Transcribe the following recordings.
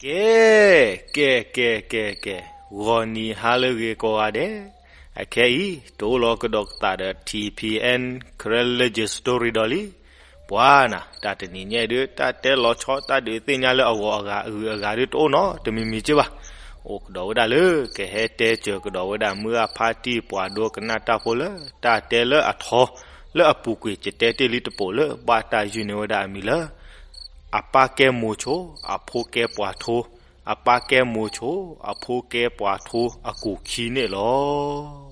ကဲ, ကဲ, ကဲ, ကဲ, ကဲ, ဂီၤနံၤဟါလၢအဂ့ၤကိးဂၤဒဲး, အခဲအံၤ တအိၣ်လီၤကဒီးကသးဒီး ထံၣ်ဖံအဲၣ် Karen Legend Story ဒီးလံ. ပှၤနၤ, တၢ်တနံၤညါဒုး တၢ်တဲလီၤဆီ တၢ်ဒုးသ့ၣ်ညါလၢအဂီၢ်အဂၤ အဂုၤအဂၤဒုးတအိၣ်နီတမံၤမံၤက့ဘၣ်. အိၣ်ကဒီးဝဲဒၣ်လၢ ကဟဲတဲစၢၤကဒီးဝဲဒၣ် မုၢ်အဖါတံၢ်ပှၤဒိကနၣ်တၢ်ဖိလၢ တၢ်တဲလၢအထီ လၢအပူၤကွံာ် ယတဲတ့ၢ်လံတပိာ်လၢ ဘၣ်တၢ်ယုၢ်န့ၢ်ဝဲဒၣ်အမံၤလၢ အပၢ်ကဲမိၤဆိ, အဖိကဲပှၤထိ, အပၢ်ကဲမိၤဆိ, အဖိကဲပှၤထိ အကူာ်ခံန့ၣ်လီၤ.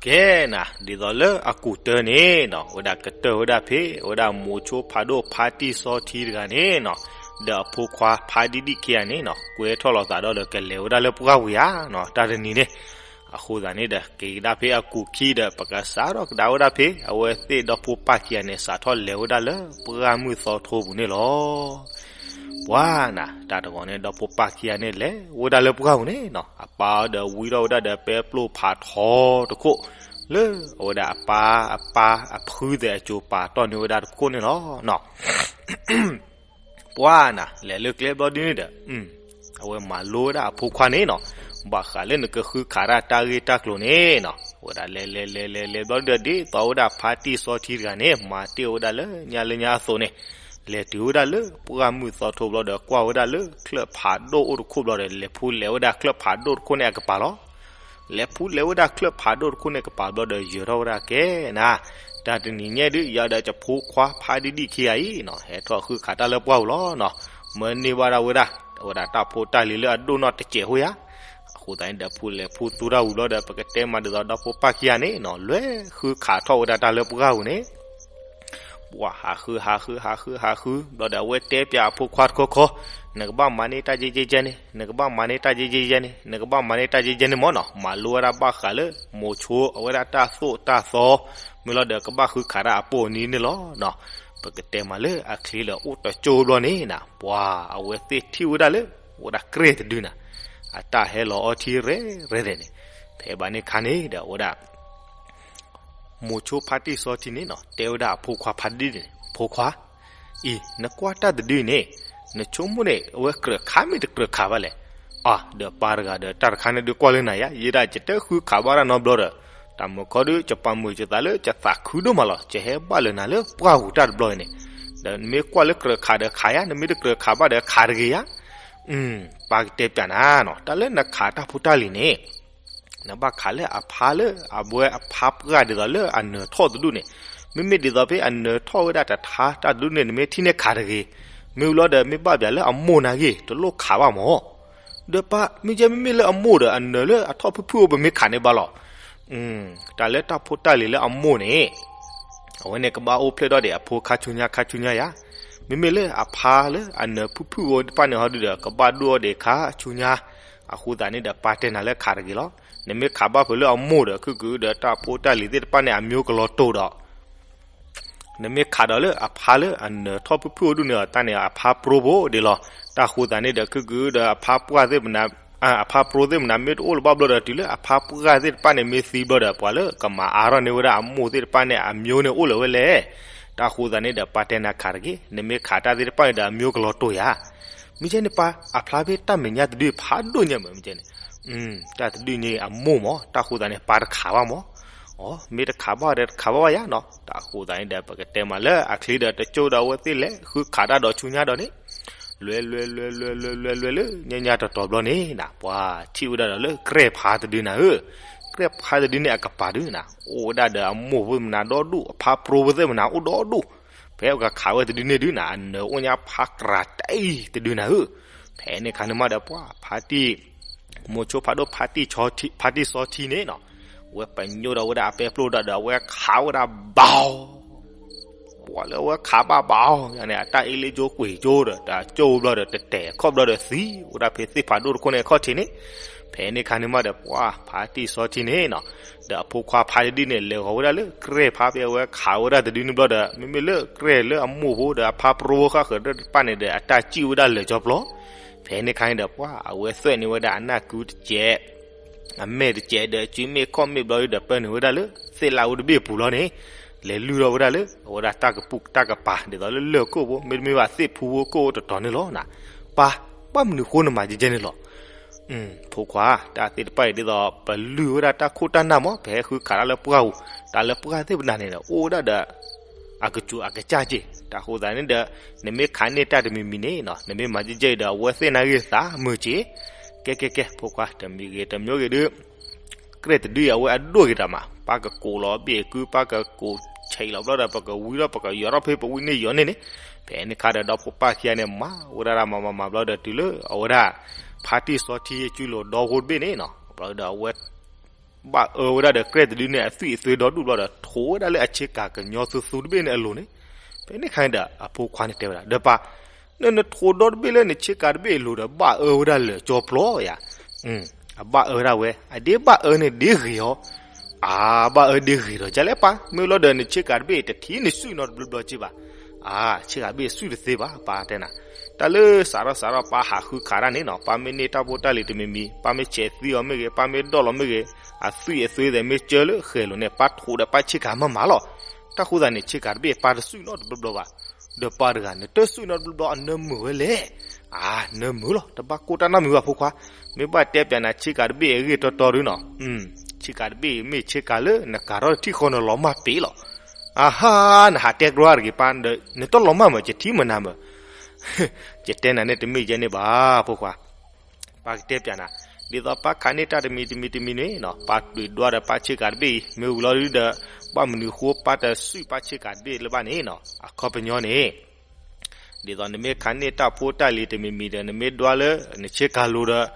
ကဲနၤ, ဒ်သိးလၢအကူာ်တၢန့ၣ်နီၤ, ဝဲဒၣ်ကတၢၢ်ဝဲဒၣ်ဖဲ ဝဲဒၣ်မိၤဆိဖးဒိၣ်ဖါတံၢ်စီထံတဂၤန့ၣ်နီၤ, ဒီးအဖိခွါဖါဒံဒံၣ်ခံဂၤန့ၣ်နီၤ, ကွဲထီၣ်လိာ်သးဒီးကလဲၤဝဲဒၣ်လၢပှၢ်ဝံၤဧါနီၤ, တၢ်တနံၤန့ၣ်. အဃိသတးန့ၣ်ဒီး က့ၤကဒါဖဲအကူာ်ခံဒီး ပကစးထီၣ်ကဒါဝဲဒၣ်ဖဲ အဝဲသ့ၣ်ဒီဖိပၢ်ခံဂၤန့ၣ် စးထီၣ်လဲၤဝဲဒၣ်လၢပှၢ်မုၢ်သီထိပူၤန့ၣ်လီၤ. ပှၤနၤ, တၢ်တဂီၤန့ၣ် ဒီဖိပၢ်ခံဂၤန့ၣ် လဲၤဝဲဒၣ်လၢပှၢ်ပူၤန့ၣ်နီၤ, အပၢ်ဒီးဝံထီၣ်ဝဲဒၣ်ဒီးပဲပျိၢ်ဖးထီတခိၣ် လၢအဝဲဒၣ်အပၢ် အပၢ်အဖုသဲးအစိၤပာ်တီၢ်န့ၢ်ဝဲဒၣ်တခိၣ်န့ၣ်လီၤ. ပှၤနၤ, လဲၤလၢကျဲဘျီဒ်န့ၣ်ဒီး အဝဲမၤလိဝဲဒၣ်အဖိခွါန့ၣ်နီၤ, ဘၣ်ဃးလၢနကဃုခးတၢ်တၢ်ဂ့ၢ်တၢ်ကျိၤန့ၣ်နီၤ. ဝဲဒၣ်လဲၤလဲၤလဲၤလဲၤလဲၤဘျီဒ်န့ၣ်ဒီး ဒ်သိးဝဲဒၣ်ဖါတံၢ်စီထံတဂၤန့ၣ် မၤတ့ၢ်ဝဲဒၣ်လၢညါလၢညါအသိးန့ၣ်, လဲၤတုၤဝဲဒၣ်လၢပှၢ်မုၢ်သီထိဘျီဒီး ကွၢ်ဝဲဒၣ်လၢချၢၣ်ဖးဒိၣ်အိၣ်တခိၣ်ဘျီဒီး လဲၤဖူးလဲၤဝဲဒၣ်ချၢၣ်ဖးဒိၣ်တခိၣ်န့ၣ်အကပၤလီၤ. လဲၤဖူးလဲၤဝဲဒၣ်ချၢၣ်ဖးဒိၣ်တခိၣ်န့ၣ်ကပၤဘျီဒီး ယၢၤထီၣ်ဝဲဒၣ်ကဲနၤ, တၢ်တနံၤညါဒုး ယၤဒီးယဖိခွါဖါဒံဒံၣ်ခံဂၤအံၤနီၤ, ဟဲထီၣ်ဃုခးတၢ်လၢပှၢ်ပူၤလီၤနီၤ. မၢန့ၢ်ဘၣ်ဒၣ်ဝဲဒၣ် အဝဲဒၣ်တၢ်ဖိတၢ်လံၤလၢအဒိၣ်နီၢ်တစဲးဖိယၤ. အဃိသတးန့ၣ်ဒီး ဖူးလဲၤဖူးသူတၢ်ဝံၤဘျီဒီး ပကတဲမးဒ်သိးဒီဖိပၢ်ခံဂၤန့ၣ်နီၤ, လဲၤဃုခးထီၣ်ဝဲဒၣ်တၢ်လၢပှၢ်ပူၤန့ၣ် ပှၤဟးဃုဟးဃုဟးဃုဟးဃု ဘျီဒီးအဝဲတဲပၠးအဖိခွါတခီခီ, နကဘၣ်မၤန့ၢ်တၢ်ယဲယဲယဲန့ၣ်, နကဘၣ်မၤန့ၢ်တၢ်ယဲယဲယဲန့ၣ်, နကဘၣ်မၤန့ၢ်တၢ်ယဲယဲန့ၣ်မ့ၢ်နီၤ. မၤလိဝဲဒၣ်ဘၣ်ဃးလၢ မိၤဆိအဝဲဒၣ်တၢ်သိၣ်တၢ်သီ, မ့ၢ်လီၤဒီးကဘၣ်ဃုခးတၢ်အပိာ်အနံၤန့ၣ်လီၤနီၤ. ပကတဲမးလၢအချ့လၢအိၣ်တကၠိဘျီန့ၣ်နၤ, ပှၤအဝဲသ့ၣ်ထံၣ်ဝဲဒၣ်လၢ အိၣ်ဒၣ်ကြဲၢ်တဒုနၤ, အတၢ်ဟဲလီၤအီထံရဲၣ်ရဲၣ်န့ၣ်, ဖဲဘၣ်န့ၣ်ခါန့ၣ်ဒီး အဝဲဒၣ် မိၤဆိဖါတံၢ်စီထံန့ၣ်နီၤ, တဲဝဲဒၣ်အဖိခွါဖါဒံဒံၣ်န့ၣ်, ဖိခွါ, အံၤ နကွၢ်တၢ်တဒုအံၤန့ၣ်, နဆိကမိၣ်န့ၣ် အဝဲကြၢးခးမ့ၢ်တကြၢးခးဘၣ်လဲၣ်. အါ ဒီးပၢ်တဂၤဒီးတၢ်တခါန့ၣ်ဒုးကွၢ်လၢနၤယါ, ယဲဒၣ်ယတဃုခးဘၣ်တၢ်နီတဘျီဒီး, တၢ်မုာ်ခီဒုး ယပာ်မုာ်ယသးလၢယသးခုဒိၣ်မးလီၤ, ယဟဲဘၣ်လၢနၤလၢပှၢ်ပူၤတၢ်တဘျီအံၤန့ၣ်, ဒီးနမ့ၢ်ကွၢ်လၢကြၢးခးဒီးခးယါ, နမ့ၢ်တကြၢးခးဘၣ်ဒီးခးတဂ့ၤယါ. ပၢ်ကတဲပၠးနၤနီၤ, တၢ်လၢနခးတၢ်ဖိတၢ်လံၤန့ၣ် နဘၣ်ခးလၢအဖါလၢအဝဲအဖါပှၢ်ဒ်သိးလၢအနၢၤထီၣ်တဒူၣ်န့ၣ်, မ့မ့ၢ်ဒ်သိးဖဲအနၢၤထီၣ်ဝဲဒၣ်တထါတၢ်တဒူၣ်န့ၣ် နမ့ၢ်ထံၣ်န့ၢ်ခးတဂ့ၤ, မ့ၢ်ဝံၤလီၤဒီးမ့ၢ်ဘၣ်ပၠးလၢအမိၢ်နၤဂ့ၤ တလိၣ်ခးဘၣ်မၢ်. ဒီးပၢ် မ့ၢ်ကဲမ့မ့ၢ်လၢအမိၢ်ဒီးအနၢၤလၢအထီၣ်ဖုၣ်ဖုၣ်အိၣ် ပမ့ၢ်ခးန့ၢ်ဘၣ်လီၤ. တၢ်လၢတၢ်ဖိတၢ်လံၤလၢအမိၢ်န့ၣ် အဝဲန့ၣ်ကဘၣ်အိၣ်ဖျဲၣ်ထီၣ်ဒံးအဖိခါဆူညါခါဆူညါယါ, မ့မ့ၢ်လၢအဖါလၢအနၢၤဖုၣ်ဖုၣ်အိၣ်တဖၣ်န့ၣ်ဟီဒုဒီး ကဘၣ်ဒိၣ်အီၤဒံးခါဆူညါ, အဃိသတးန့ၣ်ဒီးပၢ်တဲနၤလၢခးတဂ့ၤလီၤ. နမ့ၢ်ခးဘၣ်ဖဲလၢအမိၢ်ဒီး ခုၣ်ကုဒီးတၢ်ဖိတၢ်လံၤသ့ၣ်တဖၣ်န့ၣ် အမျိုးကလီၤတိာ်ဒီး နမ့ၢ်ခးဒီးလၢအဖါလၢအနၢၤထီၣ်ဖုၣ်ဖုၣ်အိၣ်ဒူၣ်န့ၣ် တၢ်န့ၣ်အဖါပြိဖိဒံးလီၤ. တၢ်ဃိသတးန့ၣ်ဒီး ခုၣ်ကုဒီးအဖါပှၢ်သ့ၣ်မနၤ, အဖါပြိသ့ၣ်မနၤ မ့ၢ်တအိၣ်လၢၤဘၣ်ဘျီဒီး တုၤလၢအဖါပှၢ်သ့ၣ်တဖၣ်န့ၣ် မ့ၢ်သံဘျီဒီး ပှၤလၢကမၤအါထီၣ်န့ၢ်ဝဲဒၣ်အမိၢ်သ့ၣ်တဖၣ်န့ၣ် အမျိုးန့ၣ်အိၣ်လၢၤဝဲလဲၣ်. တၢ်ဃိသတးန့ၣ်ဒီး ပၢ်တဲနၤခးတဂ့ၤ, နမ့ၢ်ခးတၢ်သ့ၣ်တဖၣ်န့ၣ်ဒီး အမျိုးကလီၤတိာ်ယါ. မ့ၢ်ကဲန့ၣ်ပၢ် အဖျါဖဲတၢ်မဲာ်ညါတဒုဖးဒိၣ်ညါမး မ့ၢ်ကဲန့ၣ်, တၢ်တဒုန့ၣ်အမိၢ်မး, တၢ်ဃိသတးန့ၣ် ပၢ်တခးဘၣ်မး. အ မ့ၢ်တခးဘၣ်ဒီးတခးဘၣ်ဘၣ်ယါနီၤ. တၢ်ဃိသတးန့ၣ်ဒီး ပကတဲမးလၢအချ့ဒီး တကၠိဒီးအဝဲသ့ၣ်လဲၤဃုခးတၢ်ဒီးဆူညါဒီးန့ၣ်, လွဲလွဲလွဲလွဲလွဲလွဲလွဲလၢ ညါညါတီၤတီၤဘျီန့ၣ်နၤ, ပှၤထံၣ်ဝဲဒၣ်ဒီးလၢကြဲၢ်ဖါတဒုနၤဧၢ, ကြဲၢ်ဖါတဒုန့ၣ်အကပၤဒုနၤ, အိၣ်ဝဲဒၣ်ဒီးအမိၢ်ဖိမနၤဒီဒူၣ်, အဖါပြိဖိသ့ၣ်မနၤအိၣ်ဒီဒူၣ်, ဖဲပကခးဝဲတဒုန့ၣ်ဒုနၤ, အနၢၤအိၣ်ညါဖါကြၤတအံၤတဒုနၤဧၢ. ဖဲန့ၣ်ခါန့ၣ်မးဒီး ပှၤဖါတံၢ် မိၤဆိဖးဒိၣ် ဖါတံၢ်စီထံန့ၣ်နီၤ, အဝဲပညိၣ်ဒီးဝဲဒၣ်အပဲပျိၢ်ဒီး အဝဲခးဝဲဒၣ်ဘၣ်အီၤ, ပှၤလၢအဝဲခးဘၣ်ဘၣ်အီၤန့ၣ် အတၢ်အ့လ့ကၠိကွံာ်ကၠိဒီး တၢ်ကၠိဘျီဒီး တတဲာ်ခီၣ်ဘျီဒီး သံဝဲဒၣ်ဖဲသ့ၣ်ဖးဒိၣ်တခိၣ်န့ၣ်အခီၣ်ထံးန့ၣ်, ဖဲန့ၣ်ခါန့ၣ်မးဒီး ပှၤဖါတံၢ်စီထံန့ၣ်နီၤ, ဒီးအဖိခွါဖါတဒုန့ၣ် လဲၤဂီၤဝဲဒၣ်လၢကြဲၢ်ဖါဖဲအဝဲခးဝဲဒၣ်တဒုန့ၣ်ဘျီဒီး မ့မ့ၢ်လၢကြဲၢ်လၢအမိၢ်ဖိဒီး အဖါပရိဝဲဃၣ်ဃၢၤတဖၣ်န့ၣ်ဒီး အတၢ်စံၣ်ဝဲဒၣ်လၢာ်ကၠီပျီ. ဖဲန့ၣ်ခါန့ၣ်ဒီး ပှၤအဝဲသွဲၣ်န့ၢ်ဝဲဒၣ်အနၢ်ကုတစဲး အမဲာ်တစဲးဒီး စုမ့ၣ်ခီၣ်မ့ၣ်ဘျီဒီး ပၢနုာ်ဝဲဒၣ်လၢ သ့ၣ်လၣ်အိၣ်တဘ့ၣ်အပူၤလီၤန့ၣ်, လဲၤလုၢ်ထီၣ်ဝဲဒၣ်လၢ အဝဲဒၣ်တၢ်ကပူၤတၢ်ကပၤ ဒ်သိးလၢလၢၢ်ခိၣ်ဖိ မ့တမ့ၢ်ဘၣ်သ့ၣ်ဖူဖိကိၣ်တတီၤန့ၣ်လီၤနၤ. ပၢ်, ဘၣ်မနုၤဃိနမၤကဲကဲန့ၣ်လီၤ. ဖိခွါ, တၢ်သ့ၣ်တဖၣ်အံၤဒ်သိး ပလုၢ်ဝဲဒၣ်တၢ်ခိၣ်တၢ်နၢ်မး ပဟဲဃုခးတၢ်လၢပှၢ်ပူၤ, တၢ်လၢပှၢ်သ့ၣ်ပနၤန့ၣ် အိၣ်ဝဲဒၣ်ဒီး အကစူၤအကစၢ်က့ၤ, တၢ်ဃိသတးန့ၣ်ဒီး နမ့ၢ်ခးန့ၢ်တၢ်တမံၤမံၤန့ၣ်နီၤ နမ့ၢ်မၤကဲကဲအံၤဒီး အဝဲသ့ၣ်နၢ်ဂ့ၢ်သးမုာ်က့ၤ. ကဲကဲကဲ ဖိခွါ တမံၤဂ့ၤတမံၤဂ့ၤဒုး ကြဲၢ်တဒုအံၤ အဝဲအဒိၣ်က့ၤတၢ်မး, ပၢ်ကကိးလီၤဘ့ၣ်အကု ပၢ်ကကိးဆံးလီၤဘျီဒီး ပကဝံထီၣ် ပကယီၤထီၣ်ဖဲပဝံန့ၢ်ယီၤန့ၢ်န့ၣ်. ဖဲန့ၣ်ခါဒီး ဒီဖိပၢ်ခံဂၤန့ၣ် မၤဝဲဒၣ်မၤမၤမၤဘျီဒီး တုၤလၢအဝဲဒၣ် ဖါတံၢ်စီထံစုလိၤဒီဖိတဘ့ၣ်န့ၣ်နီၤ ဘျီဒီးအဝဲ ဘၣ်အၢဝဲဒၣ်ဒီးကြဲၢ်တဒုန့ၣ် အသွံၣ်အသွဲဒီဒူၣ်ဘျီဒီး ထိးဝဲဒၣ်လၢအဆ့ကၤကညီသူသူတဘ့ၣ်န့ၣ်အလိၤန့ၣ်. ဖဲန့ၣ်ခါန့ၣ်ဒီး အဖိခွါန့ၣ်တဲဝဲဒၣ် ဒီးပၢ်, နနထိးဒီတဘ့ၣ်လၢနဆ့ကၤတဘ့ၣ်အလိၤဒီး ဘၣ်အၢဝဲဒၣ်လၢာ်ကၠီပျီဧါ. အဘၣ်အၢဒၣ်ဝဲ, အဒ့ဘၣ်အၢန့ၣ်ဒ့ဂ့ၤအီၤ. အါ, ဘၣ်အၢဒ့ဂ့ၤဒီး ကလဲၣ်ပၢ်, မ့ၢ်လီၤဒီးနဆ့ကၤတဘ့ၣ် တထံၣ်နစုၣ်နီတဘျီဘျီက့ဘၣ်. အါ, ဆ့ကၤတဘ့ၣ်စုၣ်တသ့ဘၣ် ပၢ်တဲနၤ. တၢ်လၢစးထီၣ်စးထီၣ်ပၢ်ဟးဃုခးတၢ်န့ၣ်နီၤ ပၢ်မ့ၢ်န့ၢ်တၢ်ဖိတၢ်လံၤတမံၤမံၤ ပၢ်မ့ၢ်ဆဲးသံအီၤမ့ၢ်ဂ့ၤ ပၢ်မ့ၢ်ဒီၣ်လီၤမ့ၢ်ဂ့ၤ အသွံၣ်အသွဲသ့ၣ်မ့ၢ်ကၢလၢဃဲၤလိာ်န့ၣ် ပၢ်ထိးဒီးပၢ်ဆ့ကၤမၤမၤလီၤ. တၢ်ဃိသတးန့ၣ် ဆ့ကၤတဘ့ၣ်ပၢ်တစုၣ်နီတဘျီဘျီဘၣ်. ဒီးပၢ်တဂၤန့ၣ် တစုၣ်နီတဘျီဘျီ အနၢမုာ်ဝဲလဲၣ်. အါ, နၢမုာ်လီၤ တဘၣ်ကိၢ်တၢ်နီတမံၤဘၣ်ဖိခွါ, မ့ၢ်ဘၣ်တဲပၠးနၤဆ့ကၤတဘ့ၣ်အဂ့ၢ်တီတီဒုနီၤ. ဆ့ကၤတဘ့ၣ်အံၤ မ့ၢ်ဆ့ကၤလၢနကၤထီၣ်တထံၣ်ဃီနလီၤမၢ်ပ့ၤလီၤ. အဟါ, နဟးတဲကြၢးတဂ့ၤပၢ်, နတလီၤမၢ်မး ယထံၣ်မနၤမး. ယတဲနၤန့ၣ်တမ့ၢ်ယဲန့ၣ်ဘၣ် ဖိခွါ. ပၢ်ကတဲပၠးနၤ, ဒ်သိးပၢ်ခးန့ၢ်တၢ်တမံၤတမံၤတမံၤန့ၣ်နီၤ ပၢ်ဒုးဒွးဒီးပၢ်ဆ့ကၤတဘ့ၣ်အံၤ မ့ၢ်ဝံၤလီၤဒုဒီး ဘၣ်မနုၤဃိပၢ်တစုၣ်ပၢ်ဆ့ကၤတဘ့ၣ်လၢၤဘၣ်န့ၣ်နီၤ အခီပညီန့ၣ် ဒ်သိးနမ့ၢ်ခးန့ၢ်တၢ်ဖိတၢ်လံၤတမံၤမံၤဒီး နမ့ၢ်ဒွးလၢနဆ့ကၤလိၤဒီး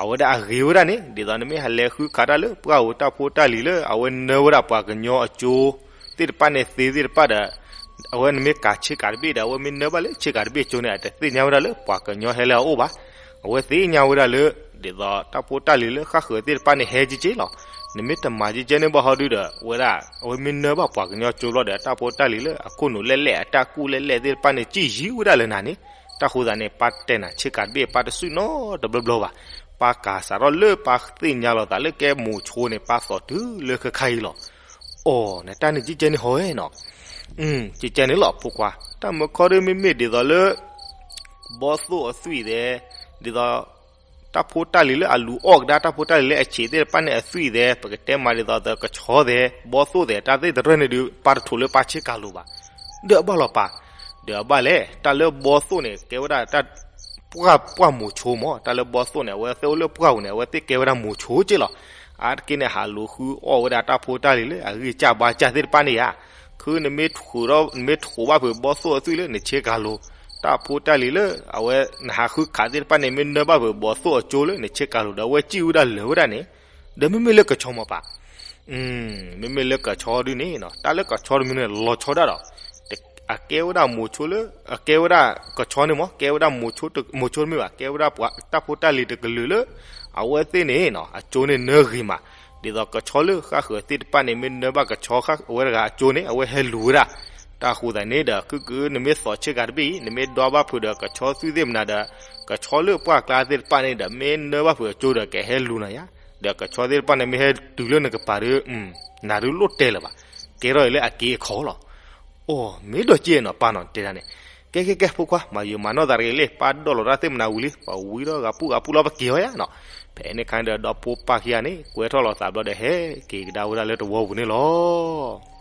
အဝဲဒၣ်အဂ့ၤဝဲဒၣ်န့ၣ် ဒ်သိးနမ့ၢ်ဟးလဲၤဃုခးတၢ်လၢပှၢ်ဧိၤ တၢ်ဖိတၢ်လံၤလၢ အဝဲနၢဝဲဒၣ်ပှၤကညီအကၠိသ့ၣ်တဖၣ်န့ၣ်သ့သ့ၣ်တဖၣ်ဒီး အဝဲနမ့ၢ်ကၤဆ့ကၤတဘ့ၣ်ဒီး အဝဲမ့ၢ်နၢဘၣ်လၢဆ့ကၤတဘ့ၣ်အကၠိန့ၣ် အတသ့ၣ်ညါဝဲဒၣ်လၢပှၤကညီဟဲလၢအအိၣ်ဘၣ်. အဝဲသ့ၣ်ညါဝဲဒၣ်လၢ ဒ်သိးတၢ်ဖိတၢ်လံၤလၢဃၣ်ဃၢၤသ့ၣ်တဖၣ်န့ၣ်ဟဲက့ၤက့ၤလီၤ. နမ့ၢ်တမၤကဲကဲန့ၣ်ဘၣ်ဟီဒုဒီး အဝဲဒၣ် အဝဲမ့ၢ်နၢဘၣ်ပှၤကညီကၠိဘျီဒီး တၢ်ဖိတၢ်လံၤလၢအခိၣ်နူာ်လဲၣ်လဲၣ် အတၢ်ကူၣ်လဲၣ်လဲၣ်သ့ၣ်တဖၣ်န့ၣ် ကံၣ်ယံၤဝဲဒၣ်လၢနၤန့ၣ်. တၢ်ဃိသတးန့ၣ် ပၢ်တဲနၤ ဆ့ကၤတဘ့ၣ်ပၢ်တစုၣ်နီတဘျီဘျီဘၣ်. ပၢ်ကၤစးထီၣ်လၢပၢ်သ့ၣ်ညါလီၤသးလၢကဲမိၤဆိန့ၣ် ပၢ်သိးတုၤလၢခဲခါအံၤလီၤ. အိ, နတၢ်န့ၣ်ကဲကဲန့ၣ်ဟီဝဲနီၤ. ကဲကဲန့ၣ်လီၤဖိခွါ, တၢ်မုာ်ခီဒုမ့မ့ၢ်ဒ်သိးလၢ ဘီသိၣ်အသွံၣ်သဲး, ဒ်သိး တၢ်ဖိတၢ်လံၤလၢအလူၤအီၣ်ကဒါ တၢ်ဖိတၢ်လံၤလၢအဆံးသ့ၣ်တဖၣ်န့ၣ်အသွံၣ်သဲး, ပကတဲမးဒ်သိးဒီးကဆီသဲး ဘီသိၣ်သဲး တၢ်သ့ၣ်တဖၣ်န့ၣ်ဒုး ပၢ်တထိးလၢပၢ်ဆ့ကၤလိၤဘၣ်. ဒီးအဘၣ်လီၤပၢ်, ဒီးအဘၣ်လဲၣ် တၢ်လၢဘီသိၣ်န့ၣ် ကဲဝဲဒၣ်တၢ် ပှၢ်ပှၢ်မိၤဆိမး, တၢ်လၢဘီသိၣ်န့ၣ် အဝဲသ့ၣ်အိၣ်လၢပှၢ်ပူၤန့ၣ် အဝဲသ့ၣ်ကဲဝဲဒၣ်မိၤဆိက့လီၤ. အါတက့ၢ်န့ၣ် ဟးလူၤဃုအီၣ်ဝဲဒၣ်တၢ်ဖိတၢ်လံၤလၢအဂံၢ်စၢ်ဘါစၢ်သ့ၣ်တဖၣ်န့ၣ်ဧါ. ခုနမ့ၢ်ထိးဒီး နမ့ၢ်ထိးဘၣ်ဖုးဘီသိၣ်အသွံၣ်လၢနဆ့ကၤလိၤ, တၢ်ဖိတၢ်လံၤလၢ အဝဲနဟးဃုခးသ့ၣ်တဖၣ်န့ၣ် မ့ၢ်နၢဘၣ်ဖုးဘီသိၣ်အကၠိလၢနဆ့ကၤလိၤဒီး အဝဲစံၣ်ဝဲဒၣ်လၢာ်ဝဲဒၣ်န့ၣ်, ဒီးမ့မ့ၢ်လၢကဆီမးပၢ် မ့မ့ၢ်လၢကဆီဒုန့ၣ် တၢ်လၢကဆီတမံၤန့ၣ် လီၤဆီဒၣ်ဒီး အကဲဝဲဒၣ်မိၤဆိလၢ အကဲဝဲဒၣ်ကဆီန့ၣ်မး ကဲဝဲဒၣ်မိၤဆိတမ့ၢ်ဘၣ် ကဲဝဲဒၣ်ပှၤတၢ်ဖိတၢ်လံၤတကလုာ်လၢ အဝဲသ့ၣ်န့ၣ် အကၠိန့ၣ်နၢဂ့ၤမး, ဒ်သိးကဆီလၢဃၣ်ဃၢၤသ့ၣ်တဖၣ်န့ၣ် မ့ၢ်နၢဘၣ်ကဆီအဝဲတဂၤအကၠိန့ၣ် အဝဲဟဲလူၤဝဲဒၣ်. တၢ်ဃိသတးန့ၣ်ဒီး ခုၣ်ခုၣ် နမ့ၢ်သိးဆ့ကၤတဘ့ၣ်အံၤ နမ့ၢ်ဒွးဘၣ်ဖုးဒီးကဆီသွံၣ်သ့ၣ်မနၤဒီး ကဆီလၢပှၢ်ကျါသ့ၣ်တဖၣ်န့ၣ်ဒီး မ့ၢ်နၢဘၣ်ဖုးအကၠိဒီး ကဟဲလူၤနၤယါ, ဒီးကဆီသ့ၣ်တဖၣ်န့ၣ် မ့ၢ်ဟဲတုၤလၢနကပၤဒီး နၤဒုးလိၣ်တဲလၢၤဘၣ်, ကဲထီၣ်အံၤလၢအက့အခီလီၤ. အိ, မ့ၢ်ဒီးက့နီၤ ပၢ်နီၤ တဲဒၣ်န့ၣ်, ကဲကဲကဲ ဖိခွါ မၤယုာ်မၤနီၢ်သးတဂ့ၤလံ, ပၢ်ဒိးလီၤတၢ်သ့ၣ်မနၤဝံၤလံ, ပဝံထီၣ်ဂၤပူၤဂၤပူၤလီၤ ပက့ၤအီၤယါနီၤ. ဖဲန့ၣ်ခါန့ၣ်ဒီး ဒီဖိပၢ်ခံဂၤန့ၣ် ကွဲထီၣ်လီၤသးဘျီဒီး ဟဲက့ၤကဒါဝဲဒၣ်လၢတဝီပူၤန့ၣ်လီၤ.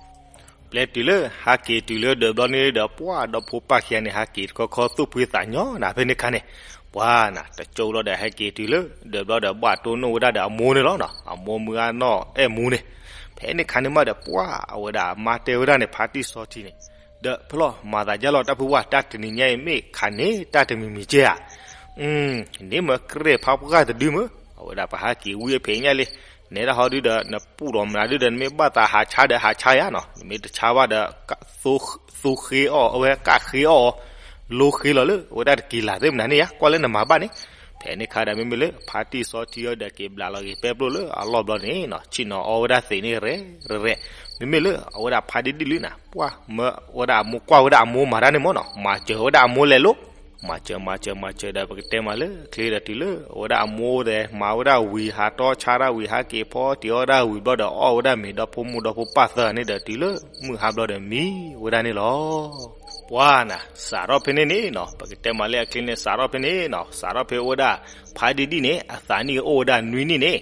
ပျဲတုၤလၢဟးက့ၤတုၤလၢဒၢးဘျီန့ၣ်ဒီး ပှၤဒီဖိပၢ်ခံဂၤန့ၣ် ဟးက့ၤတခီခီသူၣ်ဖှံသးညီနၤ ဖဲန့ၣ်ခါန့ၣ်, ပှၤနၤ တကၠိလီၤဒီး ဟဲက့ၤတုၤလၢဒၢးဘျီဒီး ဘၣ်တိၢ်နီၣ်ဝဲဒၣ်ဒီးအမိၢ်န့ၣ်လီၤနီၤ, အမိၢ်မုၢ်ဂၤနီၢ်အဲၣ်မူန့ၣ်. ဖဲန့ၣ်ခါန့ၣ်မးဒီး ပှၤအဝဲဒၣ်အမါတဲဝဲဒၣ်န့ၣ် ဖါတံၢ်စီထံန့ၣ်, ဒီးဖဲလီၤ မၤသးဒ်လီၤ တၢ်ဖုပှၢ် တၢ်တနံၤညါအံၤ မ့ၢ်ခးန့ၢ်တၢ်တမံၤမံၤကဲဧါ. န့ၣ်မ့ၢ်ကြဲၢ်ဖးပှၢ်တဒုမ့ၢ် အဝဲဒၣ်ပဟးက့ၤဝံအဖဲညါလံ. နဲဒၣ်ဟီဒုဒီး နပူၣ်လီၤမနုၤဒုဒီး နမ့ၢ်ဘၣ်သးဟးဆါဒီးဟးဆါယါနီၤ, နမ့ၢ်တဆါဘၣ်ဒီး သူဃ့အီၣ် အဝဲကၣ်ဃ့အီၣ်အီၤ, လိဃ့လီၤလၢ အဝဲဒၣ်တကံၤလၤသ့ၣ်မနၤန့ၣ်ယါ, ကွၢ်လၢနမၤဘၣ်န့ၣ်. ဖဲ ဖဲန့ၣ်ခါဒီး မ့မ့ၢ်လၢဖါတံၢ်စီထံအံၤဒီး က့ၤဘျးလီၤက့ၤပဲပျိၣ်လၢအလီၢ်ဘျီန့ၣ်နီၤ, ဆ့ၣ်နီၤအီဝဲဒၣ်သ့းန့ၣ်ရဲၣ်ရဲၣ်. မ့မ့ၢ်လၢအဝဲဒၣ်ဖါဒံဒံၣ်လံနီၤ, ပှၢ်မၢဝဲဒၣ်အမိၢ် ကွၢ်ဝဲဒၣ်အမိၢ်မၤတၢ်န့ၣ်မၢ်နီၤ, မၤစၢၤဝဲဒၣ်အမိၢ်လဲၤလိၤ, မၤစၢၤ မၤစၢၤ မၤစၢၤဒီး ပကတဲမးလၢချ့ဒီးတုၤလၢ အဝဲဒၣ်အမိၢ်ဒီး မၤဝဲဒၣ်ဝံၤ ဟးတီဆါတၢ်ဝံၤ ဟးက့ၤဖီတ့ၢ်အီၣ်ဒၣ် ဝံၤဘျီဒီး အီၣ်ဝဲဒၣ်မ့ၤ ဒီဖိမိၢ်ဒီဖိပၢ်သၢဂၤန့ၣ်ဒီး တုၤလၢမုၢ်ဟါဘျီဒီး မံဝဲဒၣ်န့ၣ်လီၤ. ပှၢ်နၤ စးထီၣ်ဖဲန့ၣ်န့ၣ်နီၤ, ပကတဲမးလၢအချ့န့ၣ် စးထီၣ်ဖဲန့ၣ်နီၤ, စးထီၣ်ဖဲအိၣ်ဝဲဒၣ် ဖါဒံဒံၣ်န့ၣ် အသးနံၣ်အိၣ်ဝဲဒၣ်နွံနံၣ်န့ၣ်,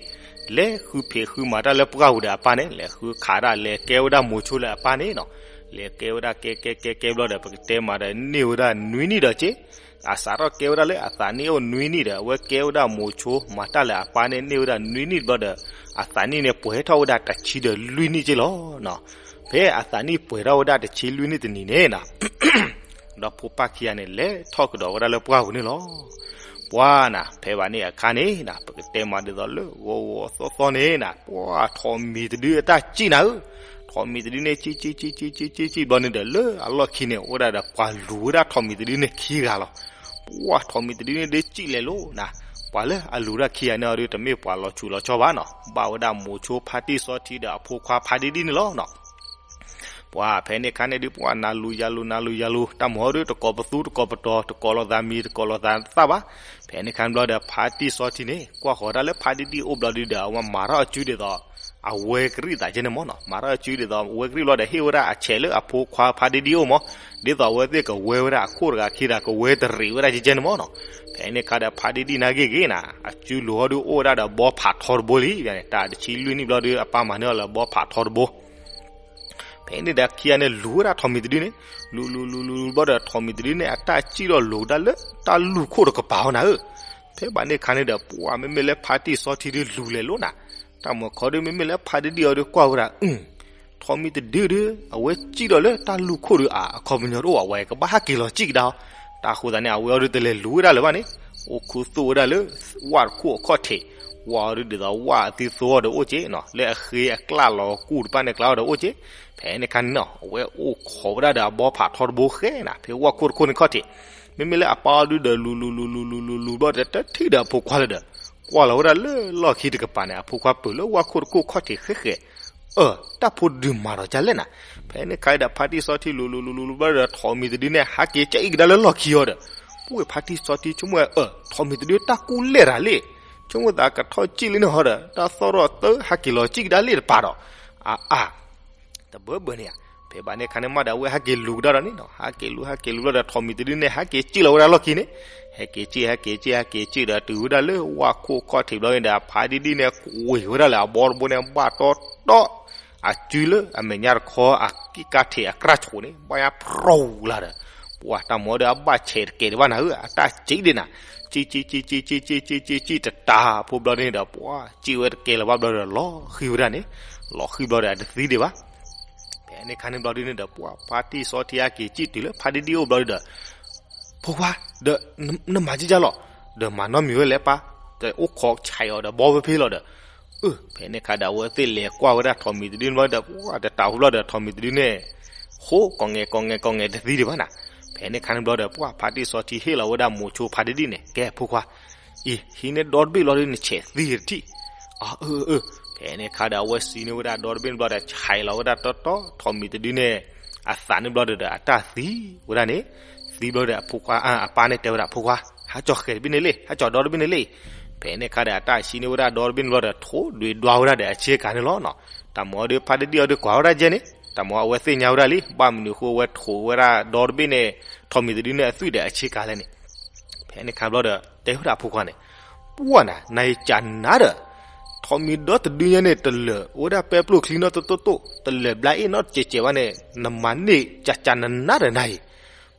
လဲၤဃုဖံးဃုမၤတၢ်လၢပှၢ်ပူၤဒီးအပၢ်န့ၣ်, လဲၤဃုခးတၢ် လဲၤကဲဝဲဒၣ်မိၤဆိလၢအပၢ်န့ၣ်နီၤ, လဲၤကဲဝဲဒၣ် ကဲ ကဲ ကဲ ကဲဘျီဒီး ပကတဲမးဒီး န့ၢ်ဝဲဒၣ်နွံနံၣ်ဒီးက့ အစးထီၣ်ကဲဝဲဒၣ်လၢအသးနံၣ်အိၣ်နွံနံၣ်ဒီး အဝဲကဲဝဲဒၣ်မိၤဆိ မၤတၢ်လၢအပၢ်န့ၣ် န့ၢ်ဝဲဒၣ်နွံနံၣ်ဘျီဒီး အသးနံၣ်န့ၣ် ပှဲၤထီၣ်ဝဲဒၣ်တဆံဒီးလွံၢ်နံၣ်က့လီၤ. ဖဲအသးနံၣ်ပှဲၤထီၣ်ဝဲဒၣ်တဆံလွံၢ်နံၣ်တနံၤန့ၣ်နီၤ, ဒီဖိပၢ်ခံဂၤန့ၣ် လဲၤထီၣ်ကဒီးဝဲဒၣ်လၢပှၢ်ပူၤန့ၣ်လီၤ. ပှၢ်နၤ ဖဲဘၣ်န့ၣ်အခါန့ၣ်နၤ, ပကတဲမးဒ်သိးလၢဂီၤဂီၤသီသီန့ၣ်နၤ, ပှၢ်ထိးမံၤတဒုအတၢ်စံၣ်နၤဧၢ, ထိးမံၤတဒုန့ၣ် စံၣ် စံၣ် စံၣ် စံၣ် စံၣ် စံၣ် စံၣ်ဘျီန့ၣ်ဒီး လၢအလီၢ်ခံန့ၣ် အိၣ်ဝဲဒၣ်ဒီးပှၤလူၤဝဲဒၣ်ထိးမံၤတဒုန့ၣ်ခံဂၤလီၤ. ပှၢ်ထိးမံၤတဒုန့ၣ်ဒ်စံၣ်လဲၤလိၤနၤ, ပှၤလၢအလူၤတၢ်ခံဂၤန့ၣ်အီၤဒုး တမ့ၢ်ပှၤလီၤဆူးလီၤဆီဘၣ်နီၤ, ဘၣ်ဝဲဒၣ်မိၤဆိဖါတံၢ်စီထံဒီးအဖိခွါဖါဒံဒံၣ်န့ၣ်လီၤနီၤ. ပှၢ်ဖဲန့ၣ်ခါန့ၣ်ဒုး ပှၢ်နၤလူၤယၤလူၤ နၤလူၤယၤလူၤ တၢ်မၤအီၤဒုး တကိးပသူတကိးပတီၤ တကိးလိာ်သးမံၤ တကိးလိာ်သးသၣ်ဘၣ်. ဖဲန့ၣ်ခါန့ၣ်ဘျီဒီး ဖါတံၢ်စီထံန့ၣ် ကွၢ်ဃီၤတၢ်လၢဖါဒံဒံၣ်အိၣ်ဘျီဒုးဒီး အဝဲမၤထီၣ်အစုဒ်သိး အဝဲကရံၣ်သးကဲန့ၣ်မၢ်နီၤ, မၤထီၣ်အစုဒ်သိး အဝဲကရံၣ်ဘျီဒီး ဟ့ၣ်ဝဲဒၣ်အဆဲးလၢအဖိခွါဖါဒံဒံၣ်အိၣ်မၢ်, ဒ်သိးအဝဲသ့ၣ်ကဝဲဝဲဒၣ်အခိၣ်တဂၤခံဂၤ ကဝဲတရံးဝဲဒၣ်ကဲန့ၣ်မၢ်နီၤ. ဖဲန့ၣ်ခါဒီး ဖါဒံဒံၣ်နာ်က့ၤက့ၤနၤ အစုလူၤဟီဒုးအိၣ်ဝဲဒၣ်ဒီးဘီဖးထီတဘိလံ, တၢ်တဆံလွံၢ်နံၣ်ဘျီဒုး အပၢ်မၤန့ၢ်အီၤလၢဘီဖးထီတဘိ ဖဲန့ၣ်ဒီးခံဂၤန့ၣ်လူၤဝဲဒၣ်ထိးမံၤတဒုန့ၣ်, လူၤလူၤလူၤလူၤလူၤဘျီဒီး ထိးမံၤတဒုန့ၣ် အတၢ်စံၣ်ထီၣ်လိၤဒၣ်လၢတၢ်လူၢ်ခိၣ်တကပၤအီၤနၤဧၢ. ဖဲဘၣ်န့ၣ်ခါန့ၣ်ဒီး ပှၢ်မ့မ့ၢ်လၢဖါတံၢ်စီထံဒုးလူၤလဲၤလိၤနၤ, တၢ်မၤခီဒုး မ့မ့ၢ်လၢဖါဒံဒံၣ်အီၤဒုးကွၢ်ဝဲဒၣ် ထိးမံၤတဒုဒုး အဝဲစံၣ်ထီၣ်လၢတၢ်လူၢ်ခိၣ်ဒုးအါ အခီပညီတအိၣ် အဝဲကဘၣ်ဟဲက့ၤလီၤစံၣ်ကဒါအီၤ, တၢ်ဃိသးန့ၣ် အဝဲအီၤဒုးတလဲၤလူၤဝဲဒၣ်လၢၤဘၣ်န့ၣ်, အိၣ်ခူသူၣ်ဝဲဒၣ်လၢ ဝၣ်တခိၣ်အခီၣ်ထံး, ဝၣ်အီၤဒုးဒ်သိးဝၣ်အသံသိအီၤဒီးအိၣ်က့ၤနီၤ, လၢအဃ့အကျၢ်လီၤကူၣ်တဖၣ်န့ၣ်ကျါအီၤဒီးအိၣ်က့ၤ, ဖဲန့ၣ်ခါန့ၣ်နီၤ အဝဲအိၣ်ခိးဝဲဒၣ်ဒီးအဘီဖးထီတဘိဃဲနၤ ဖဲဝၣ်ခိၣ်တခိၣ်န့ၣ်ခီၣ်ထံး, မ့မ့ၢ်လၢအပၢ်အီၤဒုးဒီးလူၤလူၤလူၤလူၤလူၤလူၤလူၤဘျီဒီး တထံၣ်ဒီးအဖိခွါလၢၤဒီး ကွၢ်လီၤဝဲဒၣ်လၢလီၢ်ခံတကပၤန့ၣ် အဖိခွါပၢၤလၢဝၣ်ခိၣ်တခိၣ်ခီၣ်ထံးဃဲဃဲ, အၢ တၢ်ဖိဒုးမၤဒီးဒ်လဲၣ်နၤ, ဖဲန့ၣ်ခါဒီး ဖါတံၢ်စီထံလူၤလူၤလူၤလူၤလူၤဘျီဒီး ထိးမံၤတဒုန့ၣ် ဟးက့ၤကၠီၣ်အံၤကဒါလၢလီၢ်ခံအီၤဒီး, ပှၢ်ဖါတံၢ်စီထံဆိကမိၣ်ဝဲ အၢ ထိးမံၤတဒုတၢ်ကူၣ်လဲၢ်တၢ်လံ, ဆိကမိၣ်သးကထီၣ်စံၣ်လံန့ၣ်ဟီဒီး တၢ်သီၣ်ထီၣ်သၢ ဟးက့ၤလီၤစံၣ်ကဒါလံတပၤဒီး, အါအါ တဘၢဘၢန့ၣ်ဧါ, ဖဲဘၣ်န့ၣ်ခါန့ၣ်မးဒီး အဝဲဟဲက့ၤလူၤကဒါဒီးန့ၣ်နီၤ, ဟးက့ၤလူၤ ဟဲက့ၤလူၤဘျီဒီး ထိးမံၤတဒုန့ၣ် ဟဲက့ၤစံၣ်လီၤဝဲဒၣ်လီၢ်ခံန့ၣ်, ဟဲက့ၤစံၣ် ဟဲက့ၤစံၣ် ဟဲက့ၤစံၣ်ဒီး တုၤဝဲဒၣ်လၢဝၣ်ခိၣ်ခီၣ်ထံးဘျီန့ၣ်ဒီး ဖါဒံဒံၣ်န့ၣ် ကွံာ်ဝဲဒၣ်လၢအဘီတဘိန့ၣ် ဘၣ်တီတီ အစုလၢအမဲာ်ညါတခီ အကံၣ်ကါထံးအကြၢ်ဆိးန့ၣ် ဘၣ်ညါဖြူလၢ်ဒီး, ပှၢ်တၢ်မၤဒီးအဘၣ်ဆဲးတကဲဒံးဘၣ်နၤဧၢ, အတၢ်စံၣ်ဒံးနၤ, စံၣ်စံၣ်စံၣ်စံၣ်စံၣ်စံၣ်စံၣ်စံၣ်စံၣ်တတၤဖိဘျီန့ၣ်ဒီး ပှၢ်စံၣ်ဝဲတကဲလၢၤဘၣ်ဘျီဒီး လီၤဃံၤဝဲဒၣ်န့ၣ်, လီၤဃံၤဘျီဒီးအတသံဒံးဘၣ်. ဖဲန့ၣ်ခါန့ၣ်ဘျီဒုန့ၣ်ဒီး ပှၢ်ဖါတံၢ်စီထံဟဲက့ၤစံၣ်တုၤလၢဖါဒံဒံၣ်အိၣ်ဘျီဒုဒီး ဖိခွါ, ဒီးနမၤကံကၢ်လီၤ, ဒီးမၤနီတမံၤဝဲလဲၣ်ပၢ်, တအိၣ်ခိးဆဲးအီၤဒီးဘီဖဲဖဲလီၤဒီး, အၢ ဖဲန့ၣ်ခါဒီး အဝဲသ့ၣ်လဲၤကွၢ်ဝဲဒၣ်ထိးမံၤတဒုန့ၣ်ဘျီဒီး ပှၢ်တတၤဖိဘျီဒီး ထိးမံၤတဒုန့ၣ် ဃိကိးငဲၤကိးငဲၤကိးငဲၤတသံဒံးဘၣ်နၤ. ဖဲန့ၣ်ခါန့ၣ်ဘျီဒီး ပှၢ်ဖါတံၢ်စီထံဟ့ၣ်လီၤဝဲဒၣ်မိၤဆိဖါဒံဒံၣ်န့ၣ် ကဲဖိခွါ အံၤ ဟံးန့ၢ်ဒီတဘ့ၣ်လီၤဒီးနဆဲးသံတထံၣ်, အၢ အၢ အၢ, ဖဲန့ၣ်ခါဒီး အဝဲစံးန့ၢ်ဝဲဒၣ်ဒီတဘ့ၣ်န့ၣ်ဘျီဒီး ဆဲးလီၤဝဲဒၣ်တီတီ ထိးမံၤတဒုန့ၣ် အသးန့ၣ်ဘျီဒီး အတၢ်သံဝဲဒၣ်န့ၣ်, သံဘျီဒီးအဖိခွါ အပၢ်န့ၣ်တဲဝဲဒၣ် ဖိခွါ, ဟးကၠီၤဃဲၤတဘ့ၣ်န့ၣ်လံ, ဟးကၠီၤဒီတဘ့ၣ်န့ၣ်လံ. ဖဲန့ၣ်ခါဒီး အတၢ်စံးန့ၢ်ဝဲဒၣ်ဒီတဘ့ၣ်န့ၣ်ဘျီဒီး ထိၣ်ဒွဲဒွါဝဲဒၣ်ဒီးအဆ့ကၤန့ၣ်လီၤနီၤ. တၢ်မၤအီၤဒီး ဖါဒံဒံၣ်အီၤဒီးကွၢ်ဝဲဒၣ်ကဲန့ၣ်, တၢ်မၤအဝဲသ့ၣ်ညါဝဲဒၣ်လံ, ဘၣ်မနုၤဃိအဝဲထိၣ်ဝဲဒၣ်ဒီတဘ့ၣ်န့ၣ်, ထိးမံၤတဒုန့ၣ် အသွံၣ်ဒီးအဆ့ကၤလဲၣ်န့ၣ်. ဖဲန့ၣ်ခါဘျီဒီး တဲဝဲဒၣ်အဖိခွါန့ၣ်, ပှၢ်နၤ နၤအံၤကနၤဒီး ထိးမံၤဒီတဒုညါန့ၣ် တလၢာ်အိၣ်ဝဲဒၣ်ပဲပျိၢ်ချံနီတတိၢ်တိၢ်, တလၢာ်ဘျါအ့ၣ်နီတစဲးစဲးဘၣ်န့ၣ်, နမၤန့ၢ်ကကနနၤဒီးနၤအံၤ.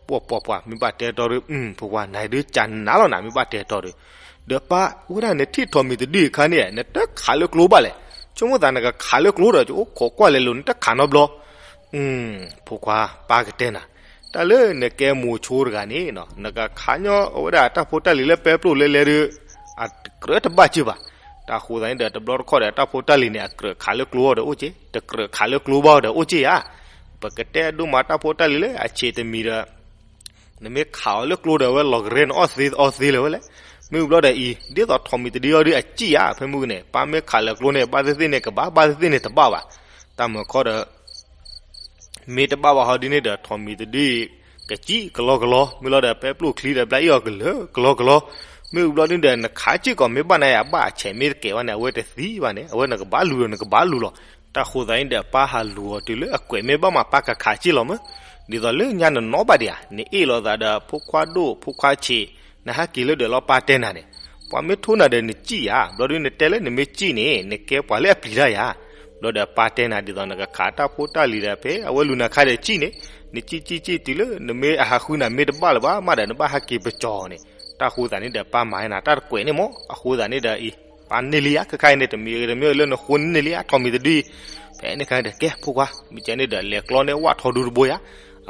ပှၢ်ပှၢ်ပှၢ် မ့ၢ်ဘၣ်တဲတီဒီး, ဖိခွါ နၤအံၤဒုးကနၤလီၤနၤ မ့ၢ်ဘၣ်တဲတီဒီး, ဒီးပၢ်ဝဲဒၣ်နထံၣ်ထိးမံၤတဒုအခါန့ၣ် နတခးလၢကျိဘၣ်လဲၣ်, ဆိကမိၣ်သးနကခးလၢကျိဒီး ယအိၣ်ခိးကွၢ်လဲၤလိၤ နတခးနီတဘျီ. ဖိခွါ ပၢ်ကတဲနၤ, တၢ်လၢနကဲမိၤဆိတဂၤန့ၣ်နီၤ, နကခးညီအဝဲဒၣ်တၢ်ဖိတၢ်လံၤလၢပဲပျိၢ်လဲလဲဒီး, အကြၢးတဘၣ်စၢၤဘၣ်. တၢ်ဃိသတးန့ၣ်ဒီး တဘျီတခီၣ်ဒီး တၢ်ဖိတၢ်လံၤန့ၣ် အကြၢးခးလၢကျိအီၤဒီးအိၣ်က့, တကြၢးခးလၢကျိဘၣ်အီၤဒီးအိၣ်က့ဧါ. ပကတဲဒိၣ်မးတၢ်ဖိတၢ်လံၤလၢအဆံးတမံၤဒီး နမ့ၢ်ခးအီၤလၢကျိဒီး အဝဲလီၤကရဲနအီၣ်သ့အီသ့လၢၤဝဲလဲၣ်. မ့ၢ်ဘျီဒီးအံၤ ဒ်သိးထိးမံၤတဒုအီၤဒုအစံၣ်ဧါ ဖဲမုၢ်န့ၣ် ပၢ်မ့ၢ်ခးလၢကျိန့ၣ် ဘၣ်သ့ၣ်သ့ၣ်န့ၣ်ကဘၣ် ဘၣ်သ့ၣ်သ့ၣ်န့ၣ်တဘၣ်ဘၣ်. တၢ်မၤခီဒီး မ့ၢ်တဘၣ်ဘၣ်ဟီဒ်န့ၣ်ဒီး ထိးမံၤတဒုအံၤ ကစံၣ်ကလီကလီ မ့ၢ်လီၤဒီး ပဲပျိၢ်ချံဒီး ဘျါအ့ၣ်အီၤကလၢာ်ကလီကလီ. မ့ၢ်ဘျီဒ်န့ၣ်ဒီး နခးစ့ၢ်ကီး မ့ၢ်ဘၣ်နၤယၤဘၣ်အဆဲး မ့ၢ်တကဲဘၣ်န့ၣ် အဝဲတသံဘၣ်န့ၣ် အဝဲနကဘၣ်လူၤဒီး နကဘၣ်လူၤလီၤ. တၢ်ဃိသးန့ၣ်ဒီး ပၢ်ဟးလူၤအီၤတုၤလၢအကွဲး မ့ၢ်ဘၣ်မး ပၢ်ကခးစ့ၢ်လီၤမး. ဒ်သိးလၢညါနနီၣ်ဘၣ်ဒံးဧါ, နအ့ၣ်လိာ်သးဒီး ဖိခွါဒိၣ်ဖိခွါဆံး, နဟဲက့ၤလၢဒၢးလီၤ ပၢ်တဲနၤန့ၣ်, ပှၤမ့ၢ်ထိနၤဒီးနစံၣ်ဧါ, ဘျီဒ်နတဲလၢနမ့ၢ်စံၣ်န့ၣ် နကဲပှၤလၢအပျံၤတၢ်ဧါ. ဘျီဒီးပၢ်တဲနၤဒ်သိး နကခးတၢ်ဖိတၢ်လံၤဒီး ဖဲအဝဲလူၤနၤခါဒီးစံၣ်န့ၣ်, နစံၣ်စံၣ်စံၣ်တုၤလၢ နမ့ၢ်အဟးဃုနၤမ့ၢ်တဘၣ်လၢၤဘၣ်မးဒီး နဘၣ်ဟဲက့ၤပကၠီၤန့ၣ်, တၢ်ဃိသးန့ၣ်ဒီး ပၢ်မၤနၤတၢ်တကွဲးန့ၣ်မး. အဃိသးန့ၣ်ဒီးအံၤ ပၢ်န့ၢ်လံဧါ, ခဲခါအံၤန့ၣ် တမံၤဂ့ၤတမံၤဂ့ၤလၢနဃိန့ၢ်န့ၢ်လံဧါ ထိးမံၤတဒုအံၤ. ဖဲန့ၣ်ခါန့ၣ်ဒီး ကဲဖိခွါ မ့ၢ်ကဲန့ၣ်ဒီး လဲၤကျီန့ၢ်ဝၣ်ထီဒူတဘိယါ.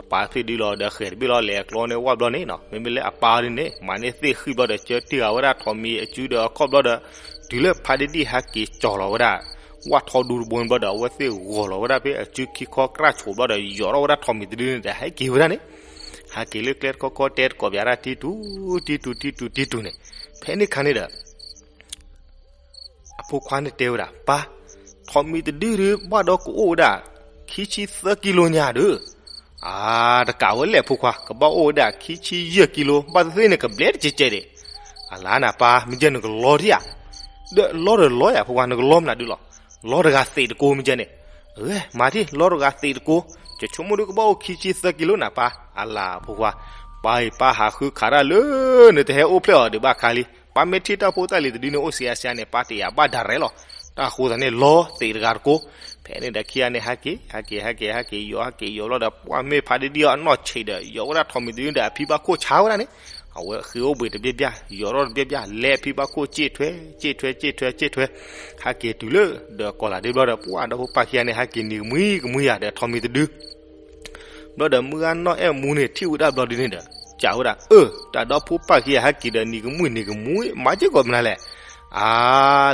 အပၢ်သ့ၣ်ဒုလီၤဒီး ဃဲၤတဘ့ၣ်လီၤ လဲၤကျီန့ၢ်ဝၣ်ဘျီန့ၣ်နီၤ, မ့မ့ၢ်လၢအပၢ်အီၤဒ်န့ၣ် မၤန့ၢ်သ့ၣ်ဃံၣ်ဘျီဒီး ကၢတံၢ်ဃာ်ဝဲဒၣ်ထိးမံၤအစုဒီးအခီၣ်ဘျီဒီး, တုၤလၢဖါဒံဒံဟဲက့ၤကၠီၤလီၤဝဲဒၣ် ဝၣ်ထီဒူတဘိန့ၣ်ဘျီဒီး အဝဲသ့ၣ်ဂီၤလီၤဝဲဒၣ်ဖဲအစုခံခီကြၢ်ဆိးဘျီဒီး ယီၤထီၣ်ဝဲဒၣ်ထိးမံၤတဒုန့ၣ်ဒီး ဟဲက့ၤဝဲဒၣ်န့ၣ်, ဟဲက့ၤလၢကျဲတခီခီ တဲတကိးပၠးဒၣ် တံတူ, တံတူ, တံတူ, တံတူန့ၣ်. ဖဲန့ၣ်ခါန့ၣ်ဒီး အဖိခွါန့ၣ်တဲဝဲဒၣ် ပၢ်, ထိးမံၤတဒုဒုး ဘၣ်ဒီးကအိၣ်ဝဲဒၣ် ခံဆံသၢကံလိညါဒီး, အါ, တကးဝဲလဲၣ်ဖိခွါ, ကဘၣ်အိၣ်ဝဲဒၣ်ခံဆံယဲၢ်ကံလိ, ဘၣ်သ့ၣ်သ့ၣ်န့ၣ် ကဘျဲးတကဲးကဲးဒံး. အလါနၤပၢ်, မ့ၢ်ကဲနကလီထံၣ်ဧါ. ဒီးလီဒီးလီယၤဖိခွါ, နကလီမနုၤဒုးလီၤ. လီတဂၤသံးတကိးမ့ၢ်ကဲန့ၣ်. အမၤထံၣ်, လီတဂၤသံးတကိး, ယဆိကမိၣ်ဒုးကဘၣ်အိၣ်ခံဆံသၢကံလိနၤပၢ်. အလါဖိခွါ, ပၢ်အံၤ ပၢ်ဟးဃုခးတၢ်လၢ နတဟဲအိၣ်ဖျဲၣ်အီၤဒံးဘၣ်ခါလံ. ပၢ်မ့ၢ်ထံၣ်တၢ်ဖိတၢ်လံၤတဒုန့ၣ် အိၣ်စ့အါစ့အါန့ၣ် ပၢ်တယာ်ဘၣ်ဒၣ်ရဲၣ်လီၤ. တၢ်ဃိသးန့ၣ် လီသံးတဂၤတကိး. ဖဲန့ၣ်ဒီးခံဂၤန့ၣ် ဟဲက့ၤ, ဟဲက့ၤ, ဟဲက့ၤ, ဟဲက့ၤယီၤ, ဟဲက့ၤယီၤဘျီဒီး ပှၢ်မ့ၢ်ဖါဒံဒံအီၤအနီၢ်ဆံးဒီး ယီၤဝဲဒၣ်ထိးမံၤတဒုန့ၣ်ဒီး အဖံဘၣ်ခိၣ်ဆါဝဲဒၣ်န့ၣ်, အဝဲဃ့အိၣ်ဘှံးတဘျဲၣ်ဘျဲၣ်, ယီၤထီၣ်တဘျဲၣ်ဘျဲၣ်, လဲၤဖံဘၣ်ခိၣ်စ့ၣ်ထွဲ, စ့ၣ်ထွဲ, စ့ၣ်ထွဲ, စ့ၣ်ထွဲ, ဟဲက့ၤတုၤလၢ ဒီးကီၤလၤဒ့ဘျီဒီး ပှၢ်ဒီဖိပၢ်ခံဂၤန့ၣ် ဟဲက့ၤနံၤကမှံကမှံယၤဒီးထိးမံၤတဒု ဘျီဒီးမုၢ်ဂၤနီၢ်အဲၣ်မူန့ၣ် ထံၣ်ဝဲဒၣ်ဘျီဒုန့ၣ်ဒီး စံးဝဲဒၣ်, အၢ, တၢ်ဒီဖိပၢ်ခံဂၤဟဲက့ၤဒီးနံၤကမှံနံၤကမှံ, မၤစ့ၢ်ကီးမနုၤလဲၣ်. အါ,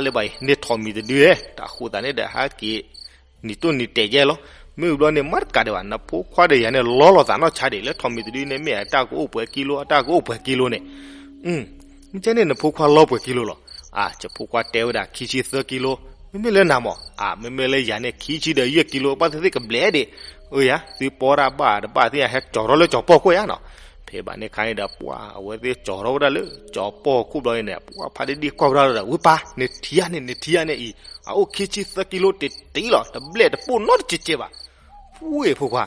လၢဘၣ်အံၤ န့ၢ်ထိးမံၤတဒုဧဲ, တၢ်ဃိသးန့ၣ်ဒီး ဟဲက့ၤ နံၤတိၢ်နံၤတဲာ်ကဲလီၤ. မ့ၢ်ဘျီန့ၣ် မၤတကးဒံးဘၣ်, နဖိခွါဒီးယၤန့ၣ် လီလိာ်သးနီၢ်ဆါဒံး လၢထိးမံၤတဒုန့ၣ် မ့ၢ်အတၢ်ကအိၣ်ပှဲၤကံလိ အတၢ်ကအိၣ်ပှဲၤကံလိန့ၣ် မ့ၢ်ကဲန့ၣ် နဖိခွါလီပှဲၤကံလိလီၤ. အါ, ယဖိခွါတဲဝဲဒၣ် ခံဆံသၢကံလိ, မ့မ့ၢ်လၢနၤမး, အါ, မ့မ့ၢ်လၢယၤန့ၣ် ခံဆံဒီးယဲၢ်ကံလိ ဘၣ်သ့ၣ်သ့ၣ်ကဘျဲးဒံး. အၢယၤ, သုပီဒၣ်ဘၣ်တဘၣ်သ့ၣ်ညါ ဟဲကၠီၤထီၣ်လၢကၠီၤပီၢ်ခိၣ်ယၤနီၤ. ဖဲဘၣ်န့ၣ်ခါန့ၣ်ဒီး ပှၢ်အဝဲသ့ၣ်ကၠီၤထီၣ်ဝဲဒၣ်လၢ ကၠီၤပီၢ်ခိၣ်ဘျီန့ၣ် ပှၢ်ဖါဒံဒံကွၢ်ဝဲဒၣ်ဒီး ဝဲပၢ်, နထံၣ်ဧါန့ၣ် နထံၣ်ဧါန့ၣ်အံၤ, အအိၣ်ခံဆံသၢကံလိတ့တ့လီၤ, တဘျဲးတပိၢ်နီတကဲးကဲးဘၣ်. ဝ့ၢ်ဖိခွါ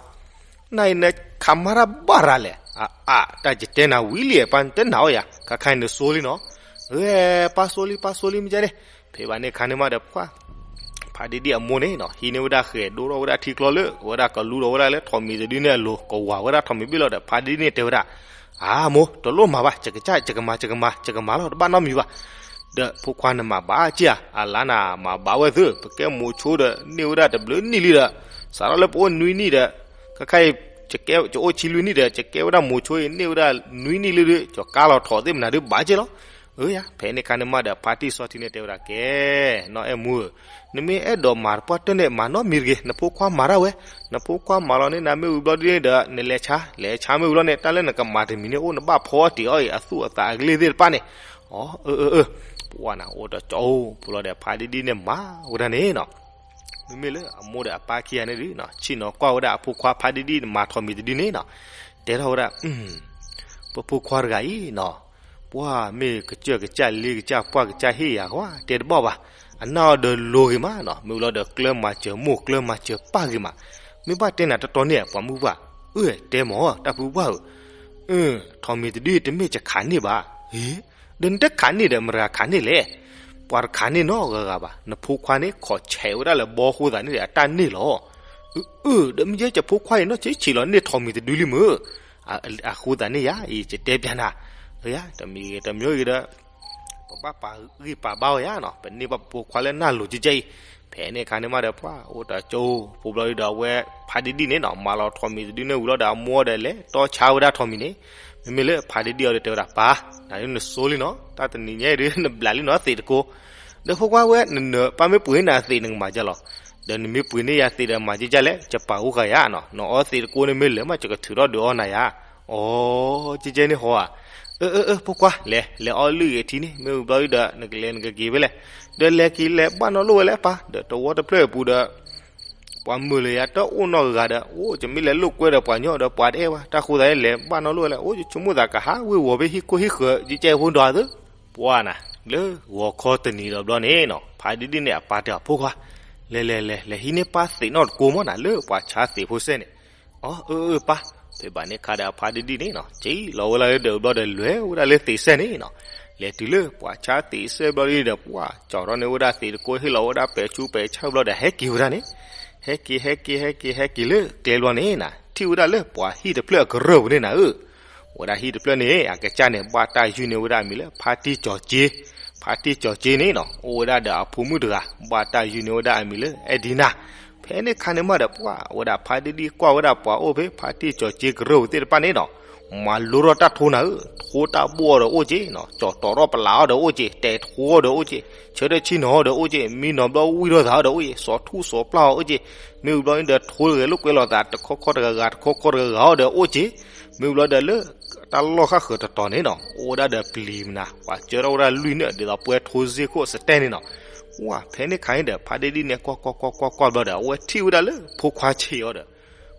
နၤအံၤနခးမၤတၢ်ဘၣ်ရၤလဲၣ်. အါ, အါ, တၢ်ယတဲနၤဝံၤလံ, ပၢ်နတနာ်အီၤယၤ, ခါခါအံၤနဆိလံနီၤ. ဂဲၤ, ပၢ်ဆိလံ ပၢ်ဆိလံ မ့ၢ်ကဲန့ၣ်. ဖဲဘၣ်န့ၣ်ခါန့ၣ်မးဒီး ပှၢ်ဖါဒံဒံအမိၢ်န့ၣ်နီၤ ဟံးန့ၢ်ဝဲဒၣ်ဃဲၤ ဒိၣ်ထီၣ်ဝဲဒၣ်ထံကျီလၢ အဝဲဒၣ်ကလူထီၣ်ဝဲဒၣ်လၢထိးမံၤတဒုန့ၣ်အလိၤ ကဝၤဝဲဒၣ်ထိးမံၤဘ့ၣ်လီၤဒီး ဖါဒံဒံန့ၣ်တဲဝဲဒၣ်, အါမိၢ် တလိၣ်မၤဘၣ်, ယကစၢ် ယကမၤ ယကမၤ ယကမၤလီၤ တဘၣ်နီတမံၤဘၣ်. ဒီးဖိခွါနမၤဘၣ်က့ဧါ, အလါနၤမၤဘၣ်ဝဲသု, ပကဲမိၤဆိဒီး န့ၢ်ဝဲဒၣ်တဘျုးနံၣ်လံဒီး စးထီၣ်လၢပအိၣ်နွံနံၣ်ဒီး ခဲခါအံၤ ယအိၣ်ဆံလွံၢ်နံၣ်ဒီး ယကဲဝဲဒၣ်မိၤဆိအံၤ န့ၢ်ဝဲဒၣ်နွံနံၣ်လံဒီး ယကါလီၤထိးသ့ၣ်မနုၤဒုးဘၣ်က့လီၤ. အၢယၤ ဖဲန့ၣ်ခါန့ၣ်မးဒီး ဖါတံၢ်စီထံန့ၣ်တဲဝဲဒၣ်ကဲ, နီၢ်အဲၣ်မူဧၢ, နမ့ၢ်အဲၣ်ဒိးမၤတပှၢ်တၢၢ်န့ၣ် မၤနီတမံၤတဂ့ၤ, နဖိခွါမၤတၢ်ဝဲ, နဖိခွါမၤလီၤန့ၢ်နၤမ့ၢ်ဝံၤဘျီဒ်န့ၣ်ဒီး နလဲၤဆါ, လဲၤဆါမ့ၢ်ဝံၤလီၤန့ၣ် တၢ်လၢနကမၤတမံၤန့ၣ် အိၣ်နဘၣ်ဖီအီၣ်တ့ၢ်အီၣ်အံၤ အသူၣ်အသးအကလ့ၢ်သ့ၣ်တဖၣ်န့ၣ်. အၢ အၢ အၢ, ပှၢ်နၤအိၣ်တကၠီအိၣ် ပူၤလီၤဒီး ဖါဒံဒံန့ၣ်မၤဝဲဒၣ်န့ၣ်နီၤ. မ့မ့ၢ်လၢအမိၢ်ဒီးအပၢ်ခံဂၤန့ၣ်ဒုး ဆ့ၣ်နီၤကွၢ်ဝဲဒၣ်အဖိခွါဖါဒံဒံမၤထိးမံၤတဒုန့ၣ်နီၤ, တဲထီၣ်ဝဲဒၣ်, ပဖိခွါတဂၤအံၤနီၤ, ပှၢ်မ့ၢ်ကစၢၢ်ကစၢ်လ့ကစၢ်ပှၢ်ကစၢ်ဟ့ၣ်ယၤကွၢ် တဲတဘၣ်ဘၣ်, အနၢ်အီၤဒီးလိၤဂ့ၤမးနီၤ, မ့ၢ်ဝံၤလီၤဒီးကျၢၢ်မၤစၢၤမိၢ်ကျၢၢ်မၤစၢၤပၢ်ဂ့ၤမး, မ့ၢ်ဘၣ်တဲနၤတတီန့ၣ် ပှၤမုၢ်ပှၢ်, အၢ တဲမး တၢ်ဖုပှၢ်ဧၢ, ထိးမံၤတဒုတမ့ၢ်ယခးန့ၢ်ဘၣ်, ဒီးနတခးန့ၢ်ဒီး မတၤခးန့ၢ်လဲၣ်. ပှၤတခးန့ၢ်နီတဂၤဂၤဘၣ်, နဖိခွါန့ၣ် ခိးဆဲးဝဲဒၣ်လၢဘီအဃိသတးန့ၣ်ဒီး အတၢ်န့ၢ်လီၤ. အၢ ဒီးမ့ၢ်ယဲယဖိခွါအံၤ နီၢ်ဆံးဆံးလီၤ န့ၢ်ထိးမံၤတဒုလံမ့ၢ်, အဃိသတးန့ၣ်ယၤအံၤ ယတဲပျးနၤ, တမံၤဂ့ၤတမံၤဂ့ၤဒီး ပဘၣ်ပာ်ဂံၢ်ပာ်ဘါအီၤယၤနီၤ, ပန့ၢ်ဘၣ်ပဖိခွါလၢနၢ်လိၤကဲကဲအံၤ. ဖဲန့ၣ်အခါန့ၣ်မးဒီး ပှၢ်အိၣ်တကၠိ ပူၤဘျီဒုဒီး အဝဲဖါဒံဒံန့ၣ်နီၤ မၤလီၤထိးမံၤတဒုန့ၣ်ဝံၤလီၤဒီး အမိၢ်ဒီးလဲၤတီဆါဝဲဒၣ်ထိးမံၤန့ၣ်, မ့မ့ၢ်လၢဖါဒံဒံအီၤဒီးတဲဝဲဒၣ် ပၢ်, နၤဒုးနဆိလံနီၤ, တၢ်တနံၤညါအံၤဒုး နဘျးလံနီၤသံးတကိး, ဒီးဖိခွါဝဲ နနၢၤ ပၢ်မ့ၢ်ပှ့ၤန့ၢ်အသံး နကမၤဒ်လဲၣ်, ဒီးနမ့ၢ်ပှ့ၤန့ၢ်ယၤသံးဒီး မၤဒ်လဲၣ်, ယပာ်အိၣ်ဃာ်ယၤနီၤ, နအီသံးတကိးန့ၣ်မ့ၢ်လၢာ်မး ယကထုးထီၣ်ဒုးအီၣ်နၤယၤ. အိ ကဲကဲန့ၣ်ဟီဧါ, အၢ အၢ အၢ ဖိခွါ လဲၤ လဲၤအီလုၢ်ဂ့ၤထံန့ၣ် မ့ၢ်ဝံၤဘျီဒုဒီး နကလဲၤနကက့ၤဖဲလဲၣ်, ဒီးလဲၤက့ၤလဲၤဘၣ်နီၢ်လိၣ်ဝဲလၢအပၢ် ဒီးတဝီတဖျၢၣ်အပူၤဒီး ပှၤမုာ်လၢယၤတအိၣ်နီတဂၤဒီး အိၣ်ယမ့ၢ်လဲၤလိာ်ကွဲဒီးပှၤညီဒီးပှၤတအဲၣ်ဘၣ်, တၢ်ဃိသတးန့ၣ် လဲၤဘၣ်နီၢ်လိၣ်ဝဲလၢ အိၣ်ယဆိကမိၣ်သးကဟးဝ့ၤဝီၤဖဲဟံၣ်ခိၣ်ဟံၣ်ဃၢၤ ယကဲဖိဒွးသု ပှၢ်နၤ လၢဂီၤခီတနံၤဒီးဘျီန့ၣ်နီၤ ဖါဒံဒံၣ်န့ၣ်အပၢ်တဲအီၤ ဖိခွါ, လဲၤလဲၤလဲၤ လဲၤဟံးန့ၢ်ပၢ်သံးနီၣ်တကိးမးနၤ လၢပှၤဆါသံးဖိစဲန့ၣ်, အၢ အၢ အၢ ပၢ်, ဖဲဘၣ်န့ၣ်ခါဒီးအဖါဒံဒံၣ်န့ၣ်နီၤ က့ၤလီၤဝဲလၢဒၢးဘျီဒီးလဲၤဝဲဒၣ်လၢသံးစဲန့ၣ်နီၤ, လဲၤတုၤလၢပှၤဆါသံးစဲဘျီဒုဒီး ပှၢ်ကၠီထီၣ်န့ၢ်ဝဲဒၣ်သံးတကိး ဟ့ၣ်လီၤဝဲဒၣ်ပဲာ်ဆူပဲာ်ဆၢဘျီဒီး ဟဲက့ၤဝဲဒၣ်န့ၣ်, ဟဲက့ၤ ဟဲက့ၤ ဟဲက့ၤ ဟဲက့ၤလၢကျဲဘျီန့ၣ်နၤ ထံၣ်ဝဲဒၣ်လၢပှၤဟံၣ်တဖျၢၣ်အကရၢၢ်ပူၤန့ၣ်နၤဧၢ ဝဲဒၣ်ဟံၣ်တဖျၢၣ်န့ၣ် အကစၢ်န့ၣ် ဘၣ်တၢ်ယုၢ်န့ၢ်ဝဲဒၣ်အမံၤလၢ ဖါတံၢ်ကၠီၤက့, ဖါတံၢ်ကၠီၤက့န့ၣ်နီၤ အိၣ်ဝဲဒၣ်ဒီးအဖိမုၣ်တဂၤ ဘၣ်တၢ်ယုၢ်န့ၢ်ဝဲဒၣ်အမံၤလၢ အဲၣ်ဒံနၢ်, ဖဲန့ၣ်ခါန့ၣ်မးဒီး ပှၢ်ဝဲဒၣ်ဖါဒံဒံၣ်ကွၢ်ဝဲဒၣ်ပှၤအိၣ်ဖဲဖါတံၢ်ကၠီၤက့ကရၢၢ်ပူၤသ့ၣ်တဖၣ်န့ၣ်နီၤ မၤလိထီၣ်တၢ်ထိနၤဧၢ, ထိတၢ်ဘိၣ်အီၤဒီးအိၣ်က့နီၤ, ကၠီၤတီၤထီၣ်ပလးအီၤဒီးအိၣ်က့, တဲာ်ထိအီၤဒီးအိၣ်က့, ဆၢထၢၣ်ဆ့ၣ်နီၤအီၤဒီးအိၣ်က့, မံနီၤဘျီဝံၢ်ထီၣ်သးအီၤဒီးအိၣ်က့, စီၤထူၣ်စီၤပျၢ်အီၤအိၣ်က့, မ့ၢ်ဝံၤဘျီန့ၣ်ဒီးထိတဂဲၤလိာ်ကွဲလိာ်သး တခီခီတဂၤဂၤ တခီခီတဂၤဂၤအီၤဒီးအိၣ်က့, မ့ၢ်ဝံၤဘျီဒီးလၢ တၢ်လီၢ်ဃၣ်ဃၢၤတတီၤန့ၣ်နီၤ အိၣ်ဝဲဒၣ်ဒီးပျံၤမနၤ ပှၤစၢထီၣ်ဝဲဒၣ်လွံၢ်နၢၣ် ဒ်သိးပှဲၤထိစ့ၢ်ခိၣ်စတဲန့ၣ်နီၤ, ဝဲဖဲန့ၣ်ခါန့ၣ်ဒီး ဖါဒံဒံၣ်န့ၣ် ကွၢ်ကွၢ်ကွၢ်ကွၢ်ကွၢ်ဘျီဒီး အဝဲထံၣ်ဝဲဒၣ်လၢဖိခွါဆံးအီၤဒီး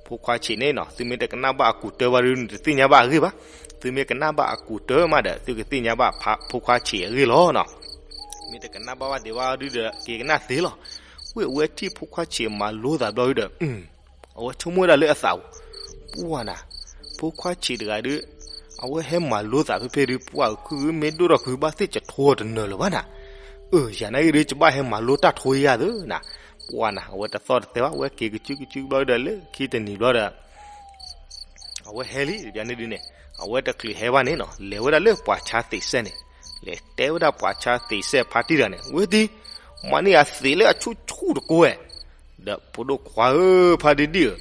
ဖိခွါဆံးန့ၣ်နီၤ သုမ့ၢ်တကနၣ်ဘၣ်အကူးတၢဘၣ်ဒီး နတသ့ၣ်ညါဘၣ်အဂ့ၢ်ဘၣ်, သုမ့ၢ်ကနၣ်ဘၣ်အကူးတၢမးဒီး သုကသ့ၣ်ညါဘၣ်ဖိခွါဆံးအဂ့ၢ်လီၤနီၤ, မ့ၢ်တကနၣ်ဘၣ်ဘၣ်ဒံးဘၣ်ဒီး က့ၤကနၣ်သ့လီၤ, ဝဲအဝဲထံၣ်ဖိခွါဆံးမၤလိသးဘျီဒီး အဝဲဆိကမိၣ်ဝဲဒၣ်လၢအသးပူၤ, ပှၢ်နၤ, ဖိခွါဆံးတဂၤဒီး အဝဲဟဲမၤလိသးဖဲဖဲဒီး ပှၢ်ခုမ့ၢ်ဒိၣ်ထီၣ်ခုဘၣ်သ့ၣ်ကထိအီၤတနၢၤလၢၤဘၣ်နၤ, အၢ ယၤနာ်က့ဒီး ယဘၣ်ဟဲမၤလိတၢ်ထိယၤသၢနၤ, ပှၢ်နၤ အဝဲတသီၣ်တသဲဘၣ် အဝဲက့ၤကစုကစုဘျီဒီးလၢခံတနံၤဘျီဒီး အဝဲဟဲလံ တဘျီန့ၣ်ဒုန့ၣ် အဝဲတချုးဟဲဘၣ်န့ၣ်နီၤ လဲၤဝဲဒၣ်လၢပှၤဆါသံးစဲန့ၣ်, လဲၤတဲဝဲဒၣ်ပှၤဆါသံးစဲဖါတံၢ်တဂၤန့ၣ် ဝဲဒ် မၤန့ၢ်အသံးလၢအဆူၣ်ဆူၣ်တကိးဝဲ, ဒီးဖိဒိၣ်ခွါဧၢ ဖါဒံဒံၣ်ဧၢ,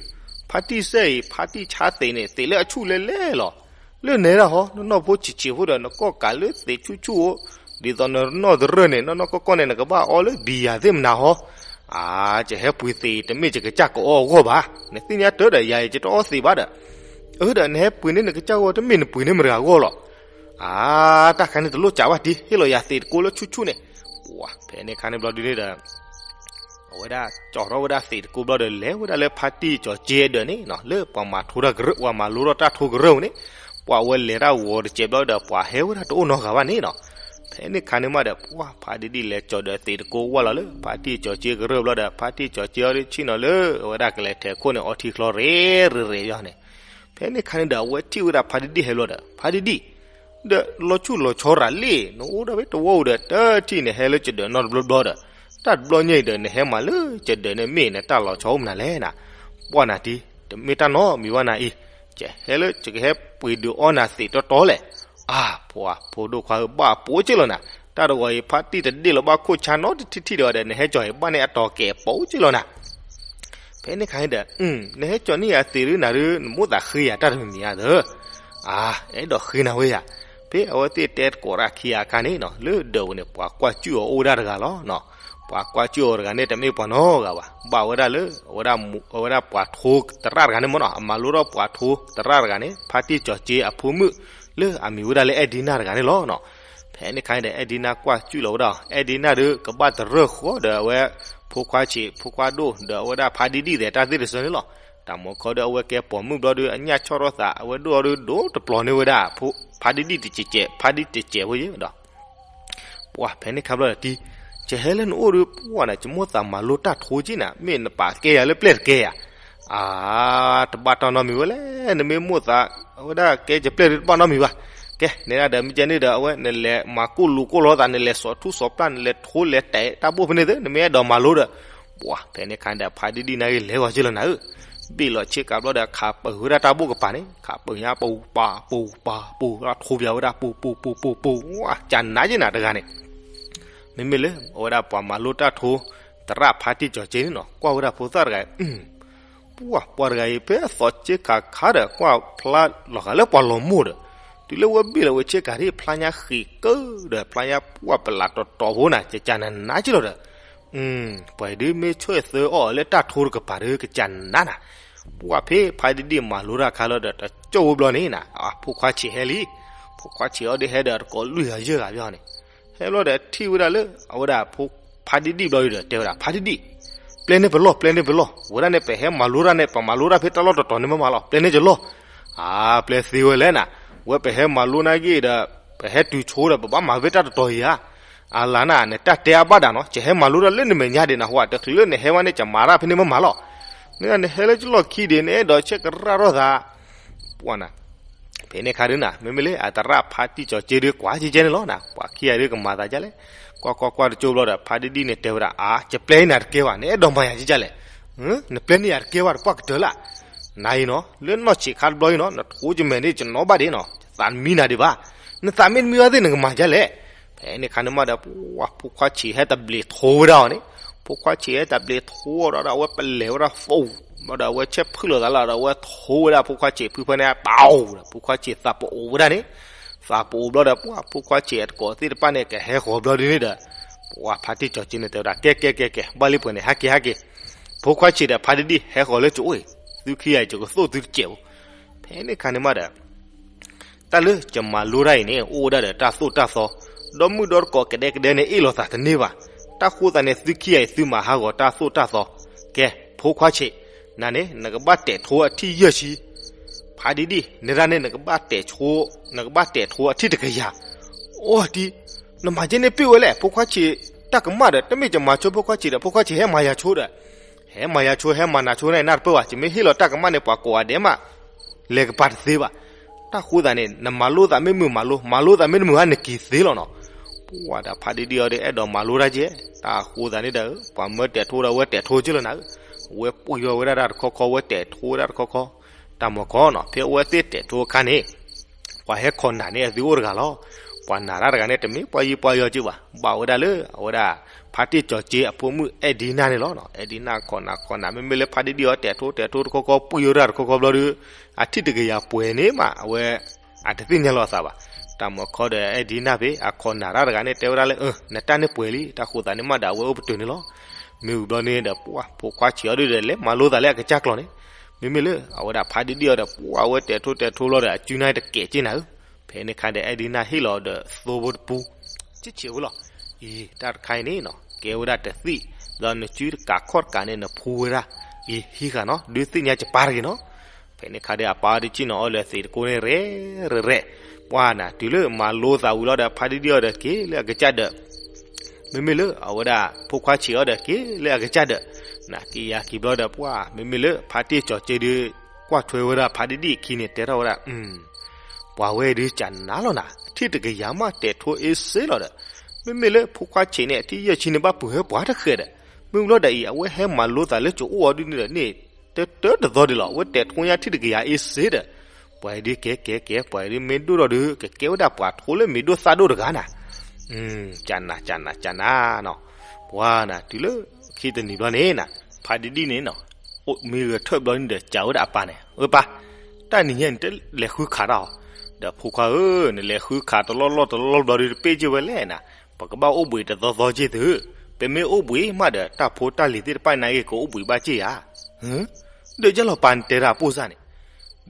ဖါတံၢ်စဲအံၤ ဖါတံၢ်ဆါသံးန့ၣ် သံးလၢအဆူၣ်လဲၤလဲၤလီၤ, လၢနဲဒၣ်ဟီ နနီၢ်ဖိဆံးဆံးဖိဒီး နကီၢ်ကးလၢသံးဆူၣ်ဆူၣ်အိၣ်, ဒ်သိးနနီၢ်တရၢၢ်န့ၣ် နီၢ်နီၢ်ကီၢ်ကီၢ်န့ၣ် နကဘၣ်အီလၢဘံယၤသ့ၣ်မနၤဟီ, အါ ယဟဲပှ့ၤသံးတမ့ၢ်ယကစၢ်ကအီအဂီၢ်ဘၣ်, နသ့ၣ်ညါတၢ်ဒီး ယၤအံၤယတအီသံးဘၣ်ဒီး, အၢ ဒီးနဟဲပှ့ၤန့ၢ်နကစၢ်ဂီၢ် တမ့ၢ်နပှ့ၤန့ၢ်မတၤတဂၤအဂီၢ်လီၤ, အါ တၢ်ခါန့ၣ်တလိၣ်စးဘၣ်တံၢ် ဟ့ၣ်လီၤယၤသံးတကိးလၢဆူၣ်ဆူၣ်န့ၣ်, ပှၢ် ဖဲန့ၣ်ခါန့ၣ်ဘျီဒုန့ၣ်ဒီး အဝဲဒၣ်ကၠီထီၣ်ဝဲဒၣ်သံးတကိးဘျီဒီး လဲၤဝဲဒၣ်လၢဖါတံၢ်ကၠီၤက့အဒၢးန့ၣ်နီၤ လၢပှၤမၤထိတၢ်ကရၢၢ် ပှၤမၤလိထီၣ်တၢ်ထိကရၢၢ်ပူၤန့ၣ်, ပှၢ်ဝဲလဲၤတၢ်ဂီၤတစဲးဘျီဒီး ပှၤဟဲဝဲဒၣ်တအိၣ်နီတဂၤဘၣ်န့ၣ်နီၤ, ဖဲန့ၣ်ခါန့ၣ်မးဒီး ပှၢ် ဖါဒံဒံၣ်လဲၤကၠီၤဒီးသံးတကိးဝဲလီၤလၢ ဖါတံၢ်ကၠီၤက့ကရၢၢ်ဘျီဒီး ဖါတံၢ်ကၠီၤက့အီၤဒုးဆ့ၣ်နီၤလၢ အဝဲဒၣ်ကလဲၤထဲးခိၣ်န့ၣ် အီထံချီရ့ရ့ရ့ယီၤန့ၣ်, ဖဲန့ၣ်ခါန့ၣ်ဒီး အဝဲထံၣ်ဝဲဒၣ်ဖါဒံဒံၣ်ဟဲဘျီဒီး ဖါဒံဒံၣ် ဒီးလီၤဆူၣ်လီၤဆီရၤလံ, နအိၣ်ဒၣ်ဖဲတဝီပူၤဒီး တထံၣ်နဟဲလၢကဒၢးနီတဘျီဘျီဒီး, တၢ်တဘျီညါအံၤဒီး နဟဲမၤလၢကဒၢးန့ၣ်မ့ၢ်နတၢ်လီၤဆီအိၣ်မနုၤလဲၣ်နၤ, ပှၢ်နၤတံၢ် တမ့ၢ်တၢ်နီတမံၤဘၣ်နၤအံၤ, ယဟဲလၢယကဟဲပှ့ၤဒုးအီနၤသံးတီတီလဲၣ်, အါ ပှၢ် ဖိဒိၣ်ခွါဧၢ ဘၣ်ပိာ်က့ၢ်လီၤနၤ, တၢ်တဂီၤအံၤ ဖါတံၢ်တဒ့ၣ်လီၤဘၣ်ခိၣ်ဆါနီတထံၣ်ထံၣ်ဒီး ဒီးနဟဲကၠီၤအံၤ ဘၣ်န့ၢ်အတီၤကဲးပိာ်က့ၢ်လီၤနၤ ဖဲန့ၣ်ခါန့ၣ်ဒီး နဟဲကၠီၤန့ၢ်ယၤသံးဒုးနၤဒုး နမိၣ်သးဃ့ယၤတၢ်တမံၤမံၤဧါသၢ, အါ အဲၣ်ဒိးဃ့နၤဝဲယၤ, ဖဲအဝဲသ့ၣ်တဲသကိးတၢ်ခံဂၤအခါန့ၣ်နီၤ လၢဒၢးပူၤန့ၣ် ပှၤကွၢ်စူၣ်အီၤအိၣ်ဝဲဒၣ်တဂၤလီၤနီၤ, ပှၤကွၢ်စူၣ်အီၤတဂၤန့ၣ် တမ့ၢ်ပှၤနီတဂၤဘၣ်, ဘၣ်ဝဲဒၣ်လၢ အဝဲဒၣ်မူ အဝဲဒၣ်ပှၤထိသရၣ်တဂၤန့ၣ်မ့ၢ်နီၤ အမၤလိထီၣ်ပှၤထိသရၣ်တဂၤန့ၣ် ဖါတံၢ်ကၠီၤက့အဖိမုၣ် လၢအမံၤဝဲဒၣ်လၢအဲၣ်ဒံနၢ်တဂၤန့ၣ်လီၤနီၤ. ဖဲန့ၣ်ခါန့ၣ်ဒီး အဲၣ်ဒံနၢ်ကွၢ်စူၣ်လီၤဝဲဒၣ်အီၤ, အဲၣ်ဒံနၢ်ဒုး ကဘၣ်တရၢၢ်ဃီဒီးအဝဲ ဖိခွါဆံး ဖိခွါဒိၣ် ဒီးအဝဲဒၣ်ဖါဒံဒံၣ်သဲးတၢ်သ့ၣ်တစၢန့ၣ်လီၤ. တၢ်မူခီဒီးအဝဲကဲပိာ်မုၣ်ဘျီဒီး အညၣ်ဆီၣ်ထီၣ်သး အဝဲဒိၣ်အီၤဒုး ဒိတပျီၤန့ၢ်ဝဲဒၣ် ဖါဒံဒံၣ်တစဲးစဲး ဖါဒံတစဲးဖိယဲဒီး ပှၢ်ဖဲန့ၣ်ခါဘျီဒီးတံၢ်, ယဟဲလၢနအိၣ်ဒီး ပှၢ်နၤ ယမိၣ်သးမၤလိတၢ်ထိက့နၤ, မ့ၢ်နပာ်ကဲယၤလၢပျဲၢ်တကဲယၤ, အါ တဘၣ်တၢ်နီတမံၤဝဲလဲၣ်, နမ့ၢ်မိၣ်သး အဝဲဒၣ်ကဲယပျဲၢ်ဒုးတဘၣ်နီတမံၤဘၣ်. ကဲ နဲဒၣ်ဒီးမ့ၢ်ကဲန့ၣ်ဒီး အဝဲနလဲၤမၤကိၢ်လူၤကိၢ်လီၤသး နလဲၤစီၤထူစီၤပျၢ် နလဲၤထိလဲၤတဲာ်တၢ်ဘိၣ်ဖဲန့ၣ်သ့ နမ့ၢ်အဲၣ်ဒိးမၤလိဒီး, ပှၢ်ဖဲန့ၣ်ခါဒီး ဖါဒံဒံၣ်နၢ်ဂ့ၤလဲၤဂီၤက့လီၤနၤဧၢ, ဘ့ၣ်လီၤဆ့ကၤဘျီဒီး ခးပၢၤဝဲဒၣ်တၢ်ဘိၣ်ကပၤန့ၣ် ခးပၢၤညါပူၤပာ်ပူၤပာ်ပူၤ ထိပၠးဝဲဒၣ်ပူၤပူၤပူၤပူၤပူၤ ဝဲကနးက့နၤတဂၤန့ၣ် မ့မ့ၢ်လၢ အဝဲဒၣ်ပှၤမၤလိတၢ်ထိ သရၣ်ဖါတံၢ်ကၠီၤက့န့ၣ်နီၤ ကွၢ်ဝဲဒၣ်ဖိသၣ်တဂၤအံၤ, ပှၢ် ပှၤတဂၤအံၤ ဖဲအသီဆ့ကၤခါဒီး ကွၢ်ဖျါလီၤဂာ်လၢပှၤလီၤမိၢ်ဒီး, တုၤလၢဝဲဘ့ၣ်လီၤဝဲဆ့ကၤဒ်ဖျါညါဃံးကၢဒီး ဖျါညါပှၢ်ပလးတီၤတီၤဖိနၤ ကကနးနးက့လီၤဒီး, ပှၤအံၤဒုးမ့ၢ်ဆိၣ်သၢအီၣ်အီၤလၢတၢ်ထိတကပၤဒီး ကကနးနး, ပှၢ်ဖဲဖါဒံဒံၣ်မၤလိတၢ်ခါလီၤဒီး တကၠိၢ်ဝဲဘျီန့ၣ်နၤ အဖိခွါဆံးဟဲလံ, ဖိခွါဆံးအီၤဒ်ဟဲဒီးတကိးလွံၢ်ဂၤယဲၢ်ဂၤဘၣ်န့ၣ်, ဟဲဘျီဒီးထံၣ်ဝဲဒၣ်လၢ အဝဲဒၣ်ဖါဒံဒံၣ်ဘျီဒီး တဲဝဲဒၣ် ဖါဒံဒံၣ်, ပျဲန့ၢ်ပလီၢ် ပျဲန့ၢ်ပလီၢ်, ဝဲဒၣ်န့ၣ် ပဟဲမၤလိတၢ်န့ၣ် ပမၤလိတၢ်ဖဲတၢ်လီၢ်တတီၤန့ၣ်မ့ၢ်မးလီၤ, ပျဲန့ၢ်ယလီၢ်. အါ, ပျဲသ့ဝဲလဲၣ်နၤ, ဝဲပဟဲမၤလိနာ်က့ဒီး ပဟဲတုၤဆိဒီး ပဘၣ်မၤဖဲတၢ်တတီၤအံၤဧါ. အလၤနၤ နတၢ်တဲအါဘၣ်ဒၣ်နီၤ, ယဟဲမၤလိတၢ်လၢနမဲာ်ညါဒံးနဟူဧါ, တချုးလၢနဟဲဝဲန့ၣ် ယမၤတၢ်ဖဲန့ၣ်မ့ၢ်မးလီၤ. နဂၤနဟဲလၢယလီၢ်ခံဒံး နအဲၣ်ဒိးဆဲးကရၣ်ထီၣ်သး ပှၢ်နၤ, ဖဲန့ၣ်ခါဒုနၤ မ့မ့ၢ်လၢအသရၣ်ဖါတံၢ်စီၤက့ဒုးကွၢ်ကဲကဲန့ၣ်လီၤနၤ, ပှၤခံဂၤဒုးကမၤသးဒ်လဲၣ်, ကွၢ်ကွၢ်ကွၢ်တကၠိဘျီဒီး ဖါဒံဒံၣ်န့ၣ်တဲဝဲဒၣ် အါ, ယပျဲန့ၢ်ယၤတကဲဘၣ်, နအဲၣ်ဒိးမၤယၤကဲကဲလဲၣ်, နပျဲန့ၢ်ယၤတကဲဘၣ် တပှၢ်ကတၢၢ်လၢ် နၤအံၤနီၤ လၢနီၢ်ဆံးခါတဘျီအံၤနီၤ နထိယမဲာ်န့ၣ် ယနီၣ်ဘၣ်ဒံးနီၤ, ယသးတမံနၤဒံးဘၣ်, နသးမ့ၢ်တမံဘၣ်သ့ၣ် နကမၤဒ်လဲၣ်. ဖဲန့ၣ်ခါန့ၣ်မးဒီး ပှၢ် ဖိခွါဆံးဟဲတဘျီးထိဝဲဒၣ်အီၤန့ၣ်, ဖိခွါဆံးဟဲတဘျီးထိအီၤဒီး အဝဲပလဲၤဝဲဒၣ် phone ဘျီဒီး အဝဲဆဲးဖုၣ်လိာ်သးလီၤဒီး အဝဲထိဝဲဒၣ် ဖိခွါဆံးဖုဖဲန့ၣ် ပၢ်, ဖိခွါဆံးသးပအိၣ်ဝဲဒၣ်န့ၣ်, သးပအိၣ်ဘျီဒီး ပှၢ် ဖိခွါဆံးအတကိးသ့ၣ်တဖၣ်န့ၣ် ကဟဲဃီၤဘျီဒ်န့ၣ်ဒီး ပှၢ် ဖါတံၢ်စီၤက့န့ၣ်တဲဝဲဒၣ် ကဲကဲကဲကဲ ဘၣ်လံပှဲၤန့ၣ် ဟဲက့ၤဟဲက့ၤ, ဖိခွါဆံးဒီးဖါဒံဒံၣ် ဟဲဃီၤလၢကအိၣ်အံၤ, သုခံဂၤအံၤ ယကသိၣ်သုတစဲးဖိ. ဖဲန့ၣ်ခါန့ၣ်မးဒီး တၢ်လၢယမၤလိတၢ်အံၤန့ၣ် အိၣ်ဝဲဒၣ်ဒီးတၢ်သိၣ်တၢ်သီ, ဒီမုၣ်ဒီတကိးကဒဲကဒဲန့ၣ် အ့ၣ်လိာ်သးတန့ၢ်ဘၣ်. တၢ်ဃိသးန့ၣ် သုခံဂၤအံၤ သုမၤဟးဂီၤတၢ်သိၣ်တၢ်သီ. ကဲ ဖိခွါဆံး, နၤန့ၣ် နကဘၣ်တဲာ်ထိအထံၣ်ယဲၢ်ဆံ, ဖါဒံဒံၣ် နဒၣ်န့ၣ် နကဘၣ်တဲာ်ထိ, နကဘၣ်တဲာ်ထိအထံၣ်တကယၤ. အိၣ်တံၢ်, နမၤကဲန့ၣ်ပ့ၢ်ဝဲလဲၣ် ဖိခွါဆံး, တၢ်ကမၣ်ဒီး တမ့ၢ်ယမၤဆိဖိခွါဆံးဒီး ဖိခွါဆံးဟဲမၤယၤဆိဒီး ဟဲမၤယၤဆိ ဟဲမၤနၤဆိန့ၣ် နၢ်တပၢၢ်ဘၣ်, ယမ့ၢ်ဟ့ၣ်လီၤတၢ်ကမၣ်န့ၣ် ပှၤကိးဂၤဒဲးမး လဲၤကပၤတသ့ဘၣ်. တၢ်ဃိသးန့ၣ် နမၤလိသးမ့ၢ်မုာ်မၤလိ, မၤလိသးမ့ၢ်တမုာ်ဧါ နက့ၤသ့လီၤနီၤ. ပှၢ်ဒီးဖါဒံဒံၣ်အီၤဒီး အဲၣ်ဒိးမၤလိတၢ်ကဲ, တၢ်ဃိသးန့ၣ်ဒီး ပှၤမၢတဲာ်ထိဒီး အဝဲတဲာ်ထိက့လီၤနၤ, အဝဲပှ့ၤအီၤဝဲဒၣ်တၢ်တခီခီ အဝဲတဲာ်ထိဝဲဒၣ်တခီခီ. တၢ်မၤခီနီၤ ဖဲအဝဲသ့ၣ်တဲာ်ထိအခါန့ၣ် ပှၤဟဲခိးနၢ်န့ၣ် အသုအိၣ်တဂၤလီၤ. ပှၤနၢ်တၢ်တဂၤန့ၣ် တမ့ၢ်ပှၤယံၤပှၤယီၤက့ဘၣ်, ဘၣ်ဝဲဒၣ်လၢ အဝဲဒၣ် ဖါတံၢ်စီၤက့အဖိမုၣ်အဲၣ်ဒံနၢ်န့ၣ်လီၤ. အဲၣ်ဒံနၢ်ခိးနၢ်ခိးနၢ် မ့မ့ၢ်လၢဖါဒံဒံၣ်အီၤတဲာ်ထိတဲာ်ထိတခီခီ ပှ့ၤအီၤတၢ်တခီခီဘျီဒီး အထံၣ်တကယၤပှဲၤန့ၣ်မး အဝဲ အတသ့ၣ်ညါလီၤအသးဘၣ်. တၢ်မၤခီဒီးအဲၣ်ဒံနၢ်ဖဲ အခိးနၢ်တၢ်တဂၤန့ၣ် တဲဝဲဒၣ်လၢ နတၢ်န့ၣ်ပှဲၤလံ, တၢ်ဃိသးန့ၣ်မးဒီး အဝဲအိၣ်ပတုာ်န့ၣ်လီၤ. မ့ၢ်ဝံၤဘျီန့ၣ်ဒီး ပှၢ် ဖိခွါဆံးအီၤဒုဒီး လဲၤမၤလိသးလၢအကစၢ်ကျိာ်န့ၣ်, မ့မ့ၢ်လၢ အဝဲဒၣ်ဖါဒံဒံၣ်အီၤဒီး ပှၢ် အဝဲတဲာ်ထိတဲာ်ထိဘျီဒီး အစုန့ၣ်တကဲးက့နၤဧၢ. ဖဲန့ၣ်ခါဒီး အဲၣ်ဒံနၢ်ဟ့ၣ်လီၤဒီးသိဖိတပူ ဆံးဆံးဝဲလီၤ. အံၤ တၢ်တခါအံၤန့ၣ်နီၤ ကဲဝဲဒၣ်တသံၣ်, ဒီးနစုတကးခီၣ်တကးန့ၣ် နဖူဝဲဒၣ်, အံၤ ဟံးဃာ်နီၤ ဒုးသ့ၣ်ညါယပၢ်တဂ့ၤနီၤ. ဖဲန့ၣ်ခါဒီး အပၢ်အီၤဒုးစံၣ်နီၤအီၤလၢသံးတကိးန့ၣ် ရဲၣ်ရဲၣ်ရဲၣ်, ပှၢ်နၤ တုၤလၢမၤလိသးဝံၤလီၤဒီး ဖါဒံဒံၣ်အီၤဒီးက့ၤလၢအကစၢ်ဒၢး မ့မ့ၢ်လၢအဝဲဒၣ် ဖိခွါဆံးအီၤဒီးက့ၤလၢအကစၢ်ဒၢး, နၤက့ၤယၤက့ၤဘျီဒီး ပှၢ် မ့မ့ၢ်လၢဖါတံၢ်စီၤက့ဒုး ကွၢ်ထွဲဝဲဒၣ်ဖါဒံဒံၣ်အခံန့ၣ် တဲထီၣ်ဝဲဒၣ်, ပှၤဝဲဒုးကနၣ်လီၤနၤ ထံၣ်တကယၤမး တဲာ်ထိအ့စ့လီၤဒီး, မ့မ့ၢ်လၢဖိခွါဆံးန့ၣ် အထံၣ်ယဲၢ်ဆံန့ၣ် ဘၣ်ပှ့ၤဟဲပှၤတဃဲးဒီး, မ့ၢ်ဝံၤလီၤဒီးအံၤ အဝဲဟဲမၤလိသးလၢကအိၣ်အီၤဒုန့ၣ်ဒီးန့ၣ် တတၢတသီဒံးလီၤ အဝဲတဲာ်ထိညါထံၣ်တကယၤအ့စ့ဒီး, ပှၤဒုးကဲကဲကဲ ပှၤဒုးမ့ၢ်ဒိၣ်ထီၣ်ဒုး ကကဲဝဲဒၣ်ပှၤထိလၢမ့ၢ်ဒိၣ်သၣ်ဒိၣ်တဂၤနၤ ကနၤ ကနၤ ကနၤနီၤ, ပှၤနၤ တုၤလၢခံတနံၤဘျီန့ၣ်နၤ ဖါဒံဒံၣ်န့ၣ်နီၤ, အိၣ်မ့ၢ်ဂဲၤထၢၣ်ဘျီန့ၣ်ဒီး စံးဝဲဒၣ်အပၢ်န့ၣ်, အၢပၢ်, တၢ်နံၤညါန့ၣ် တလဲၤဃုခးတၢ်အီၤ, ဒီးဖိခွါဧၢ, နလဲၤဃုခးတလီၢ်လီၢ်တလီၢ်လီၢ်ဘျီဒီး တပ့ၢ်က့ၢ်ဝဲလဲၣ်နၤ, ပကဘၣ်အိၣ်ဘှံးတသီသီက့ၢ်သု, ပမ့ၢ်အိၣ်ဘှံးမးဒီး တၢ်ဖိတၢ်လံၤသ့ၣ်တဖၣ်န့ၣ်ဂ့ၤ ကအိၣ်ဘှံးဘၣ်က့ၢ်ဧါ, ဒီးယဲလီၤပၢ်နတဲတၢ်အပိၢ်စၢ်န့ၣ်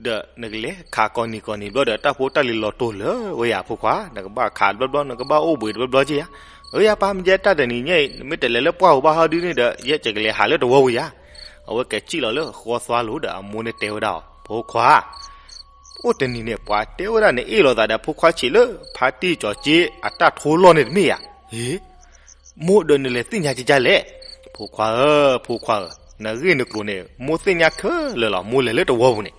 ဒီးနကလဲၤခးကိးနံၤကိးနံၤဘျီဒီး တၢ်ဖိတၢ်လံၤလီၤတိာ်လၢဝဲယၤဖိခွါ, နကဘၣ်ခးတဘျီဘျီ နကဘၣ်အိၣ်ဘှံးတဘျီဘျီက့ၢ်ဧါ. အၢ ယပၢ် မ့ၢ်ယဲတၢ်တနံၤညါအံၤ နမ့ၢ်တလဲၤလၢပှၢ်ပူၤဘၣ်ဟီဒုန့ၣ်ဒီး ယဲယကလဲၤဟးလၢတဝီပူၤယၤ. အဝဲကစံၣ်လီၤလၢဃီသွါလိၤဒီးအမိၢ်န့ၣ်တဲဝဲဒၣ်အီၤ, ဖိခွါ အိၣ်တနံၤန့ၣ် ပှၤတဲဝဲဒၣ်နအ့ၣ်လိာ်သးဒီးဖိခွါဆံးလၢ ဖါတံၢ်စီၤက့အတၢ်ထိလီၢ်န့ၣ်တမ့ၢ်ဧါ. အ့ မိၢ်ဒီးနလဲၤသ့ၣ်ညါကကၢ်လဲၣ်. ဖိခွါဧၢ, ဖိခွါဧၢ, နဂ့ၢ်နကျိၤန့ၣ် မိၢ်သ့ၣ်ညါခဲလၢာ်လီၤ, မိၢ်လဲၤလၢတဝီပူၤန့ၣ်.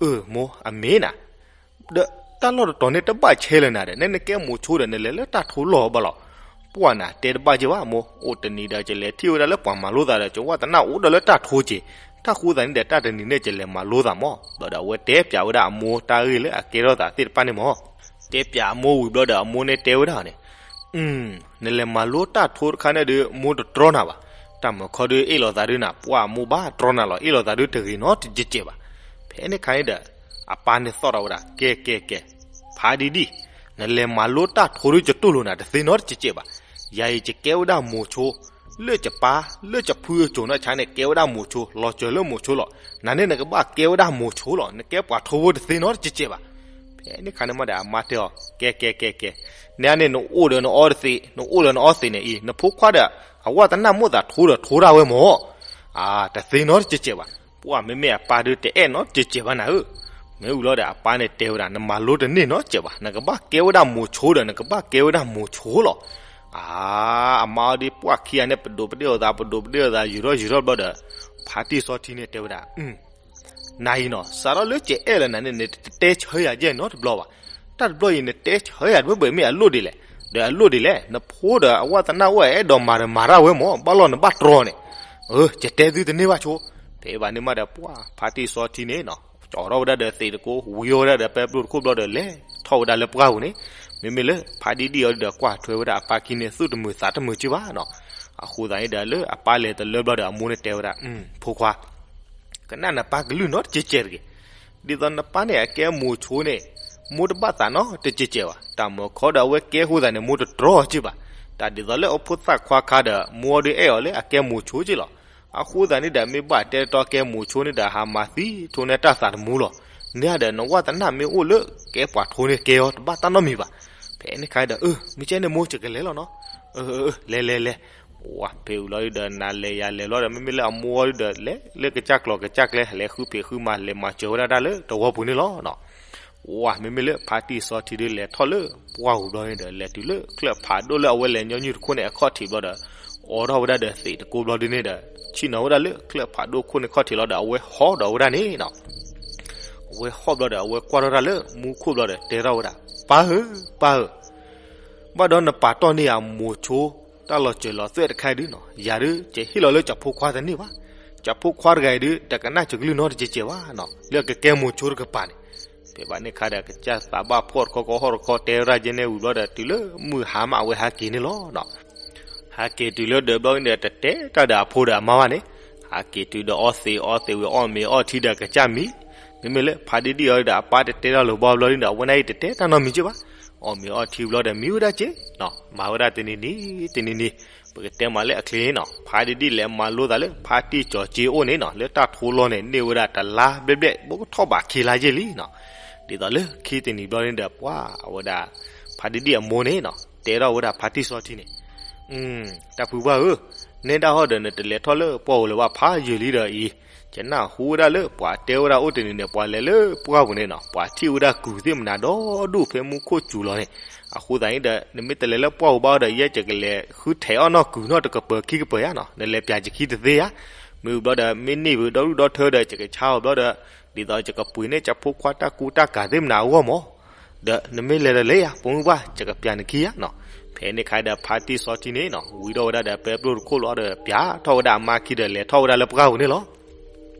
အၢ မိၢ်အမ့ၢ်နၤ, ဒီးတၢ်လီၢ်တတီၤန့ၣ်တဘၣ်ဆဲးလၢၤနၤဒီး နဲနကဲမိၤဆိဒီး နလဲၤလၢတၢ်ထိလီၢ်ဘၣ်လီၤ. ပှၢ်နၤ တဲတဘၣ်က့ၢ်ဘၣ် မိၢ်, အိၣ်တနံၤဒီး ယလဲၤထံၣ်ဝဲဒၣ်လၢပှၤမၤလိသးဒီး ယဝဲသနာ်အိၣ်ဒီးလၢတၢ်ထိက့ၢ်, တၢ်ဃိသးန့ၣ်ဒီး တၢ်တနံၤန့ၣ် ယလဲၤမၤလိသးမး. ဘျီဒီးအဝဲတဲပၠးဝဲဒၣ်အမိၢ်တၢ်ဂ့ၢ်လၢအကဲထီၣ်သးသ့ၣ်တဖၣ်န့ၣ်မး တဲပၠးအမိၢ်ဝံၤဘျီဒီး အမိၢ်န့ၣ်တဲဝဲဒၣ်န့ၣ်, နလဲၤမၤလိတၢ်ထိတခါန့ၣ်ဒီး မိၢ်တတြီနၤဘၣ်. တၢ်မၤခီဒုးအ့ၣ်လိာ်သးဒုးနၤ ပှၢ်မိၢ်ဘၣ်တြီနၤလီၤ, အ့ၣ်လိာ်သးဒုးတဂ့ၤနီတစဲးစဲးဘၣ်. ဖဲန့ၣ်ခါန့ၣ်ဒီး အပၢ်န့ၣ်သီၣ်ထီၣ်ဝဲဒၣ် ကဲကဲကဲ, ဖါဒံဒံၣ်, နလဲၤမၤလိတၢ်ထိဒုး ယတူၢ်လိာ်နၤတသ့နီတစဲးစဲးဘၣ်. ယၤအံၤယကဲဝဲဒၣ်မိၤဆိ, လၢယပၢ် လၢယဖုအစိၤနီၢ်ဆါန့ၣ် ကဲဝဲဒၣ်မိၤဆိ, လီၤစၢၤလၢမိၤဆိလီၤ. နၤန့ၣ်နကဘၣ်ကဲဝဲဒၣ်မိၤဆိလီၤ, နကဲပှၤထိဖိတသ့နီတစဲးစဲးဘၣ်. န့ၣ်ခါန့ၣ်မးဒီးအမါတဲအီၤ, ကဲကဲကဲကဲ, န့ၣ်န့ၣ် နအိၣ်ဒီးနအီတသ့, နအိၣ်ဒီးနအီသ့န့ၣ်အံၤ နဖိခွါဒီး အဝၣ်တနၢ်မိၣ်သးထိဒီးထိဒၣ်ဝဲမၢ်. အါ တသ့နီတစဲးစဲးဘၣ်. ပှၢ် မ့မ့ၢ်အပၢ်ဒုးတအဲၣ်နီတစဲးစဲးဘၣ်နၤဧၢ. မ့ၢ်ဝံၤလီၤဒီးအပၢ်န့ၣ်တဲဝဲဒၣ် နမၤလိတန့ၢ်နီတစဲးဘၣ်, နကဘၣ်ကဲဝဲဒၣ်မိၤဆိဒီး နကဘၣ်ကဲဝဲဒၣ်မိၤဆိလီၤ. အါ အမါအီၤဒ်ပှၢ်ခံဂၤန့ၣ် ပဒိးပဒ့ၣ်အီၤသး ပဒိးပဒ့ၣ်အီၤသး ယူၤထီၣ်ယူၤထီၣ်ဘျီဒီး ဖါတံၢ်စီထံန့ၣ်တဲဝဲဒၣ် နၤအံၤနီၤ စးထီၣ်လၢကအဲၣ်လၢနၤန့ၣ် နတတဲဆၢယၤယဲၢ်နီတဘျီဘၣ်. တၢ်တဘျီအံၤ နတဲဆၢယၤတဘၣ်ဘၣ် မ့ၢ်အလိၣ်ဒ်လဲၣ်, ဒီးအလိၣ်ဒ်လဲၣ်, နဖိဒီးအဝၣ်တနၢ်အိၣ် အဲၣ်ဒိးမၤဒီးမၤတၢ်ဝဲမၢ်, ဘၣ်လီၤနဘၣ်တြီန့ၣ်. အၢ ကတဲသုတန့ၢ်ဘၣ်ဆိ. ဖဲဘၣ်န့ၣ်မးဒီး ပှၢ် ဖါတံၢ်စီထံန့ၣ်နီၤ ကၠီထီၣ်ဝဲဒၣ်ဒီးသံးတကိး ဝံထီၣ်ဝဲဒၣ်ဒီးပဲပျိၢ်တခိၣ်ဘျီဒီး လဲၤထီၣ်ဝဲဒၣ်လၢပှၢ်ပူၤန့ၣ်. မ့မ့ၢ်လၢဖါဒံဒံၣ်အီၤဒီး ကွၢ်ထွဲဝဲဒၣ်အပၢ်ခံန့ၣ် သူၣ်တမုာ်သးတမုာ်က့ဘၣ်နီၤ. အဃိသတးန့ၣ်ဒီး လၢအပၢ်လဲၤတလၢဘျီဒီး အမိၢ်န့ၣ်တဲဝဲဒၣ် ဖိခွါ ကနၣ်နပၢ်ကလုၢ်နီတစဲးစဲးတဂ့ၤ. ဒ်သိးနပၢ်န့ၣ်အကဲမိၤဆိန့ၣ် မိၢ်တဘၣ်သးနီတစဲးစဲးဘၣ်. တၢ်မၤခီဒီးအဝဲကဲအဃိသတးန့ၣ် မိၢ်တတြီအီၤက့ဘၣ်. တၢ်ဒ်သိးလၢအဖိသၣ်ခွါခါဒီး မိၢ်အီၤဒုးအဲၣ်အီၤလၢအကဲမိၤဆိက့လီၤ. အဃိသတးန့ၣ်ဒီး မ့ၢ်ဘၣ်တဲတီကဲမိၤဆိန့ၣ်ဒီး ဟးမၤသံထိန့ၢ်တၢ်သးသမူလီၤ. မ့ၢ်ဒီး နဝၣ်တနၢ်မ့ၢ်အိၣ်လၢကဲပှၤထိန့ၣ် ကဲအီၤတဘၣ်တၢ်နီတမံၤဘၣ်. ဖဲန့ၣ်ခါဒီး အၢ မ့ၢ်ကဲန့ၣ်မိၢ် ယကလဲၤလီၤနီၤ. အၢ လဲၤလဲၤလဲၤ. ဝါ ဖဲအံၤလီၤဒီး နၤလဲၤယၤလဲၤလီၤဒီး မ့မ့ၢ်လၢအမိၢ်အီၤဒီး လဲၤလၢကစၢ်ကျိၤကစၢ်ကျဲ လဲၤဃုဖံးဃုမၤ လဲၤမၤစၢၤဝဲဒၣ်တၢ်လၢတဝီပူၤန့ၣ်လီၤနီၤ. ဝါ မ့မ့ၢ်လၢဖါတံၢ်စီထံဒုး လဲၤထီၣ်လၢပှၢ်ပူၤဘျီန့ၣ်ဒီး လဲၤတုၤလၢချၢၣ်ဖးဒိၣ်လၢအဝဲလဲၤညီနုၢ်တခိၣ်န့ၣ် အခီၣ်ထံးဘျီဒီး အိးထီၣ်ဝဲဒၣ်ဒီးသံးတကိးဘျီဒုန့ၣ်ဒီး ဆ့ၣ်နီၤဝဲဒၣ်လၢချၢၣ်ဖးဒိၣ်ခိၣ်န့ၣ်ခီၣ်ထံးလီၤဒီး အဝဲဟီၣ်ဒီးဝဲဒၣ်န့ၣ်နီၤ. အဝဲဟီၣ်ဘျီဒီး အဝဲကွၢ်ထီၣ်တၢ်လၢမူခိၣ်ဘျီဒီး တဲထီၣ်ဝဲဒၣ်, ပၢ်ဧၢ, ပၢ်ဧၢ, ဘၣ်ဒီးနပာ်တီၢ်န့ၢ်ယၤမိၤဆိ တၢ်လီၤစၢၤလီၤသွဲၣ်တခါအံၤဒုနီၤ, ယၤဒုး ယဟ့ၣ်လီၤလၢကၠီဖိခွါတန့ၢ်ဘၣ်. ကၠီဖိခွါတဂၤအံၤဒုး တကနၣ်ယကလုၢ်နီတစဲးစဲးဘၣ်နီၤ, လၢအကကဲမိၤဆိတကပၤန့ၣ်. ဖဲဘၣ်န့ၣ်ခါဒီး ကစၢ်သးဘၣ်ဖှီၣ်တခီခီ ဟီၣ်တခီ တဲဝဲဒၣ်ကဲန့ၣ်ဝံၤဘျီဒီး တုၤလၢမုၢ်ဟါမး အဝဲဟးက့ၤန့ၣ်လီၤနီၤ. ဟးက့ၤတုၤလၢဒၢးဘျီန့ၣ်ဒီး တတဲတၢ်ဒီးအဖိဒီးအမါဘၣ်န့ၣ်, ဟးက့ၤတုၤဒီးအီသံးအီသံးဝံၤ အီၣ်မ့ၤအီထံဒီးကစၢ်မံ. မ့မ့ၢ်လၢဖါဒံဒံၣ်အီၤဒီး အပၢ်တတဲတၢ်လၢၤဘၣ်ဘျီန့ၣ်ဒီး အဝဲန့ၣ်အံၤတတဲတၢ်နီတမံၤက့ဘၣ်. အီၣ်မ့ၤအီထံဘျီဒီး မံဝဲဒၣ်က့နီၤ, မၤဝဲဒၣ်တနံၤနံၤ တနံၤနံၤ, ပကတဲမးလၢအချ့နီၤ, ဖါဒံဒံၣ်လဲၤမၤလိသးလၢဖါတံၢ်စီၤက့အိၣ်န့ၣ်နီၤ, လၢတၢ်ထိလီၤန့ၣ် န့ၢ်ဝဲဒၣ်တလါဘျဲၣ်ဘျဲၣ် ဘိကထီၣ်ဘးခံလါယဲၢ်လံနီၤ. ဒ်သိးလၢခံတနံၤဘျီန့ၣ်ဒီး ပှၤအဝဲဒၣ် ဖါဒံဒံၣ်အမိၢ်န့ၣ်နီၤ တဲထီၣ်ဝဲဒၣ်ဖါတံၢ်စီထံန့ၣ်, တၢ်ဖုပှၢ်ဧၢ, နဲဒၣ်ဟီဒီး နတလဲၤထီၣ်လၢပှၢ်ပူၤလၢၤဘၣ်ဖးယံာ်လံဒီးအံၤ, ယနၢ်ဟူဝဲဒၣ်လၢပှၤတဲဝဲဒၣ်အိၣ်တနံၤန့ၣ် ပှၤလဲၤလၢပှၢ်ပူၤန့ၣ်နီၤ, ပှၤထံၣ်ဝဲဒၣ်ကုၤသ့ၣ်မနၤဒီဒူၣ်ဖဲမူခိၣ်စူၤလီၤန့ၣ်. အဃိသတးန့ၣ်ဒီး နမ့ၢ်တလဲၤလၢပှၢ်ပူၤဘၣ်ဒီး ယဲယကလဲၤဃုထံးအီၣ်နီၢ်ကုၤနီၢ်တကပၤခံကပၤယါနီၤ, နလဲၤပၠးယခံတသ့ယါ. မ့ၢ်ဝံၤဘျီဒီး မ့ၢ်န့ၢ်ဝဲဒီဒူၣ်ဒီထၢဒီး ယကဆါအီၤဘျီဒီး ဒ်သိးယကပှ့ၤန့ၢ်ယဖိခွါတၢ်ကူတၢ်ကၤသ့ၣ်မနၤအဂီၢ်မး. ဒီးနမ့ၢ်လဲၤဒီးလဲၤယါ ပိာ်မုၣ်ပှၢ် ယကပၠးနခံယါနီၤ. ဖဲန့ၣ်ခါဒီး ဖါတံၢ်စီထံန့ၣ်နီၤ ဝံထီၣ်ဝဲဒၣ်ဒီးပဲပျိၢ်တခိၣ်လီၤဒီး ပၠးထီၣ်ဝဲဒၣ်အမါခံဒီး လဲၤထီၣ်ဝဲဒၣ်လၢပှၢ်ပူၤန့ၣ်လီၤ.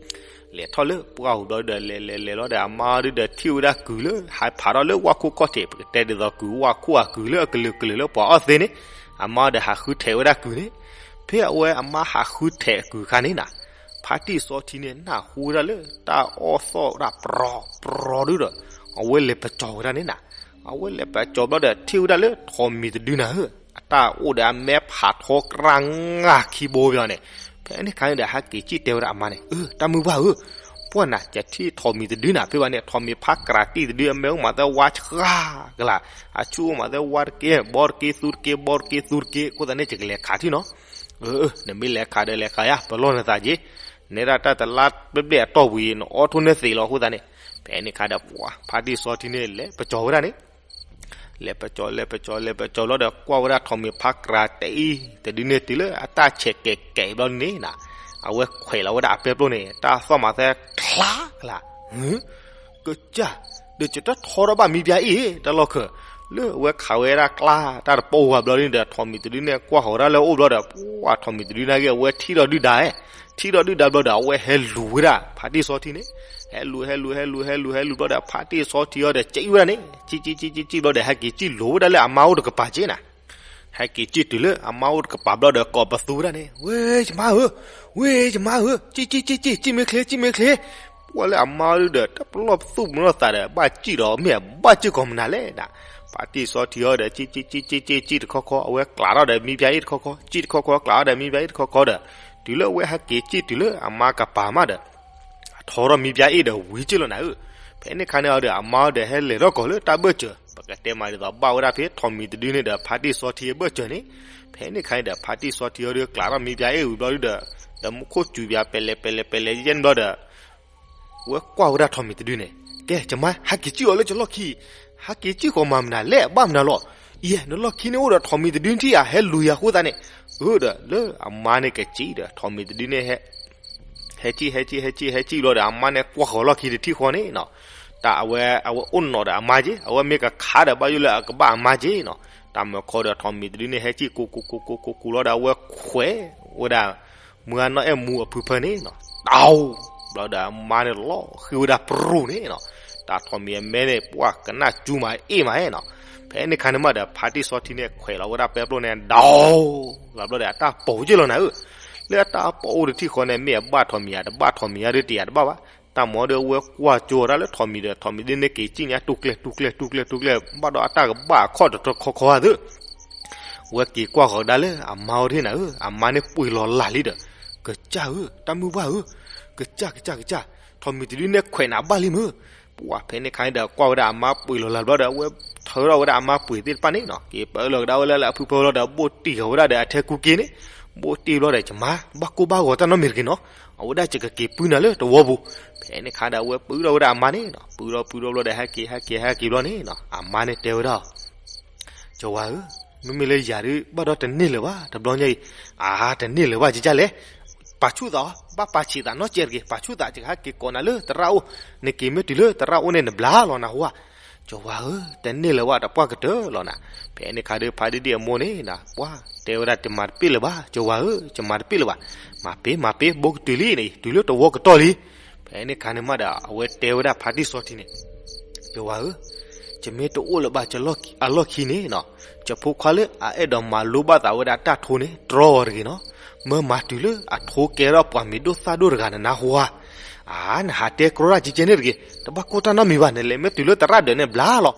လဲၤထီၣ်လၢပှၢ်ပူၤဘျီဒီး လဲၤလဲၤလဲၤလီၤဒီး အမါဒုဒီးထံၣ်ဝဲဒၣ်ကုၤလၢဟးဖးထီၣ်လၢဝၣ်ခိၣ်ခီၣ်ထံး ပကတဲဒ်သိးကုၤဝၣ်ခိၣ်အကုၤလၢအကလုာ်ကလုာ်လၢပှၤအီၣ်သ့န့ၣ်, အမါဒီးဟးဃုထံးဝဲဒၣ်ကုၤန့ၣ်. ဖဲအဝဲအမါဟးဃုထံးအကုၤအခါန့ၣ်နီၤ, ဖါတံၢ်စီထံန့ၣ် နၢ်ဟူဝဲဒၣ်လၢတၢ်အီၣ်သီၣ်ဝဲဒၣ်ပြီၤပြီၤဒုဒီး အဝဲလဲၤပစီၤဝဲဒၣ်န့ၣ်နီၤ. အဝဲလဲၤပစီၤဘျီဒီး ထံၣ်ဝဲဒၣ်လၢထိးမံၤတဒုနီၤဧၢ, အတၢ်အိၣ်ဒီးအမဲဖးထီကြၢးငါခံဘိဘၣ်န့ၣ်. ဖဲန့ၣ်ခါန့ၣ်ဒီး ဟဲက့ၤစံၣ်တဲဝဲဒၣ်အမါန့ၣ်, အၢ တၢ်မုၢ်ပှၢ်ဧၢ, ပှၢ်နၤ ယထံၣ်ထိးမံၤတဒုနီၤ. ဖဲဘၣ်န့ၣ် ထိးမံၤဖးကြၢးတံၢ်တဒု အမဲအိၣ်မးသၢဝါဆှါကလာ်, အဆူၣ်အိၣ်မးသၢဝါတက့ၢ် ဘီတက့ၢ် သူတက့ၢ် ဘီတက့ၢ် သူတက့ၢ်. အဃိသတးန့ၣ် ယကလဲၤခးထံၣ်နီၤ. အၢ နမ့ၢ်လဲၤခးဒီးလဲၤခးယါ ပလီၢ်နသးက့ၤ, နဲဒၣ်တၢ်တလါဘျဲၣ်ဘျဲၣ်အတီၢ်ပူၤအံၤ နအိးထီၣ်န့ၢ်သံးလီၤ. အဃိသတးန့ၣ် ဖဲန့ၣ်ခါဒီး ပှၤ ဖါတံၢ်စီထံန့ၣ် လဲၤပစီၤဝဲဒၣ်န့ၣ် လဲၤပစီၤ လဲၤပစီၤ လဲၤပစီၤဘျီဒီး ကွၢ်ဝဲဒၣ်ထိးမံၤဖးကြၢးတံၢ်တဒုန့ၣ် တုၤလၢအတၢ်ဆဲးကဲးကဲးဘျီန့ၣ်နီၤ, အဝဲခွဲးလီၤဝဲဒၣ်အပဲပျိၢ်န့ၣ် တၢ်သီၣ်မးသဲချါကလာ်, ကစၢ်, ဒီးယတထီထီၣ်ဘၣ်မံပၠါအ့ၣ် တၢ်လီၢ်ခၢၣ်, လၢအဝဲခးဝဲဒၣ်ကျါ တၢ်တပိာ်ဝဲဘျီန့ၣ်ဒီး ထိးမံၤတဒုန့ၣ် ကွၢ်ဃီၤဝဲဒၣ်လၢအအိၣ်ဘျီဒီး ပှၤထိးမံၤတဒုနာ်က့ အဝဲထံၣ်ဒီးဒုၣ်ဒါ, ထံၣ်ဒီးဒုၣ်ဒါဘျီဒီး အဝဲဟဲလူၤဝဲဒၣ် ဖါတံၢ်စီထံန့ၣ်, ဟဲလူၤ ဟဲလူၤ ဟဲလူၤ ဟဲလူၤ ဟဲလူၤဘျီဒီး ဖါတံၢ်စီထံအီၤဒီး ကံၣ်ဝဲဒၣ်န့ၣ် ကံၣ် ကံၣ် ကံၣ် ကံၣ် ကံၣ်ဘျီဒီး ဟဲက့ၤစံၣ်လိၤဝဲဒၣ်လၢအမါအိၣ်တကပၤက့နီၤ. ဟဲက့ၤစံၣ်တုၤလၢအမါအိၣ်တကပၤဘျီဒီး ကိးပသူဝဲဒၣ်န့ၣ်, ဝ့ၢ်ယမါဧၢ, ဝ့ၢ်ယမါဧၢ, ကံၣ်ကံၣ်ကံၣ်ကံၣ်, စံၣ်မ့ၢ်ချ့ စံၣ်မ့ၢ်ချ့. ပှၤလၢအမါဒုဒီး တၢ်ပလီၢ်ပသူၣ်ပနီၢ်သးဒီး ဘၣ်စံၣ်ဒီးမ့ၢ်ဘၣ်စံၣ်ကီးမနုၤလဲၣ်နီၤ. ဖါတံၢ်စီထံအီၤဒီး စံၣ် စံၣ် စံၣ် စံၣ် စံၣ်တခီခီ အဝဲကျးထီၣ်ဒီးမံပၠါအ့ၣ်တခီခီ, စံၣ်တခီခီ ကျးထီၣ်ဒီးမံပၠါအ့ၣ်တခီခီဒီး တုၤလၢအဝဲဟဲက့ၤစံၣ်တုၤလၢအမါကပၤမးဒီး အထီထီၣ်မံပၠါအ့ၣ်ဒီးဝံၤက့ၢ်လီၤနၤဧၢ. ဖဲန့ၣ်ခါန့ၣ်အီၤဒီး အမါအီၤဒီးဟဲလဲၤထီၣ်ကီၢ်လၢတၢ်ဘၢၣ်စၢၤ, ပကတဲမးဒ်သိးဘၣ်ဝဲဒၣ်ဖဲထိးမံၤတဒုန့ၣ်ဒီး ဖါတံၢ်စီထံအဘၢၣ်စၢၤန့ၣ်, ဖဲန့ၣ်ခါန့ၣ်ဒီး ဖါတံၢ်စီထံအီၤဒီး ကျးထီၣ်မံပၠးအ့ၣ်ဝံၤဘျီဒီး, ဒီးမူခိၣ်စူၤပၠး ပဲလဲၤပဲလဲၤပဲလဲၤယဲၢ်န့ၣ်ဘျီဒီး ဝဲကွၢ်ဝဲဒၣ်ထိးမံၤတဒုန့ၣ်, ကဲ ယမါ ဟဲက့ၤစံၣ်အီၤလၢယလီၢ်ခံ, ဟဲက့ၤစံၣ်ဃီၤမၤမနုၤလဲၣ် ဘၣ်မနုၤလီၤ, ယဲ နလီၢ်ခံန့ၣ်အိၣ်ဒီးထိးမံၤတဒုထံၣ်ဧါ ဟဲလူၤယၤဃိသတးန့ၣ်, အၢဒီး လၢအမါန့ၣ်ကစံၣ်ဒီး ထိးမံၤတဒုန့ၣ် ဟဲ ဟဲစံၣ် ဟဲစံၣ် ဟဲစံၣ် ဟဲစံၣ်ဘျီဒီး အမါန့ၣ်ကွၢ်ဃီၤလီၢ်ခံတထံၣ်ဃီန့ၣ်နီၤ, တၢ်အဝဲ အဝဲအိၣ်နီၤဒီးအမါက့, အဝဲမ့ၢ်ကခးဒီးဘၣ်ယိၣ်လၢအကဘၣ်အမါက့နီၤ, တၢ်မၢခီဒီးထိးမံၤတဒုန့ၣ် ဟဲစံၣ်ကိးကိးကိးကိးကိးလီၤဒီး အဝဲခွဲးဝဲဒၣ် မုၢ်ဂၢ်နီၢ်အဲၣ်မူအဖုဖၢန့ၣ်နီၤ, တၢ် ဘျီဒီးအမါန့ၣ်လီၤဃံၤဝဲဒၣ်ပြူၢ်န့ၣ်နီၤ, တၢ်ထိးမံၤအမဲန့ၣ် ပှၢ်ကနၣ်စူၤမးအ့ၣ်မးနီၤ, ဖဲန့ၣ်ခါန့ၣ်မးဒီး ဖါတံၢ်စီထံန့ၣ် ခွဲးလီၤဝဲဒၣ်ပဲပျိန့ၣ် ဒီး လီၤဘျီဒီး အတၢ်ပိာ်က့ၢ်လီၤနၤဧၢ, လၢအတၢ်ပိာ်အိၣ်တထံၣ်ဃီန့ၣ် မ့ၢ်အဘၣ်ထိးမံၤဧါ တဘၣ်ထိးမံၤဧါဒီးတယာ်တဘၣ်ဘၣ်, တၢ်မၤဒီးအဝဲကွၢ်ကၠိဝဲဒၣ်လၢထိးမံၤဒီး ထိးမံၤဒ်န့ၣ်က့ၤစံၣ်ညါတူၢ်ကျဲတူၢ်ကျဲတူၢ်ကျဲတူၢ်ကျဲ ဘၣ်ဒီးအတၢ်ကဘၣ်အခီၣ်တထီခီခီဧါသ့ ဝဲက့ၤကွၢ်ဃီၤဒၣ်လၢအမါအိၣ်တ့ၢ်နၤဧၢ, အမါန့ၣ်ပှ့ၤလီၤလၢ်လံဒီး, ကစၢ်ဧၢ, တၢ်မုၢ်ပှၢ်ဧၢ, ကစၢ်ကစၢ်ကစၢ်, ထိးမံၤတဒုန့ၣ်ခွဲးနၤဘၣ်လံမ့ၢ်, ပှၢ်ဖဲန့ၣ်ခါန့ၣ်ဒီးကွၢ်ဝဲဒၣ်အမါပှ့ၤလီၤလၢ်ဘျီဒီး အဝဲထၢထီၣ်ဝဲဒၣ်အမါပှ့ၤသ့ၣ်တဖၣ်န့ၣ်နီၤ, က့ၤပၢလီၤကဒါဝဲလၢအဖုဖၢလီၤဒီး ဘိၣ်တံၢ်ဃီၤဝဲဒၣ်ဒီးအထဲကူက့ၤန့ၣ်, ဘိၣ်တံၢ်ဘျီဒီး ယမါ ဘၣ်ကိၢ်ဘၣ်ဂီၤတၢ်နီတမံၤတဂ့ၤနီၤ, အဝဲဒၣ်ယကက့ၤပုၢ်နၤလၢတဝီပူၤ, ဖဲန့ၣ်ခါဒီး အဝဲပုၢ်ထီၣ်ဝဲဒၣ်အမါန့ၣ်နီၤ, ပုၢ်ထီၣ်ပုၢ်ထီၣ်ဘျီဒီး ဟဲက့ၤဟဲက့ၤဟဲက့ၤဘျီန့ၣ်နီၤ, အမါန့ၣ်တဲဝဲဒၣ် ကၠီၤဝါဧၢ, မ့မ့ၢ်လၢယၤဒုး ဘၣ်ဒီးတန့ၢ်လၢၤဘၣ် တဘျီညါအံၤ, အါ တန့ၢ်လၢၤဘၣ်ကကလဲၣ်, ပာ်ဆူၣ်သးအီၤ ဘၣ်ပာ်ဆံးသးနီတစဲးတဂ့ၤ, ပာ်ဆူၣ်သး ယကဟဲက့ၤကိးနၤလၢသရၣ်အိၣ်, နက့ၤမ့ၢ်တုၤလၢသရၣ်အိၣ်န့ၣ် နဘျါလီၤနဟူဧါ, ကၠီၤဝါဧၢ, တန့ၢ်လၢၤဘၣ် တပှၢ်ကတၢၢ်လီၤနၤ, ဖဲန့ၣ်ခါဒီး ဖါဒံၣ်ဒံၣ်အမိၢ်န့ၣ် ပှၢ်တဲဝဲဒၣ် တမၤတပ့ၢ်လၢၤဘၣ် ကၠီၤဝါဧၢ, ယမၤတပ့ၢ်လၢၤဘၣ်, မၤပ့ၤ မၤပ့ၤ ဘိကတုၤလံန့ၣ် တုၤလၢတဝီကတီၢ်လံ, ဖဲန့ၣ်ခါန့ၣ်မးဒီး အဝဲတဲဝဲဒၣ်ဖါတံၢ်စီထံန့ၣ်, ယဝၤဧၢ, ယမ့ၢ်တအိၣ်လၢၤဘၣ် အလီၢ်ခံန့ၣ်နီၤ, ယဖိခွါလၢအအဲၣ်ဒိးမၤလိဘၣ်သးဝဲဒၣ်တၢ်ထိန့ၣ် တြီအီၤတဂ့ၤနီၤ, မၢမၤတုၤလၢအထိကဲထီၣ်ပှၤမံၤဒိၣ်သၣ်ဒိၣ်တဂၤ နနၢ်ဟူဧါ, အါ နဟးတဲကြီတၢ်ကကဲန့ၣ်တဂ့ၤ, တဘၣ်ကိၢ်တၢ်နီတမံၤဘၣ်, နလဲၤမ့ၢ်တုၤလၢသရၣ်ဒၢးန့ၣ်ဘျါလီၤ,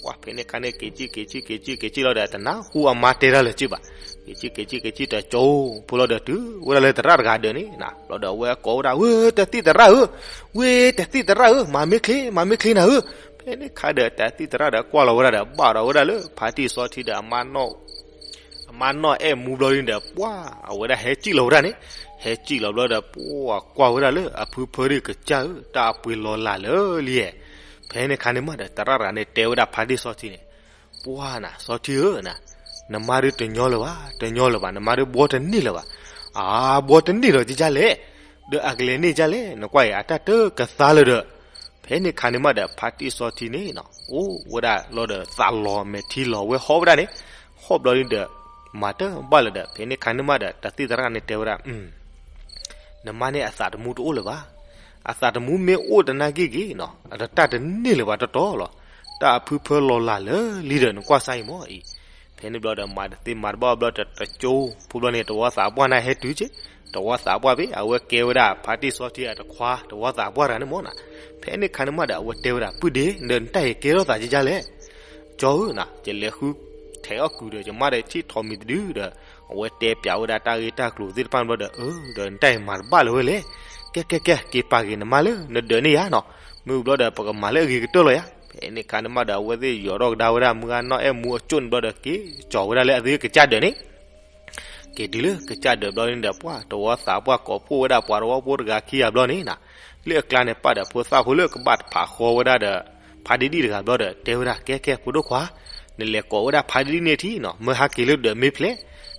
ပှၢ်ဖဲန့ၣ်ခါန့ၣ် က့ၤကံၣ် က့ၤကံၣ် က့ၤကံၣ် က့ၤကံၣ်လီၤဒီး တနၢ်ဟူအမါတဲတၢ်လၢၤက့ဘၣ်, က့ၤကံၣ် က့ၤကံၣ် က့ၤကံၣ် တကၠိဖိလီၤဒီး တုၤဝဲဒၣ်လၢသရၣ်တဂၤဒၢးန့ၣ်, ဘျီဒီးအဝဲကိးဝဲဒၣ် ဝ့ တသံၣ်သရၣ်ဧၢ, ဝ့ တသံၣ်သရၣ်ဧၢ, မၤမ့ၢ်ချ့ မၤမ့ၢ်ချ့နၤဧၢ, ဖဲန့ၣ်ခါဒီး တသံၣ်သရၣ်ဒီးကွၢ်လီၤဝဲဒၣ်ဒီး ဘၣ်ဒီးဝဲဒၣ်လၢ ဖါတံၢ်စီထံဒီး အမါနီၢ်အဲၣ်မူဘျီန့ၣ်ဒီး ပှၢ်အဝဲဒၣ်ဟဲကံၣ်လီၤဝဲဒၣ်န့ၣ်, ဟဲကံၣ်လီၤဘျီဒီး ပှၢ်ကွၢ်ဝဲဒၣ်လၢအဖုဖၢဒၣ်ကစၢ်ဧၢ, တၢ်အပှ့ၤလီၤလၢ်လၢလံဧါ, ဖဲန့ၣ်ခါန့ၣ်မးဒီး သရၣ်တဂၤန့ၣ်တဲဝဲဒၣ်ဖါတံၢ်စီထံန့ၣ်, ပှၢ်နၤ စီထံဧၢ, နမါဒုးတညီလၢၤဘၣ် တညီလၢၤဘၣ်, နမါဒုးဘှီတန့ၢ်လၢၤဘၣ်, အါ ဘှီတန့ၢ်ဒီးကကလဲၣ်, ဒီးအကလဲၤန့ၢ်ကလဲၣ်, နကွၢ်အံၤ အတၢ်တကသါလၢၤဒီး, ဖဲန့ၣ်ခါန့ၣ်မးဒီး ဖါတံၢ်စီထံန့ၣ် အိၣ်ဝဲဒၣ်လီၤဒီး သးလီၤမဲာ်ထံလီၤဝဲဟီၣ်ဝဲဒၣ်န့ၣ်, ဟီၣ်ဘျီန့ၣ်ဒီး မၤတဘၣ်လၢၤဒီး ဖဲန့ၣ်ခါန့ၣ်မးဒီး တသံၣ်သရၣ်န့ၣ်တဲဝဲဒၣ် နမါန့ၣ်အသးတမူတအိၣ်လၢၤဘၣ်, အသးတမူမ့ၢ်အိၣ်တနာ်က့ၢ်က့ၢ်နီၤ အတၢ်တန့ၢ်လၢၤဘၣ်တတီၤလီၤ, တၢ်အဖုဖၢလီၤလၢ်လၢလံဒီး နကွၢ်စၢ်အံၤမ့ၢ်အံၤ, ဖဲန့ၣ်ဘျီဒီး မၤတသ့မၤတဘၣ်ဘျီဒီး တကၠိဖိဘျီန့ၣ် တဝီသးပှၢ်န့ၣ်ဟဲတုၤက့ၤ, တဝီသးပှၢ်ဖဲ အဝဲကဲဝဲဒၣ်ဖါတံၢ်စီထံအတခွါ တဝီသးပှၢ်တဂၤန့ၣ်မ့ၢ်နီၤ, ဖဲန့ၣ်ခါန့ၣ်မးဒီး အဝဲတဲဝဲဒၣ် ပုၢ်ဒ့ ဒီးနတၢ်အံၤကဲထီၣ်သးကကလဲၣ် ကၠီဧၢနၤ ယလဲၤဃုထဲးအီၣ်ကုၤဒီး ယမါဒီးထံၣ်ထိးမံၤတဒုဒီး အဝဲတဲပၠးဝဲဒၣ်တၢ်ဂ့ၢ်တၢ်ကျိၤသ့ၣ်တဖၣ်ဘျီဒီး အၢ ဒီးနတၢ်အံၤမၤတဘၣ်လၢၤဝဲလဲၣ်, ကဲကဲကဲ က့ၤပာ်က့ၤနမါလၢနဒၢးန့ၣ်ယါနီၤ, မ့ၢ်ဘျီဒီး ပကမၤလၢအဂ့ၤကတၢၢ်လီၤယါ, ဖဲန့ၣ်ခါန့ၣ်မးဒီး အဝဲသ့ၣ်ယီၤထီၣ်ကဒါဝဲဒၣ် မုၢ်ဂၢ်နီၢ်အဲၣ်မူအကၠိၣ်န့ၣ်ဘျီဒီး က့ၤကၠီၤဝဲဒၣ်လၢအသ့ၣ်ကစၢ်ဒၢးန့ၣ် က့ၤတုၤလၢကစၢ်ဒၢးဘျီန့ၣ်ဒီး ပှၤတဝီသးပှၢ်ကိးဖှိၣ်ဝဲဒၣ်ပှၤတဝီဖိတဂၤခံဂၤဘျီန့ၣ်နၤ, လၢအကျါန့ၣ် ပာ်ဒီးဖိသၣ်ဖိလၢကဘၣ်တဖးဃီဝဲဒၣ်ဒီး ဖါဒံၣ်ဒံၣ်တဂၤဘျီဒီး တဲဝဲဒၣ် ကဲကဲ ဖိဒိၣ်ခွါ, နလဲၤကိးဝဲဒၣ်ဖါဒံၣ်ဒံၣ်န့ၣ်ထံၣ်နီၤ မၢဟးက့ၤလၢဒၢးမ့ၢ်ဖျဲး,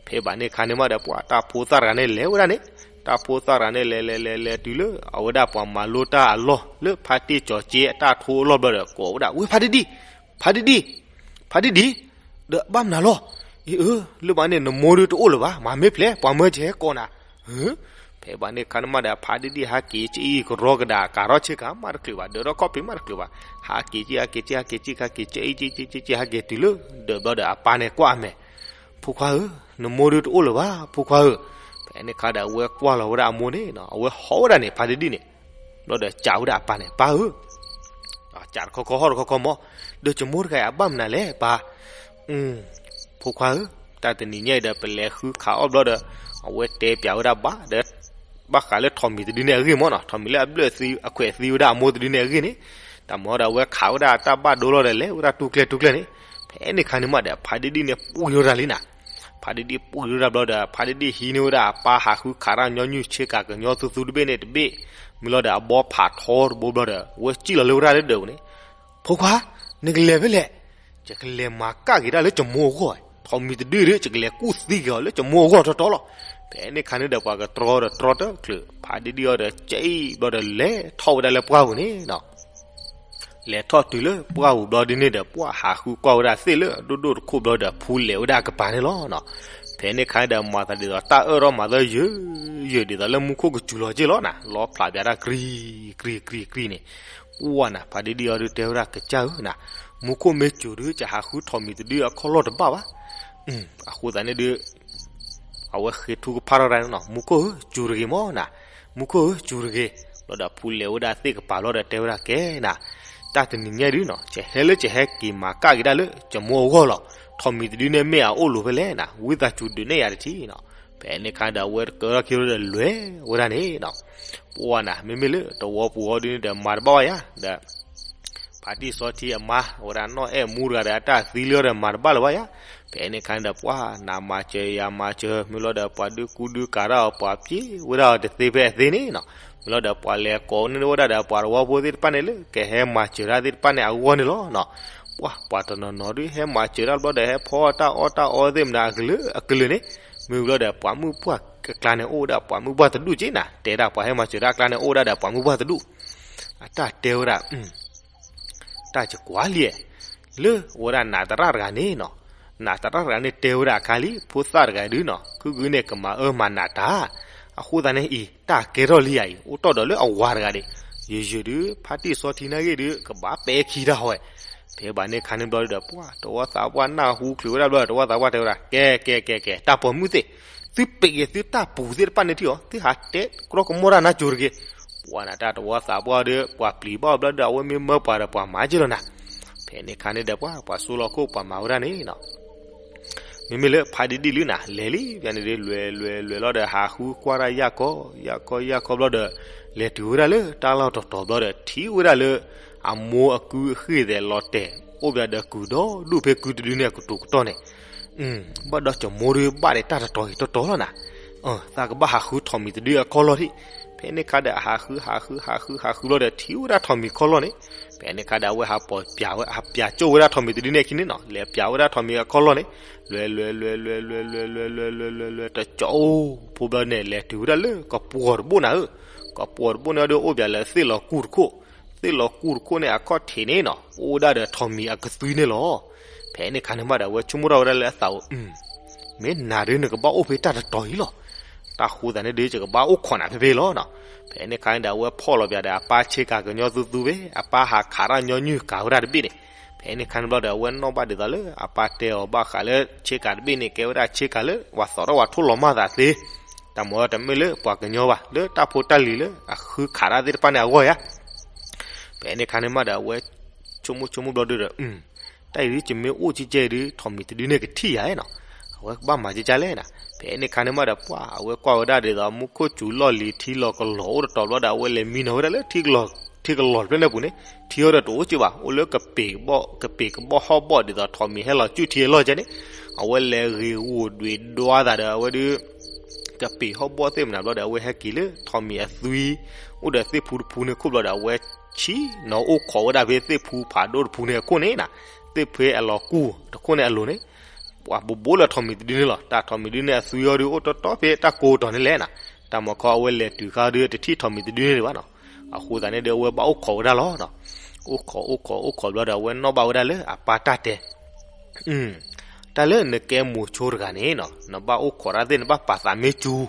ဖဲဘၣ်န့ၣ်ခါန့ၣ်မးဒီး ပှၤတၢ်ဖိသၣ်တဂၤန့ၣ်လဲၤဝဲဒၣ်န့ၣ်, တၢ်ဖိသၣ်တဂၤန့ၣ် လဲၤလဲၤလဲၤလဲၤတုၤလၢ အဝဲဒၣ်ပှၤမၤလိတၢ်အလီၢ် လၢဖါတံၢ်စီၤက့အတၢ်ထိအလီၢ်ဘျီဒီး ကိးဝဲဒၣ် ဝ့ ဖါဒံၣ်ဒံၣ်, ဖါဒံၣ်ဒံၣ် ဖါဒံၣ်ဒံၣ်, ဒီးဘၣ်မနုၤလီၤ, အ့ၣ်အၢ လၢဘၣ်န့ၣ် နမိၢ်ဒုးတအိၣ်လၢၤဘၣ် မၤမ့ၢ်ဖျဲး ပှၤမၢကဟဲကိးနၤ, ဖဲဘၣ်န့ၣ်ခါန့ၣ်မးဒီး ဖါဒံၣ်ဒံၣ်ဟးက့ၤက့ၤအံၤကရီကဒး ကၤထီၣ်ဆ့ကၤမးတချုးဘၣ် ဒၢးထီၣ်ခီၣ်ဖံးမးတချုးဘၣ်, ဟးက့ၤက့ၤ ဟးက့ၤက့ၤ ဟးက့ၤက့ၤ ဟးက့ၤက့ၤ အံၤက့ၤက့ၤက့ၤ ဟးက့ၤတုၤလၢ ဒၢးဘျီဒီး အပၢ်န့ၣ်ကွၢ်အမဲာ်, ဖိခွါဧၢ, နမိၢ်ဒုးတအိၣ်လၢၤဘၣ် ဖိခွါဧၢ, ဖဲန့ၣ်ခါဒီး အဝဲကွၢ်လီၤဝဲဒၣ်အမိၢ်န့ၣ် အဝဲဟီၣ်ဝဲဒၣ်န့ၣ် ဖါဒံၣ်ဒံၣ်န့ၣ် ဘျီဒီးစံးဝဲဒၣ်အပၢ်န့ၣ် ပၢ်ဧၢ, စံးတခီခီဟီၣ်တခီခီမး, ဒီးယမိၢ်တဂၤအံၤအဘၣ်မနုၤလဲၣ်ပၢ်, ဖိခွါဧၢ, တၢ်တနံၤညါအံၤဒီး ပလဲၤဃုခးအီၣ်ဘျီဒီး အဝဲတဲပၠးဝဲဒၣ်ဘၣ်ဒီး ဘၣ်ဃးလၢထိးမံၤတဒုန့ၣ်အဂ့ၢ်မးနီၤ, ထိးမံၤလၢအဘျၢၣ်သံ အခွဲးသံဝဲဒၣ်အမိၢ်တဒုန့ၣ်အဂ့ၢ်န့ၣ်, တၢ်မၤဒီးအဝဲခးဝဲဒၣ်တၢ်ဘၣ်ဒိလီၤဒီး လဲၤဝဲဒၣ်တူၢ်ကျဲတူၢ်ကျဲန့ၣ်, ဖဲန့ၣ်ခါန့ၣ်မးဒီး ဖါဒံဒံၣ်န့ၣ် ပှံၢ်ထီၣ်တၢ်လံနၤ. ဖါဒံဒံၣ်ပှံၢ်ထီၣ်တၢ်ဘျီဒီး ဖါဒံဒံၣ်ဟံးန့ၢ်ဝဲဒၣ်အပၢ်ဟးဃုခးတၢ်ညီနုၢ်ဆ့ကၤကညီသူသူတဘ့ၣ်န့ၣ်တဘ့ၣ်, မ့ၢ်လီၤဒီးအဘီဖးထီတဘိဘျီဒီး အဝဲစံၣ်လီၤလၢဝဲဒၣ်လၢဒၢးပူၤန့ၣ်, ဖိခွါ, နကလဲၤဖဲလဲၣ်. ယကလဲၤမၤကၣ်က့ၤတၢ်လၢကမိၢ်အဂီၢ်, ထိးမံၤတဒုဒီး ယကလဲၤကူၣ်သံက့ၤအီၤလၢကမိၢ်အဂီၢ်တီတီလီၤ. ဖဲန့ၣ်ခါန့ၣ်ဒီး ပှၤကတြီဒီးတြီတချုး ဖါဒံဒံၣ်အီၤဒီး ကၠံၣ်ဘျီဒီးလဲၤထီၣ်ဝဲဒၣ်လၢပှၢ်ပူၤန့ၣ်နီၤ. လဲၤထီၣ်တုၤလၢပှၢ်ပူၤဘျီဒ်န့ၣ်ဒီး ပှၤဟးဃုကွၢ်ဝဲဒၣ်သ့ၣ်လၢအဒိၣ်ဒိၣ်တခိၣ်ဘျီဒီး ဖူလဲၤဝဲဒၣ်အကပၤန့ၣ်လီၤနီၤ. ဖဲန့ၣ်ခါဒီး မၤသးဒ်သိးတၢ်အၢၣ်ထီၣ်မၤသီယုာ်, ယုာ်ဒ်သိးလၢမူခိၣ်ကစူၤလီၤက့ၢ်လီၤနၤ, လီဖျးပၠးတၢ်ကြံ, ကြံ, ကြံ, ကြံန့ၣ်, ပှၢ်နၤ ဖါဒံဒံၣ်အီၤဒုးတဲဝဲဒၣ် ကစၢ်ဧၢနၤ, မူခိၣ်မ့ၢ်စူၤဒုး ကဟးဃုထိးမံၤတဒုအကီၢ်လီၢ်တဘၣ်ဘၣ်. အဃိသတးန့ၣ်ဒုး အဝဲဃ့ထုကဖၣ်ထီၣ်တၢ်န့ၣ်နီၤ, မူခိၣ်ဧၢ, စူၤတဂ့ၤမၢ်နၤ, မူခိၣ်ဧၢ, စူၤတဂ့ၤ. ဘျီဒီးဖူလဲၤဝဲဒၣ်သ့ၣ်ကပၤဘျီဒီး တဲဝဲဒၣ်ကဲနၤ, တၢ်တနံၤညါဒုးနီၤ, ယဟဲလၢယဟဲက့ၤမၤကၣ်က့ၤဒၣ်လၢ ယမိၢ်အဂီၢ်လီၤ. ထိးမံၤတဒုန့ၣ်မ့ၢ်အအိၣ်လိၤဖဲလဲၣ်နၤ, ဝံသးစူၤဒုးနဲၣ်ယၤတထံၣ်နီၤ. ဖဲန့ၣ်ခါဒီး အဝဲတကၢထီၣ်ခံဒီး လဲၤဝဲဒၣ်န့ၣ်နီၤ. ပှၢ်နၤ မ့မ့ၢ်လၢတဝီပူၤအီၤဒုးန့ၣ်ဒီး မၤတဘၣ်ဘၣ်ယၤဒီး ဖါတံၢ်စီထံအမါ အဝဲဒၣ်နီၢ်အဲၣ်မူတဂၤဒီး အတၢ်သံလၢအီၤဒီး မၤတဘၣ်လၢၤဘၣ်ယၤ. ဖဲန့ၣ်ခါန့ၣ်ဒီး ပှၤနၤမၤစၢၤယၤမၤစၢၤ မ့ၢ်လီၤဒီး ပှၤဒုးကူဒုးကၤတၢ်အီၤ ပှၤပျံၤဝဲဒၣ်အီၤတသ့ဖဲအသ့န့ၣ်နီၤ. မ့ၢ်လီၤဒီး ပှၤလဲၤကိးန့ၢ်ဝဲဒၣ်ဒီး ပှၤတဝီဖိသ့ၣ်တဖၣ်န့ၣ်လၢ ကဟဲမၤစၢၤတၢ်သ့ၣ်တဖၣ်န့ၣ် အဂီၢ်န့ၣ်လီၤနီၤ. ပှၤ ပှၤတနီၤနီၤဒုး ဟဲမၤစၢၤတၢ်ဘျီဒီး ဟဲဖီတၢ်အီၣ်တၢ်အီသ့ၣ်မနုၤ အကလုာ်အကလုာ်န့ၣ်, မ့ၢ်လီၤဒီး ပှၤမုၣ်ပှၢ်အကျါန့ၣ် အိၣ်ဝဲဒၣ်ပှၤမုၣ်ပှၢ်တဒူၣ်က့နၤ, တဲဒၣ်ပှၤဟဲမၤစၢၤတၢ်အကျါန့ၣ် အိၣ်ဝဲဒၣ်ဒီးပှၤမုၣ်ပှၢ်တဒူၣ်. အတၢ်တဲဝဲဒၣ် တၢ်ယကွၢ်လံ, လၢအဝဲဒၣ်နးသရၣ်တဂၤန့ၣ်နီၤ, နးသရၣ်တဂၤန့ၣ် တဲဝဲဒၣ်အခါလံ ဖိသၣ်တဂၤဒုးနီၤ ကုၢ်ကုၢ်န့ၣ် ကမၤအၢမၤနးတၢ်. အဃိသတးန့ၣ်အံၤ တၢ်ကဲထီၣ်လံယၤအံၤ အိၣ်တီၢ်ဒီးလၢအဝၤတဂၤဒံး, ယယုာ်ဒုး ဖါတံၢ်စီထံနာ်ဂ့ၢ်ဒုး ကဘၣ်ပဲာ်ခံတၢ်ဟီဝဲ. ဖဲဘၣ်န့ၣ်ခါန့ၣ်ဘျီဒီး ပှၤတဝီသးပှၢ်နၢ်ဟူချုးဝဲဒၣ်ဘျီဒီး တဝီသးပှၢ်တဲဝဲဒၣ် ကဲ ကဲ ကဲ ကဲ တၢ်ပိာ်မုၣ်သ့ၣ်, သုပ့းက့ၤသုတၢ်ပူၤသ့ၣ်တဖၣ်န့ၣ်ထံၣ်အီၤ သုဟးတဲကြီကမိၣ်တၢ်နါစိၤတဂ့ၤ. ပှၤနၤတၢ်တဝီသးပှၢ်ဒီး ပှၤပျံၤဘၣ်အီၤဘျီဒီး အဝဲမ့ၢ်မၢပှၤဒီးပှၤမၤက့ၢ်လီၤနၤ. ဖဲန့ၣ်ခါန့ၣ်ဒီး ပှၤ ပှၤစိလီၤခိၣ်ပှၤမၤဝဲဒၣ်န့ၣ်နီၤ မ့မ့ၢ်လၢဖါဒံဒံၣ်လံနၤ လဲၤလံ ဖဲန့ၣ်ဒုး လဲၤလဲၤလဲၤလီၤဒီး ဟးဃုကွၢ်တၢ်ယၢ်ကီ ယၢ်ကီ ယၢ်ကီဘျီဒီး လဲၤတုၤဝဲဒၣ်လၢတၢ်လီၢ်တတီၤဘျီဒီး ထံၣ်ဝဲဒၣ်လၢ အမိၢ်အကုအဃ့ၢ်သဲးလီၤတဲာ် အိၣ်ဘၣ်ဒီးကုၢ်ဒီဒူၣ်ဖဲကုၢ်တဒုန့ၣ် အကတိၤကတီၢ်န့ၣ်, ဘၣ်ဒီးကမိၢ်ဒုးဘၣ်ဒီးတၢ်တတီၤအံၤတတီၤလီၤနၤ, သးကဘၣ်ဟးဃုထိးမံၤတဒုအကီၢ်လီၢ်ထံၣ်. ဖဲန့ၣ်ခါဒီး အဟးဃု ဟးဃု ဟးဃု ဟးဃုဘျီဒီး ထံၣ်ဝဲဒၣ်ထိးမံၤကီၢ်လီၢ်န့ၣ်, ဖဲန့ၣ်ခါဒီး အဝဲဟးပိာ်ပၠးဝဲ ဟးပၠးကၠိၣ်ဝဲဒၣ်ထိးမံၤတဒုန့ၣ်အခံန့ၣ်နီၤ လဲၤပၠးဝဲဒၣ်ထိးမံၤအကီၢ်လီၢ်န့ၣ်, လဲၤလဲၤလဲၤလဲၤလဲၤလဲၤလဲၤလဲၤလဲၤလဲၤလဲၤလဲၤ တကၠိဖိဘျီန့ၣ် လဲၤတုၤဝဲဒၣ်လၢကပှီၤတဘိၣ်နၤဧၢ, ကပှီၤတဘိၣ်န့ၣ်ဒီး အိၣ်ဘၣ်လၢသ့ၣ်လီၤကူၢ်တခိၣ်, သ့ၣ်လီၤကူၢ်တခိၣ်န့ၣ် အခီၣ်ထံးန့ၣ်နီၤ အိၣ်ဝဲဒၣ်ဒီးထိးမံၤအကသွံန့ၣ်လီၤ. ဖဲန့ၣ်ခါန့ၣ်မးဒီး အဝဲဆိကမိၣ်ထီၣ်ဝဲဒၣ်လၢအသးအိၣ် မ့ၢ်နၤဒုးနကဘၣ်အိၣ်ဖဲတၢ်တတီၤအံၤလီၤ. တၢ်ဃိသးန့ၣ်ဒုး ယကဘၣ်အိၣ်ခိးနၤဖဲဖဲလီၤနီၤ. ဖဲန့ၣ်ခါန့ၣ်ဒီး အဝဲဖီၣ်လီၤပၠးဒီး အပၢ်ဆ့ကၤကညီသူသူဖဲ အပၢ်ဟးခးတၢ်ညီနုၢ်ကၤဝဲဒၣ်တဘ့ၣ်န့ၣ်, ဖဲန့ၣ်ခါန့ၣ်ဘျီဒီး အဝဲနီၣ်ဘၣ်ဒ်သိးလၢ အပၢ်တဲအီၤဘၣ်ဃးလၢဆ့ကၤတဘ့ၣ်န့ၣ် ကဲဝဲဒၣ်ဆ့ကၤလၢ ပှၤသီၣ်ထီၣ်ပှၤထိၣ်လီၤမၢ်သးသ့, တၢ်မၤတမ့ၢ်လၢပှၤကညီဘၣ် လၢတၢ်ဖိတၢ်လံၤလၢအဃုခးတၢ်သ့ၣ်တဖၣ်န့ၣ်အဂီၢ်ဧါ. ဖဲန့ၣ်ခါန့ၣ်မးဒီး အဝဲဆိကမိၣ်ဆိကမိၣ်ဘျီဒုးဒီး တၢ်အံၤဒုး ယမ့ၢ်အိၣ်ကဲကဲဒုး ထိးမံၤတဒုန့ၣ်ကထံၣ်ယၤနီၤ, အဝဲကဘၣ်မၤကဲကဲလဲၣ်နီၤ. ဖဲန့ၣ်ခါန့ၣ်မးဒီး ပှၤ အဝဲကွၢ်ဝဲဒၣ်ဒ်သိး မူခိၣ်စူၤလီၢ်လံၤ ထံလီၤကလီၤအိၣ်တတီၤဘျီဒီး အဝဲလဲၤမံနီၤဝဲဒၣ်လၢ ထံကလီၤဖျၢၣ်န့ၣ်ပူၤန့ၣ် ထံအီၤဒီးတအိၣ်ကဲဘၣ် အိၣ်လၢကပ့ၤကဘီၣ် ကပ့ၤကဘီၣ်ဟီၣ်ဘီၣ်ဒ်သိး ထိးမံၤဟဲလီၤစုၣ်ထံအလီၢ်ကဲန့ၣ်, အဝဲလဲၤဂ့ၤဂိၢ်ဒွံးဒွါသးဒီး အဝဲဒုး ကပ့ၤဟီၣ်ဘီၣ်သ့ၣ်မနုၤဘျီဒီး အဝဲဟဲက့ၤလၢထိးမံၤအသွံ အိၣ်ဒီးသ့ၣ်ဖူတဖူန့ၣ်ခိၣ်ဘျီဒီး အဝဲဆံနီၤအိၣ်ခိးဝဲဒၣ်ဖဲသ့ၣ်ဖူဖးဒိၣ်တဖူန့ၣ်အခိၣ်န့ၣ်နီၤ, သ့ၣ်ဖူအလီၤကူၢ်တခိၣ်န့ၣ်အလိၤန့ၣ်, ပှၤဘိးဘိးလၢထိးမံၤတဒုန့ၣ်လီၤ. တၢ်ထိးမံၤဒုန့ၣ်အသွံအီၤဒုး အိၣ်တီတီဖဲတၢ်ကိးတီၤန့ၣ်လဲၣ်နီၤ. တၢ်မၤခီအဝဲလဲၤတုၤခါဒုး တထံၣ်ထိးမံၤတဒုန့ၣ်ဒံးဘၣ်နီၤ. အဃိသတးန့ၣ်ဒီး အဝဲဘၣ်အိၣ်ခိးဝဲဒၣ်လီၤ. အိၣ်ခိး အိၣ်ခိး အိၣ်ခိးဘျီဒီး အဝဲနီၣ်ဘၣ်ဝဲဒၣ်လၢအပၢ်တၢ်တဲ တၢ်လၢနကဲမိၤဆိတဂၤန့ၣ်နီၤ နဘၣ်အိၣ်ခိးတၢ်သ့ၣ် နဘၣ်ပာ်သးမ့ၢ်စူၤ,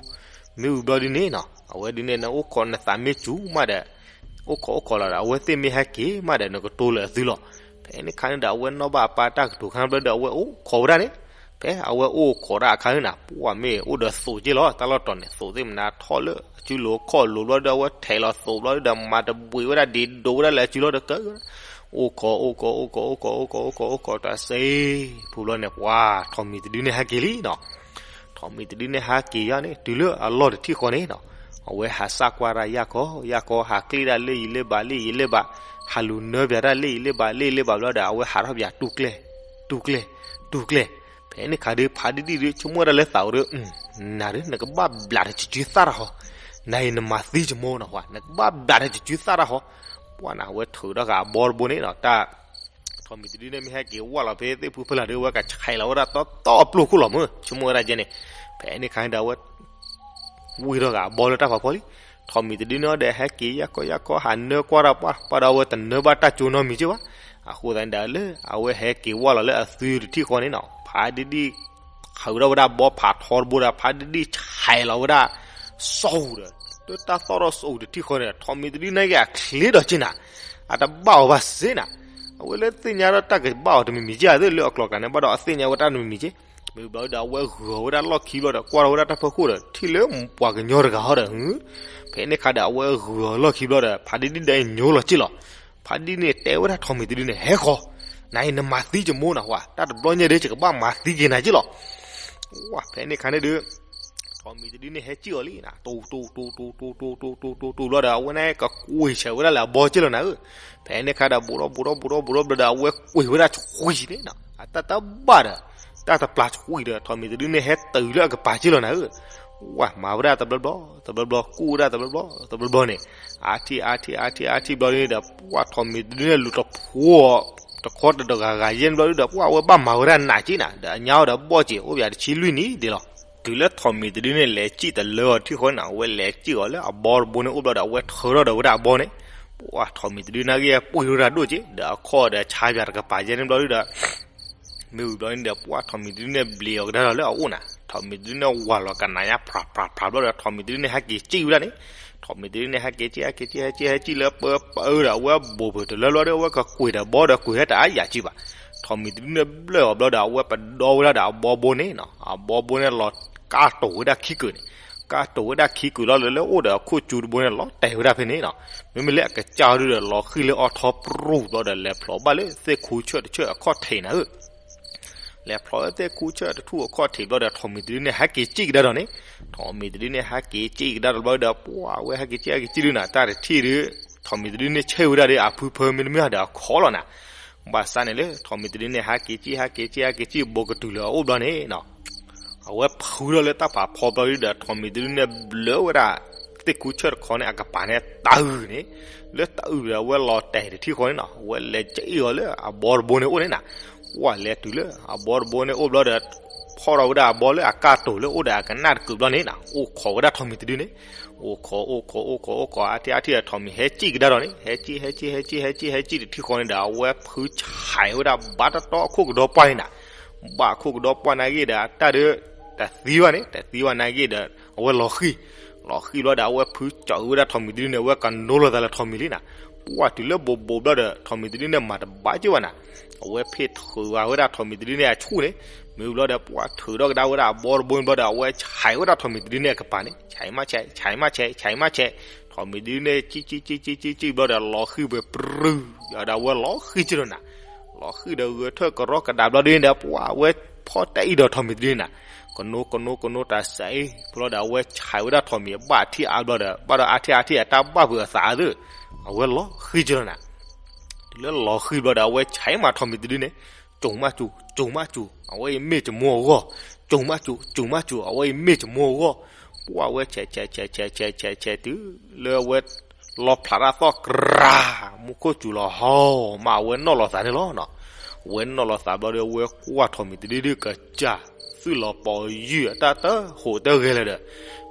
မ့ၢ်ဝံၤဘျီဒုန့ၣ်နီၤ အဝဲဒုန့ၣ် နအိၣ်ခိးနသးမ့ၢ်စူၤမးဒီး အိၣ်ခိးအိၣ်ခိးလီၤဒီး အဝဲသ့ၣ်မ့ၢ်ဟဲက့ၤမးဒီး နကတိၤလၢအသုလီၤ. ဖဲန့ၣ်ခါန့ၣ်ဒီး အဝဲနီၣ်ဘၣ်အပၢ်တၢ်ကတိၤခါဘျီဒီး အဝဲအိၣ်ခိးဝဲဒၣ်န့ၣ်, ဖဲအဝဲအိၣ်ခိးဒၣ်အခါန့ၣ်နီၤ ပှၤမ့ၢ်အိၣ်ဒီးသိးက့လီၤ တၢ်လီၢ်တီၤန့ၣ် သိးသ့ၣ်မနုၤထီၣ်လၢအစုလိၤခီၣ်လိၤဘျီဒီး အဝဲထဲးလီၤသိးဘျီဒီး မၤတဘှံးဝဲဒၣ်ဒ်ဒိးဝဲဒၣ်လၢအစုလီၤဒီးက အိၣ်ခိး အိၣ်ခိး အိၣ်ခိး အိၣ်ခိး အိၣ်ခိး အိၣ်ခိး အိၣ်ခိး တၢ်စ့ ဖူဘျီန့ၣ် ပှၤထိးမံၤတဒုန့ၣ်ဟဲက့ၤလံနီၤ. ထိးမံၤတဒုန့ၣ်ဟဲက့ၤယါန့ၣ် တုၤလၢအလီၢ်တထံၣ်ဃီန့ၣ်နီၤ အဝဲဟးစၢ်ကွၢ်တၢ်ယၢ်ခီ ယၢ်ခီ ဟးကျ့ၣ်ဒၣ်လၢယံၤလၢဘး လၢယံၤလၢဘး, ဟးလူၤနၢပၠးတၢ်လ့ၣ်အံၤလ့ၣ်ဘၣ် လ့ၣ်အံၤလ့ၣ်ဘၣ်ဘျီဒီး အဝဲဟးထီၣ်ပၠးတူၢ်ကျဲၣ်, တူၢ်ကျဲၣ်, တူၢ်ကျဲၣ်. ဖဲန့ၣ်ခါဒီး ဖါဒံဒံဒီး ဆိကမိၣ်ဝဲဒၣ်လၢသးအိၣ်ဒီး နၤဒီး နကဘၣ်ဘျးဒီးစစုသၣ်တၢ်ဟီ, နၤအံၤနမၤသံယမိၢ်နီၤ နကဘၣ်ဘျးဒီးစစုသၣ်တၢ်ဟီ. ပှၢ်နၤ အဝဲထုးထီၣ်ဃာ်အဘီတဘိန့ၣ်နီၤ တၢ် ထိးမံၤတဒုန့ၣ် မ့ၢ်ဟဲက့ၤဝၢ်လီၤဖဲသ့ၣ်ဖုဖဲလၢ်ဒီး အဝဲကဆဲးလီၤဝဲဒၣ်တီတီအပျိၢ်ခိၣ်လီၤမၢ် ဆိကမိၣ်ဝဲဒၣ်ကဲန့ၣ်. ဖဲန့ၣ်ခါန့ၣ်ဒီး အဝဲ ဝံၣ်ထီၣ်ဃာ်အဘီလၢတၢ်ဖးဖီလံ. ထိးမံၤတဒုန့ၣ်ဒီး ဟဲက့ၤယၢ်ကီယၢ်ကီ ဟးနၢကွၢ်တၢ်ပှၢ် ပှၢ်ဒီးအဝဲတနၢဘၣ်တၢ်ကၠိနီတမံၤက့ဘၣ်. အဃိသတးန့ၣ်ဒီး လၢအဝဲဟဲက့ၤဝၢ်လီၤလၢအသုတထံၣ်ဃီန့ၣ်နီၤ ဖါဒံဒံ ဃုာ်ဝဲဒၣ်ဝဲဒၣ်ဘီဖးထီတဘိဒီး ဖါဒံဒံဆဲးလီၤဝဲဒၣ် စီၤအူဒီး လၢတၢ်သီၣ်ထီၣ်စီၤအူတထံၣ်ဃီန့ၣ် ထိးမံၤတဒုန့ၣ်က့ၤအချ့ဒီးက့နၤ အတဘၣ်အီၤဘၣ်စ့နၤ. အဝဲလၢသ့ၣ်ညါဒီးတၢ်ကဘၣ်အီၤတမံၤမံၤက့ဧါသ့ၣ် လၢအကျိၤကးန့ၣ် ဘၣ်ဒီးအသ့ၣ်ညါဝဲတၢ်တမံၤမံၤက့. မ့ၢ်ဘျီဒီး အဝဲဂုာ်အီၤဝဲဒၣ်လီၢ်ခံဘျီဒီး ကွၢ်ထီၣ်ဝဲဒၣ်တၢ်ဖီခိၣ်ဒီး ထံၣ်လၢပှၤကညီတဂၤဟီဒီး ဖဲန့ၣ်ခါဒီး အဝဲဂုာ်အီၤလီၢ်ခံဘျီဒီး ဖါဒံဒံဒီးညိလီၤက့လီၤ. ဖါဒံန့ၣ်တဲဝဲဒၣ်ထိးမံၤတဒုန့ၣ် ဟဲဃီၤ, နၤအံၤနမၤသံယမိၢ်နီၤ ဝါ တၢ်တဘျီညါဒီး ယကဘၣ်မၤသံက့ၤနၤက့လီၤ. ဝါ ဖဲန့ၣ်ခါန့ၣ်ဒီး ထိးမံၤတဒုန့ၣ်ဟဲကံၣ်အီၤလံနၤ တိတိတိတိတိတိတိတိတိတိတိဘျီဒီး အဝဲန့ၣ်ကကွံာ်ဆၢဝဲဒၣ်လၢအဘီက့လီၤနၤဧၢ. ဖဲန့ၣ်ခါဒီး ဘူးဒီးဘူးဒီးဘူးဒီးဘူးဒီးဘျီဒီး အဝဲကွံာ်ဝဲဒၣ်ဆှံန့ၣ်နီၤ အတၢ်တဘၣ်ဒီး တၢ်တပျၢ်ဆှံဒီး ထိးမံၤတဒုန့ၣ်ဟဲတုၤလၢအကပၤက့လီၤနၤဧၢ. ဝါ မၤဝဲဒၣ်တဘျီဘျီ တဘျီဘျီ ကူၣ်ဝဲဒၣ်တဘျီဘျီ တဘျီဘျီန့ၣ် အါထံၣ်အါထံၣ်အါထံၣ်အါထံၣ်ဘျီန့ၣ်ဒီး ပှၢ်ထိးမံၤတဒုန့ၣ်လူၤတဖိအီၤ တခီတဒီးဂၤဂၤယဲၢ်န့ၣ်ဘျီဒီး ပှၢ်အဝဲဘၣ်မၤဝဲဒၣ်နးက့နၤ ဒီးအညါအီၤဒီးဘီၣ်က့ၤ အိၣ်ပယၤတဆံလွံၢ်နံၣ်ဒ်လီၤ. တုၤလၢထိးမံၤတဒုန့ၣ် လဲၤစံၣ်တလၢအီၤထံၣ်ဃီန့ၣ် အဝဲလဲၤစံၣ်အီၤလၢအဘီတဘိန့ၣ်အိၣ်ဘျီဒီး အဝဲထၢထီၣ်ဒီးဝဲဒၣ်အဘီန့ၣ် ပှၢ်ထိးမံၤတဒုန့ၣ်က့ၤပှ့ၤထီၣ်ဝဲဒၣ်ဒိၣ်က့ ဒီးအခီၣ်ဒီးဆါပယၤတကပၤယဲၢ်န့ၣ်ဘျီဒီး မ့ၢ်ဝံၤဘျီန့ၣ်ဒီး ပှၢ်ထိးမံၤတဒုန့ၣ် ဘျံးအီၤကဒါဒီးလၢအအိၣ်နၤ ထိးမံၤတဒုန့ၣ် ဝၤလီၤကနၤညါဖြးဖြးဖြးဘျီဒီး ထိးမံၤတဒုန့ၣ် ဟဲက့ၤစံၣ်ဝဲဒၣ်န့ၣ် ထိးမံၤတဒုန့ၣ် ဟဲက့ၤစံၣ် ဟဲက့ၤစံၣ် ဟဲစံၣ် ဟဲစံၣ်လၢပၢပၢဒီး အဝဲဘိၣ်ဘၢၣ်တလၢဘျီဒီး အဝဲကကွံာ်ဒီးဘီဒီး ကွံာ်ဟဲတအါယၤကံဘၣ်. ထိးမံၤတဒုန့ၣ် ဘျၢၣ်အီၤဘျီဒီး အဝဲပဒီဝဲဒၣ်ဒီးအဘီဘိန့ၣ်နီၤ အဘီဘိန့ၣ်လီၤကါတိၤဝဲဒၣ်ခံကုာ်န့ၣ် ကါတိၤဝဲဒၣ်ခံကုာ်လီၤလၢ လၢအိၣ်ဒီးအခိၣ်ကၠူတဘိန့ၣ် လီၤတဲာ်ဝဲဒၣ်ဖဲန့ၣ်နီၤ. မ့မ့ၢ်လၢအကစၢ်ဒုဒီး လီၤဃံၢ်လၢအီထီပြူၤဘျီဒီး လဲၤဖျိးဘၣ်လၢသ့ၣ်ခူဆၢၣ်တဆၢၣ်အခီၣ်ထံးနၤဧၢ လဲၤဖျိးလၢသ့ၣ်ခူဆၢၣ်တဆၢၣ်အခီၣ်ထံးဘျီဒီး ထိးမံၤတဒုန့ၣ် ဟဲက့ၤစံၣ်ကဒါဒီးန့ၣ် ထိးမံၤတဒုန့ၣ် ဟဲက့ၤစံၣ်ကဒါဒီးဘျီဒီး ပှၢ်ဝဲဟဲက့ၤစံၣ် ဟဲက့ၤစံၣ်ဒုနၤ တၢ်တထံၣ်ဒု ထိးမံၤတဒုန့ၣ် ဆဲးဝဲဒၣ်ဒီးအဖုဖၢမ့တမ့ၢ်ဒီးအခီလီၤနၤ. ဘၣ်ဆၣ်န့ၣ်လၢ ထိးမံၤတဒုန့ၣ် ဟဲက့ၤစံၣ် ဟဲက့ၤစံၣ် ဟဲက့ၤစံၣ် ဘူးကတုၤလၢအအိၣ်ဘျီန့ၣ်နီၤ အဝဲဖုထီၣ်လၢတၢ်ဖးဖီဘျီဒုဒီး ထိးမံၤတဒုန့ၣ် ဘျၢဝဲဒၣ် သ့ၣ်ခူဆၢၣ်တခီန့ၣ် အကပၤန့ၣ် တၢ်အုၣ်န့ၣ် လၢတၢ်အုၣ်ဒီး အဝဲလီၤတဲာ်တထံၣ်ဃီန့ၣ်နီၤ အဝဲလဲၤစံၣ်အီၤလၢအဘီတဘိန့ၣ်အိၣ်န့ၣ်နၤ. ပှၢ်လဲၤတုၤလၢအဘီတဘိန့ၣ်အိၣ်ဘျီဒီး ဖီၣ်ထီၣ်ဝဲဒၣ်အဘီလၢအကါတိၤလၢအိၣ်ဒီးအကနၣ်တကုာ်ဘျီန့ၣ်နၤ အိၣ်ခိးဝဲဒၣ်ထိးမံၤတဒုန့ၣ် အိၣ်ခိး အိၣ်ခိး အိၣ်ခိး အိၣ်ခိး အါထံၣ်အါထံၣ်ဒီး ထိးမံၤဟဲစံၣ်ကဒါဒီးန့ၣ် ဟဲစံၣ် ဟဲစံၣ် ဟဲစံၣ် ဟဲစံၣ် ဟဲစံၣ်တထံၣ်ဃီန့ၣ်ဒီး အဝဲဖုဆဲးဝဲဒၣ် ဘၣ်တတီအခိၣ်ကဒီပှၢ်န့ၣ်နၤ ဘၣ်အခိၣ်ကဒီပှၢ်နာ်က့ဒီး အတၢ်ဒုး တသံဘၣ်န့ၣ် တသံဘၣ်နာ်က့ဒီး အဝဲလီၤဃံၢ် လီၤဃံၢ်ဘျီဒီး အဝဲဖုကၠီဝဲဒၣ်ထိးမံၤတဒုန့ၣ် အဝဲကနိလီၤသးလၢထိးမံၤလံနၤ. ပှၢ်တုၤလၢဘူးဘူးဘျီဒီး ထိးမံၤတဒုန့ၣ် မၤတဘၣ်က့ဘၣ်နၤ အဝဲဖ့ၣ်ထုးဝဲဒၣ်ထိးမံၤတဒုန့ၣ်အဆူၣ်န့ၣ် မ့ၢ်ဘျီဒီး ပှၢ်ထုးထီၣ်ကဒါဝဲဒၣ်အဘီတဘိန့ၣ်ဘျီဒီး အဝဲဆဲးဝဲဒၣ်ထိးမံၤတဒုန့ၣ်အကပၤန့ၣ် ဆဲးမးဆဲး ဆဲးမးဆဲး ဆဲးမးဆဲး ထိးမံၤတဒုန့ၣ် စံၣ် စံၣ် စံၣ် စံၣ် စံၣ် စံၣ် ဘျီဒီး လီၤဃံၢ်ဝဲပြူၤ ဒီးအဝဲလီၤဃံၢ်က့လီၤနၤ လီၤဃံၢ်ဒီးဂဲၤထၢၣ်ကရီကဒါဘျီဒုန့ၣ်ဒီး ပှၢ်အဝဲဖီၣ်တဲအံၤဒီးထိးမံၤတဒုန့ၣ်နၤ ကနိကနိကနိတၢ်စဲးအံၤ ဘျီဒီး အဝဲဆဲးဝဲဒၣ်ထိးမံၤအဘၣ်အထံၣ်အါဘျီဒီး ဘၣ်ဒီးအါထံၣ်အါထံၣ်အတၢ်ဘၣ်ဖုးအသးအါသု အဝဲလီၤဃံၢ်က့လီၤနၤ တုၤလၢလီၤဃံၢ်ဘျီဒီး အဝဲဆဲးမးထိးမံၤတဒုန့ၣ် ကၠိၤမးကၠိၤ ကၠိၤမးကၠိၤ အဝဲအံၤမ့ၢ်ယမိၢ်အဂီၢ် ကၠိၤမးကၠိၤ ကၠိၤမးကၠိၤ အဝဲအံၤမ့ၢ်ယမိၢ်အဂီၢ် ပှၢ်အဝဲဆဲး ဆဲး ဆဲး ဆဲး ဆဲး ဆဲး တုၤလၢအဝဲ လီၤဖျးတၢ်သီၣ်ကြၤ မူခိၣ်စူၤလီၤဟီၣ်မး အဝဲနီၣ်လီၤသးန့ၣ်လီၤနီၤ. အဝဲနီၣ်လီၤသးဘျီဒီး အဝဲကွၢ်ထိးမံၤတဒုဒုကစၢ် သုးလီၤပီၤယုၢ်အတၢ်တဟူးတဂဲၤလၢၤဒီး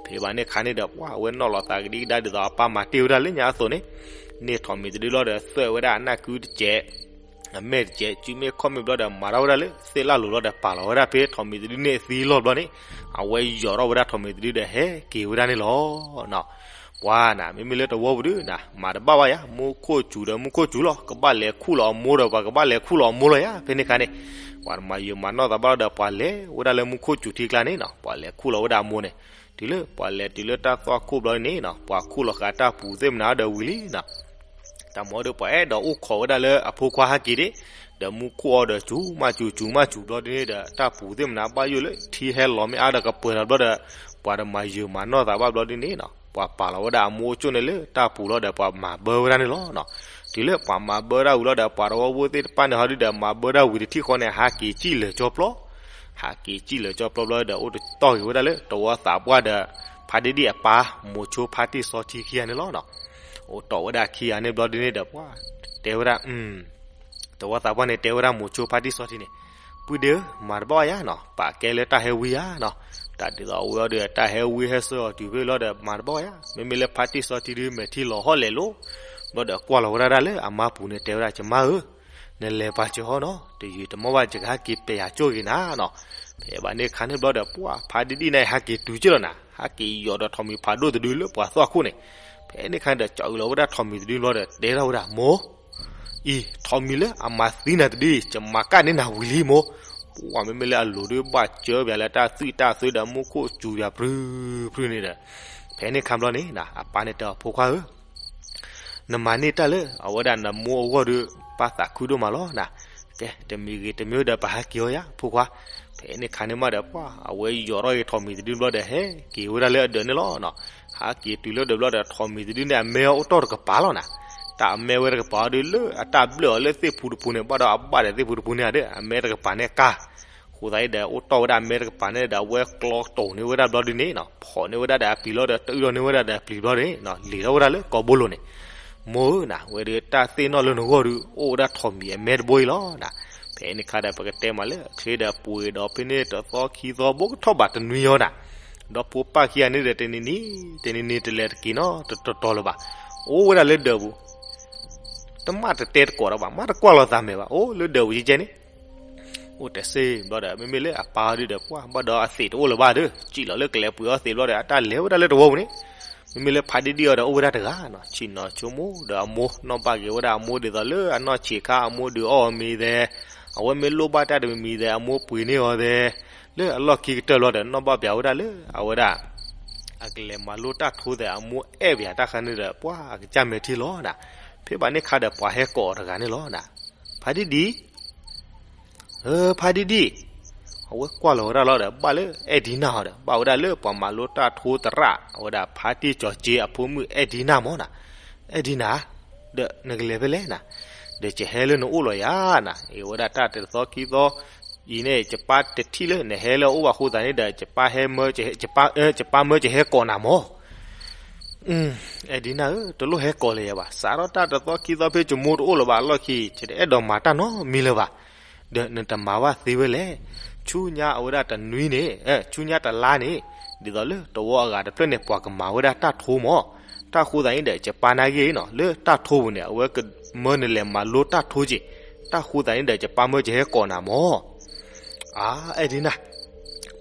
ဖဲဘၣ်န့ၣ်ခါန့ၣ်ဒီး ပှၢ်အဝဲနီၣ်လီၤသးကဒံကဒါဒ်သိးအပၢ်မၤတ့ၢ်ဝဲဒၣ်လၢညါအသိးန့ၣ် န့ၢ်ထိးမံၤတဒုလီၤဒီး သွဲၣ်ဝဲဒၣ်အနၢ်ကုတစဲး အမဲာ်တစဲး စုမ့ၢ်ခီၣ်မ့ၢ်ဘျီဒီး မၤထီၣ်ဝဲဒၣ်လၢသ့ၣ်လၣ်လိၤလီၤဒီး ပာ်လီၤဝဲဒၣ်ဖဲထိးမံၤတဒုန့ၣ်အသံလီၢ်ဘျီန့ၣ် အဝဲယီၤထီၣ်ဝဲဒၣ်ထိးမံၤတဒုဒီး ဟဲက့ၤဝဲဒၣ်န့ၣ်လီၤ. ပှၤနၤ မ့မ့ၢ်လၢတဝီပူၤဒုနၤ မၤတဘၣ်ဘၣ်ယၤ မူခိၣ်စူၤဒီးမူခိၣ်စူၤလီၤ ကဘၣ်လဲၤခူၣ်လီၤအမိၢ်ဒီး ပှၤကဘၣ်လဲၤခူၣ်လီၤအမိၢ်လီၤယၤ ဖဲန့ၣ်ခါန့ၣ် ပှၤတမၤယုာ်မၤနီၢ်သးဘၣ်လီၤဒီး ပှၤလဲၤဝဲဒၣ်လၢမူခိၣ်စူၤထံကျါန့ၣ်နီၤ ပှၤလဲၤခူၣ်လီၤဝဲဒၣ်အမိၢ်န့ၣ် တုၤလၢပှၤလဲၤတုၤလၢတၢ်သွၣ်ခိၣ်ဘျီန့ၣ်နီၤ ပှၤခူၣ်လီၤဃာ်တၢ်ပူၤသ့ၣ်မနၤဒီးဝံၤလံနီၤ တၢ်မၤဒီးပှၤအဲၣ်ဒိးအိၣ်ခိးဝဲဒၣ်လၢအဖိခွါဟဲက့ၤဒၣ် ဒီးမူခိၣ်အီၤဒီးစူၤမးစူၤ စူၤမးစူၤဘျီဒ်န့ၣ်ဒီး တၢ်ပူၤသ့ၣ်မနၤဘၣ်ယိၣ်လၢထံဟဲလီၤမ့ၢ်အါဒီးကပှဲၤလီၤဘျီဒီး ပှၤတမၤယုာ်မၤနီၢ်သးဘၣ်ဘျီဒ်န့ၣ်နီၤ ပှၤပာ်လီၤဝဲဒၣ်အမိၢ်အိၣ်ကၠိၣ်န့ၣ်လၢတၢ်ပူၤလီၤဒီးပှၤမၤဘၢဝဲဒၣ်န့ၣ်လီၤနီၤ. တုၤလၢပှၤမၤဘၢတၢ်ဝံၤလီၤဒီး ပှၤတဝီဖိသ့ၣ်တဖၣ်န့ၣ် ဟီဒုဒီး မၤဘၢတၢ်ဝံၤတထံၣ်ဃီန့ၣ် ဟးက့ၤစံၣ်လၢာ်ကၠီပျီ, ဟးက့ၤစံၣ်လၢာ်ကၠီပျီဘျီဒီး အိၣ်တတီၢ်ဂ့ၤဝဲဒၣ်လၢ တဝီသးပှၢ်ဒီး ဖါဒံဒံၣ်အပၢ် မိၤဆိဖါတံၢ်စီထံခံဂၤန့ၣ်လီၤ. အိၣ်တီၢ်ဝဲဒၣ်ခံဂၤန့ၣ်ဘျီဒုန့ၣ်ဒီး ပှၤတဲဝဲဒၣ် တဝီသးပှၢ်န့ၣ် တဲဝဲဒၣ်မိၤဆိဖါတံၢ်စီထံန့ၣ်, ပုၢ်ဒ့ဧၢ, မၤတဘၣ်ယၤနီၤ, ပာ်ကဲလၢတၢ်ဟဲဝံဧါနီၤ, တၢ်ဒ်သိးအဝဲအီၤဒီး တၢ်ဟဲဝံဟဲဆှၢအီၤတုၤဖဲလီၤဒီး မၤတဘၣ်ယၤ, မ့မ့ၢ်လၢဖါတံၢ်စီထံဒု မဲာ်ထံလီၤဟီၣ်လဲၤလိၤ, ဘျီဒီးကွၢ်လီၤဝဲဒၣ်လၢအမါပူၤန့ၣ် တဲဝဲဒၣ် ယမါဧၢ, နလဲၤပာ်စၢၤဟီနီၤ, တယုာ်တမီၢ်ဘၣ် ယကဟဲက့ၤပဲာ်ယၤကၠိၣ်ဂ့ၤနၤနီၤ, ဖဲဘၣ်န့ၢ်ခါန့ၣ်ဘျီဒီး ပှၤဖါဒံဒံၣ်န့ၣ် ဟဲက့ၤတုၤက့ၢ်လီၤနၤ, ဟဲက့ၤယီၤဒီးထိးမံၤဖးဒိၣ်တဒုလၢပှၤသွၣ်ခိၣ်န့ၣ်, ဖဲန့ၢ်ခါန့ၣ်ဒီး ကၠီအုးလီၤဝဲဒၣ်ထိးမံၤတဒုဘျီဒီး တဲထီၣ်ဝဲဒၣ် မိၢ် အံၤ ထိးမံၤလၢအမၤသံနၤတဒုအံၤ ယမၤကၣ်န့ၢ်နၤဝံၤလံမိၢ်, ပှၤမ့မ့ၢ်လၢအလိၤဒုဘၣ်စၢဘၣ်လၢတၢ်သွံၣ်တၢ်သွဲဒီးမူခိၣ်စူၤယၤပြုၤပြုၤန့ၣ်ဒီး, ဖဲန့ၢ်ခါဘျီန့ၣ် အပၢ်န့ၣ်တဲအီၤ ဖိခွါဧၢ, နမၤန့ၢ်တၢ်လၢအဝဲဒၣ်နမိၢ်အဂီၢ်ဒီး ပၢ်သးခုဒိၣ်မးလီၤနၤ, ကဲ တမံၤဂ့ၤတမံၤဒီး ပဟဲက့ၤအီၤယၤ ဖိခွါ, ဖဲန့ၢ်ခါန့ၣ်မးဒီး ပှၤအဝဲယီၤထီၣ်ဂ့ၤထိးမံၤတဒုဘျီဒီး ဟဲက့ၤဝဲဒၣ်လၢအဒၢးန့ၣ်လီၤ. ဟးက့ၤတုၤလၢဒၢးဘျီဒီး ထိးမံၤတဒုန့ၣ် အမဲအီၤအိၣ်တီၢ်တကပၤလီၤနၤ, တၢ်အမဲဝဲတကပၤအီၤဒုလၢ အတၢ်ဘျၢၣ်အီၤလၢသ့ၣ်ဖူတဖူန့ၣ် ဘၣ်ဒီးအဘၣ်ဒီးသ့ၣ်ဖူတဖူန့ၣ်ဒီး အမဲတကပၤန့ၣ်ကၢ် အဃိသတးန့ၣ်ဒီး အိၣ်တီၢ်ဝဲဒၣ်အမဲတကပၤန့ၣ်ဒီး အဝဲကျီတိာ်န့ၢ်ဝဲဒၣ်ဘျီဒုန့ၣ်နီၤ, ဖီၣ်န့ၢ်ဝဲဒၣ်ဒီးအပျံၤလီၤဒီး တအုၣ်ထီၣ်န့ၢ်ဝဲဒၣ်ဒီးအပျံၤဘျီန့ၣ်နီၤ, လံၤထီၣ်ဝဲဒၣ်လၢကိာ်ဘိလိၤန့ၣ်, မိၢ်ဧၢနၤ, ဝဲဒၣ်တၢ်သ့ၣ်နီၣ်လၢနဂီၢ်ဒု အိၣ်ဝဲဒၣ်ထိးမံၤအမဲတဘိအံၤလီၤနၤ, ဖဲန့ၢ်ခါဒီး ပကတဲမးလၢအချ့ဒီးပှ့ၤဒီးဖဲန့ၣ်တသီခံသီ ဘိကထီၣ်ဘးတနွံအီၤနၤ, ဒီဖိပၢ်ခံဂၤန့ၣ်ဒီး တနံၤနံၤ တနံၤနံၤတလဲၤတက့ၤနီတတီၤတီၤလၢၤဘၣ်, အိၣ်ဝဲဒၣ်လၢဒၢးပူၤ တမ့ၢ်တတဲတကိးဒီးဘၣ်, မ့ၢ်တကွၢ်လီၤသးမဲာ်ဘၣ်, အိၣ်လၢဒၢးပူၤကဲကဲန့ၣ် အိၣ်တစ့ဘျီဒီး မ့မ့ၢ်လၢအပၢ်အီၤဒုဒီး ပှၤဘၣ်ဒီးအသံးတအိၣ်လၢၤဘၣ်ဒီး စံၣ်လီၤလၢကလဲၤပှ့ၤအီၣ်သံးဘျီဒီး အတၢ်လဲၤဝဲဒၣ်လၢတဝီပူၤန့ၣ်, မ့မ့ၢ်လၢဖါဒံဒံၣ်အီၤဒီး အိၣ်ဝဲဒၣ်တဂၤနီၤ, ဆ့ၣ်နီၤဆိကမိၣ်ဒီးအမိၢ် နီၣ်ဘၣ်က့ၤဝဲဒၣ်အမိၢ်ဒ်သိးလၢအနီၢ်ဆံးခါ အမိၢ်ဒုးအီၣ်အီၤမ့ၤသဲး, အဝဲမ့ၢ်လိၣ်ဘၣ်တၢ်တမံၤမံၤသဲး အမိၢ်ပှ့ၤန့ၢ်အီၤသဲး, လၢအလီၢ်ခံကတၢၢ်ဘျီဒီး နီၣ်ဘၣ်ပၠးဝဲဒၣ်လၢအဝဲဒၣ် အကလဲၤမၤလိတၢ်ထိသဲး အမိၢ်အဲၣ်ပၠးတၢ်ခါန့ၣ်ဒီး ပှၤအကစၢ်မဲာ်ထံလီၤနၤ, ဖဲဘၣ်န့ၢ်ခါဒီး ပှၤဟဲကိးအီၤတဂၤန့ၣ်လီၤနၤ, ဖါဒံဒံၣ် ဧၢ ဖါဒံဒံၣ်, အဝဲကွၢ်လီၤဝဲဒၣ်လီၤဒီး ဘၣ်လၢအဲၣ်ဒံနၢ်အီၤဒီး ဘၣ်ဝဲဒၣ်လၢပှၤမၤလိတၢ်ထိသရၣ် အဝဲဒၣ်ဖါတံၢ်ကၠီၤက့အဖိမုၣ်အဲၣ်ဒံနၢ်မၢ်နၤ, အဲၣ်ဒံနၢ်, ဒီးနကလဲၤဖဲလဲၣ်နၤ, ဒီးယဟဲလၢနအိၣ်လီၤယၤနၤ, အဝဲဒၣ်တၢ်တသီခံသီ အံၤန့ၣ် ယပၢ်တထံၣ်လၢနဟဲလၢအအိၣ်ဘၣ်အဃိသတးန့ၣ်ဒီး ယပၢ်ဟဲမၢ ယပၢ်မၢယဟဲကိးနၤမၢ် အဲၣ်ဒံနၢ်ဧၢ, တလိၣ်ဟဲကိးလၢၤယၤဘၣ်, စးထီၣ်တၢ်တသီခံသီဖဲယမိၢ်တအိၣ်လၢၤဘၣ်အလီၢ်ခံ ယတအဲၣ်ဒိးမၤတၢ်နီတမံၤလၢၤဘၣ်, ဒီးနတမၤဘၣ်သ့ဝဲလဲၣ်, ဆူညါအဝဲဒၣ်တနွံန့ၣ် ဆူညါတလါန့ၣ် ဒ်သိးလၢတဝီအဂၤတဖျၢၣ်န့ၣ် ပှၤကမၤဝဲဒၣ်တၢ်ထိမၢ်, တၢ်ဃိသတးန့ၣ်ဒီး ယပၢ်နာ်ဂ့ၢ်နီၤ လၢတၢ်ထိပူၤန့ၣ် အဝဲကမၢနလဲၤမၤလိတၢ်ထိက့ၤ, တၢ်ဃိသတးန့ၣ်ဒီး ယပၢ်မၢယဟဲကိးနၤမၢ် အါ အဲၣ်ဒံနၢ်,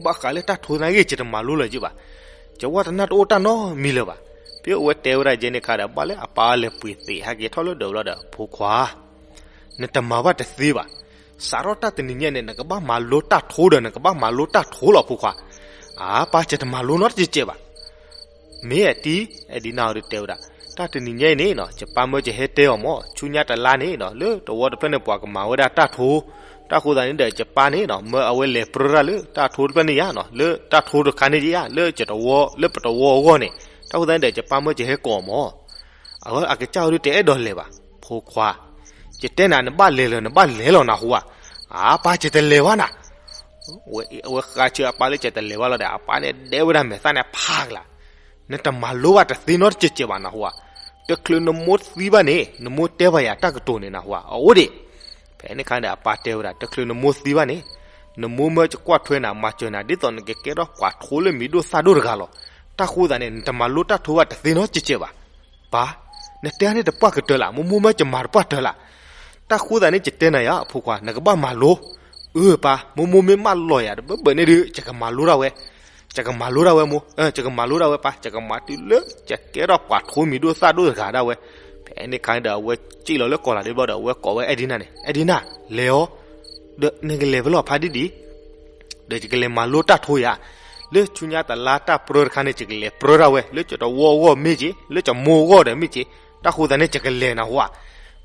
ဘၣ်ဃးလၢတၢ်ထိသနာ်က့ ယတမၤလိလၢၤက့ဘၣ်, ယဝဲတနၢ်တအိၣ်တၢ်နီတမံၤလၢၤဘၣ်. ဖဲအဝဲတဲဝဲဒၣ်ယဲန့ၣ်ခါဒီး ဘၣ်လၢအပၢ်လဲၤပှ့ၤသံးဟဲက့ၤထီၣ်လၢဒၢးဘျီဒီး ဖိခွါ, နတမၤဘၣ်တသ့ဘၣ်. စးထီၣ်တၢ်တနံၤညါန့ၣ် နကဘၣ်မၤလိတၢ်ထိဒီး နကဘၣ်မၤလိတၢ်ထိလီၤဖိခွါ. အါ ပၢ် ယတမၤလိနီတစဲးစဲးဘၣ်. မ့ၢ်အတံၢ် အဲၣ်ဒံနၢ်အီၤဒုးတဲဝဲဒၣ်, တၢ်တနံၤညါအံၤန့ၣ်နီၤ ယပၢ်မၢယဟဲတဲအီၤမၢ် ဆူညါတလါန့ၣ်နီၤ လၢတဝီတဖျၢၣ်န့ၣ် ပှၤကမၤဝဲဒၣ်တၢ်ထိ, တၢ်ဃိသတးန့ၣ်ဒီး ယပၢ်န့ၣ်နီၤ မၢအဝဲလဲၤပြၢတၢ်လၢတၢ်ထိတဖျၢၣ်န့ၣ်ယါနီၤ လၢတၢ်ထိတခါန့ၣ်ယါ လၢယတဝီ လၢပတဝီအဂီၢ်န့ၣ်, တၢ်ဃိသတးန့ၣ်ဒီး ယပၢ်မၢယဟဲကိးအီၤမၢ်. အဝဲအကစၢ်အီၤဒုးတအဲၣ်ဒိးလဲၤဘၣ်. ဖိခွါ, ယတဲနၤ နဘၣ်လဲၤလၢၤ နဘၣ်လဲၤလီၤနၢ်ဟူဧါ. အါ ပၢ် ယတလဲၤဘၣ်နၤ. အဝဲဃါဆၢအပၢ်လၢယတလဲၤဘၣ်လီၤဒီး အပၢ်န့ၣ်ဒဲဝဲဒၣ်မဲာ်သၣ်န့ၣ်ဖးကလာ်, နတမၤလိဘၣ်တသ့နီတစဲးစဲးဘၣ်နၢ်ဟူဧါ. တချုးနမိၢ်သံဘၣ်န့ၣ် နမိၢ်တဲဘၣ်ယၤတၢ်ကတိၤန့ၣ်နၢ်ဟူဧါ အအိၣ်ဒံး. ဖဲန့ၣ်အခါန့ၣ် အပၢ်တဲဝဲဒၣ် တချုးနမိၢ်သံဘၣ်န့ၣ် နမိၢ်မၢကွၢ်ထွဲနၤ မၤစၢၤနၤ ဒ်သိးနကကဲထီၣ်ပှၤထိလၢမံၤဒိၣ်သၣ်ဒိၣ်တဂၤလီၤ. တၢ်ဃိသတးန့ၣ် နတမၤလိတၢ်ထိဘၣ်တသ့နီတစဲးစဲးဘၣ်. ပၢ်, နတဲန့ၣ်တပှၢ်ကတၢၢ်လၢ်, မိၢ်မိၢ်မၢယမၤတပှၢ်တၢၢ်လၢ်. တၢ်ဃိသတးန့ၣ် ယတဲနၤယါ အဖိခွါ နကဘၣ်မၤလိ. အၢ ပၢ်, မိၢ်မိၢ်မ့ၢ်မၢလီၤယၤတဘၢဘၢန့ၣ်ဒုး ယကမၤလိဒၣ်ဝဲ. ယကမၤလိဒၣ်ဝဲမိၢ်, ယကမၤလိဒၣ်ဝဲပၢ်, ယကမၤတုၤလၢ ယကဲထီၣ်ပှၤထိမံၤဒိၣ်သၣ်ဒိၣ်တဂၤဒၣ်ဝဲ. ဖဲန့ၣ်အခါန့ၣ်ဒီး အဝဲစံၣ်လီၤလၢကီးလးဒ့ဘျီဒီး အဝဲကိးဝဲအဲၣ်ဒံနၢ်န့ၣ်, အဲၣ်ဒံနၢ်, လဲၤအီၤ, ဒီးနကလဲၤဖဲလဲၣ်ဖါဒံဒံ ဒီးယကလဲၤမၤလိတၢ်ထိယၤ, လၢဆူညါတလါတၢ်ပြၢတခါန့ၣ် ယကလဲၤပြၢဒၣ်ဝဲ လၢယတဝီအဂီၢ်မ့ၢ်က့ၤ လၢယမိၢ်အဂီၢ်ဒီးမ့ၢ်က့ၤ, တၢ်ဃိသတးန့ၣ် ယကလဲၤနၢ်ဟူဧါ.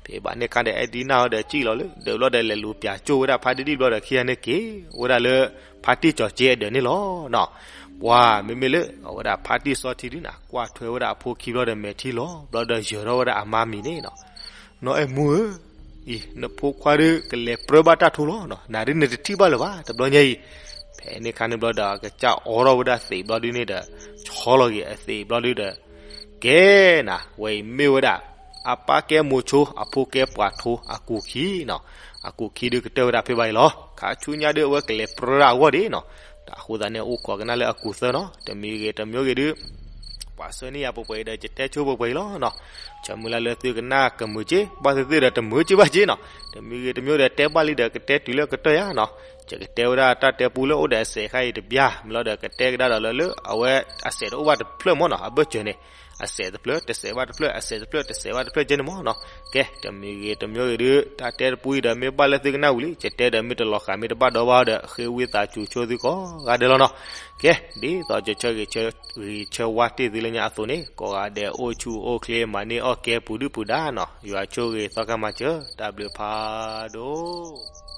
ဖဲဘၣ်န့ၣ်အခါဒီး အဲၣ်ဒံနၢ်အီၤဒီးစံၣ်လီၤလၢဒၢးဘျီဒီး လဲၤလူၤပၠးကၠိၣ်ဝဲဒၣ်ဖါဒံဒံဘျီဒီး ခံဂၤန့ၣ်က့ၤဝဲဒၣ်လၢ ဖါတံၢ်ကၠီၤက့အဒၢးန့ၣ်လီၤ. ပှၤမ့မ့ၢ်လၢ အဝဲဒၣ်ဖါတံၢ်စီထံဒုနၤ ကွၢ်ထွဲဝဲဒၣ်အဖိခံဘျီဒီး မဲာ်ထံလီၤဘျီဒီး ယၢၤထီၣ်ဝဲဒၣ်အမါမံၤန့ၣ်နီၤ. နီၢ်အဲၣ်မူဧၢ, အံၤ နဖိခွါဒုးကလဲၤပြၢဘၣ်တၢ်ထူလီၤနီၤ, နၤဒုးနတထံၣ်ဘၣ်လၢၤဘၣ် တဘျီညါအံၤ. ဖဲန့ၣ်ခါန့ၣ်ဘျီဒီး အကစၢ်အိးထီၣ်ဝဲဒၣ်သံးဘျီဒုးန့ၣ်ဒီး ဆီလီၤက့ၤအသံးဘျီဒုးဒီး ကဲနၤ ဝဲအံၤမ့ၢ်ဝဲဒၣ် အပၢ်ကဲမိၤဆိ အဖိကဲပှၤထိ အကူာ်ခံနီၤ. အကူာ်ခံဒုးကတၢၢ်ဝဲဒၣ်ဖဲဘၣ်အံၤလီၤ. ခါဆူညါဒုးအဝဲကလဲၤပြၢဒၣ်အဂီၢ်ဒံးနီၤ. တၢ်အဃိသတးန့ၣ် အိၣ်ခိးကနၣ်လၢအကူာ်သၢနီၤ. တမံၤဂ့ၤတမံၤဂ့ၤဒုး ပှၤဆှၢန့ၢ်ယၤပှဲၤပှဲၤအံၤဒီး ယတဲဆိပှဲၤပှဲၤအံၤလီၤနီၤ. ဆၢမုၢ်လၢ်လၢသုကနၣ်ကမုာ်က့ ဘၣ်သ့ၣ်သ့ၣ်ဒီးတမုာ်က့ဘၣ်က့နီၤ. တမံၤဂ့ၤတမံၤဒီးတဲဘၣ်လံဒီး ကတဲတုၤလၢကတၢၢ်ယါနီၤ. ယကတဲဝဲဒၣ်တၢ်တဲပူလၢအိၣ်ဒီးအစဲးခါအံၤတဘျီ မ့ၢ်လီၤဒီး ကတဲကဒါဒီးလၢ လၢအဝဲအစဲးတအိၣ်ဘၣ်တဖျၢၣ်မ့ၢ်နီၤ. အဘၢၣ်စၢၤန့ၣ် အစဲးတဖျၢၣ် တစဲးဘၣ်တဖျၢၣ် အစဲးတဖျၢၣ် တစဲးဘၣ်တဖျၢၣ်ကဲန့ၣ်မ့ၢ်နီၤ. ကဲ တမံၤဂ့ၤတမံၤဂ့ၤဒုး တၢ်တဲတပူအံၤဒီး မ့ၢ်ဘၣ်လၢသုကနၣ်ဝံၤလံ ယတဲဒီး မ့ၢ်တလီၤဃာ်မ့ၢ်တဘၣ်ဒီဘၣ်ဒီး ဃ့ဝံသးစူၤဆိသုကိးဂၤဒဲးလီၤနီၤ. ကဲ ဒ်သိးယဆၢဂ့ၤဆၢဝါတ့ၢ်သုလၢညါအသိးန့ၣ် ကိးဂၤဒဲးအိၣ်ဆူၣ်အိၣ်ချ့ မၤန့ၢ်အီၣ်ကဲပူၤဒုၣ်ပူၤဒါနီၤ. ယွၤဆိၣ်ဂ့ၤသီခါမၤစၢၤ တၢ်ဘျုးဖးဒိၣ်.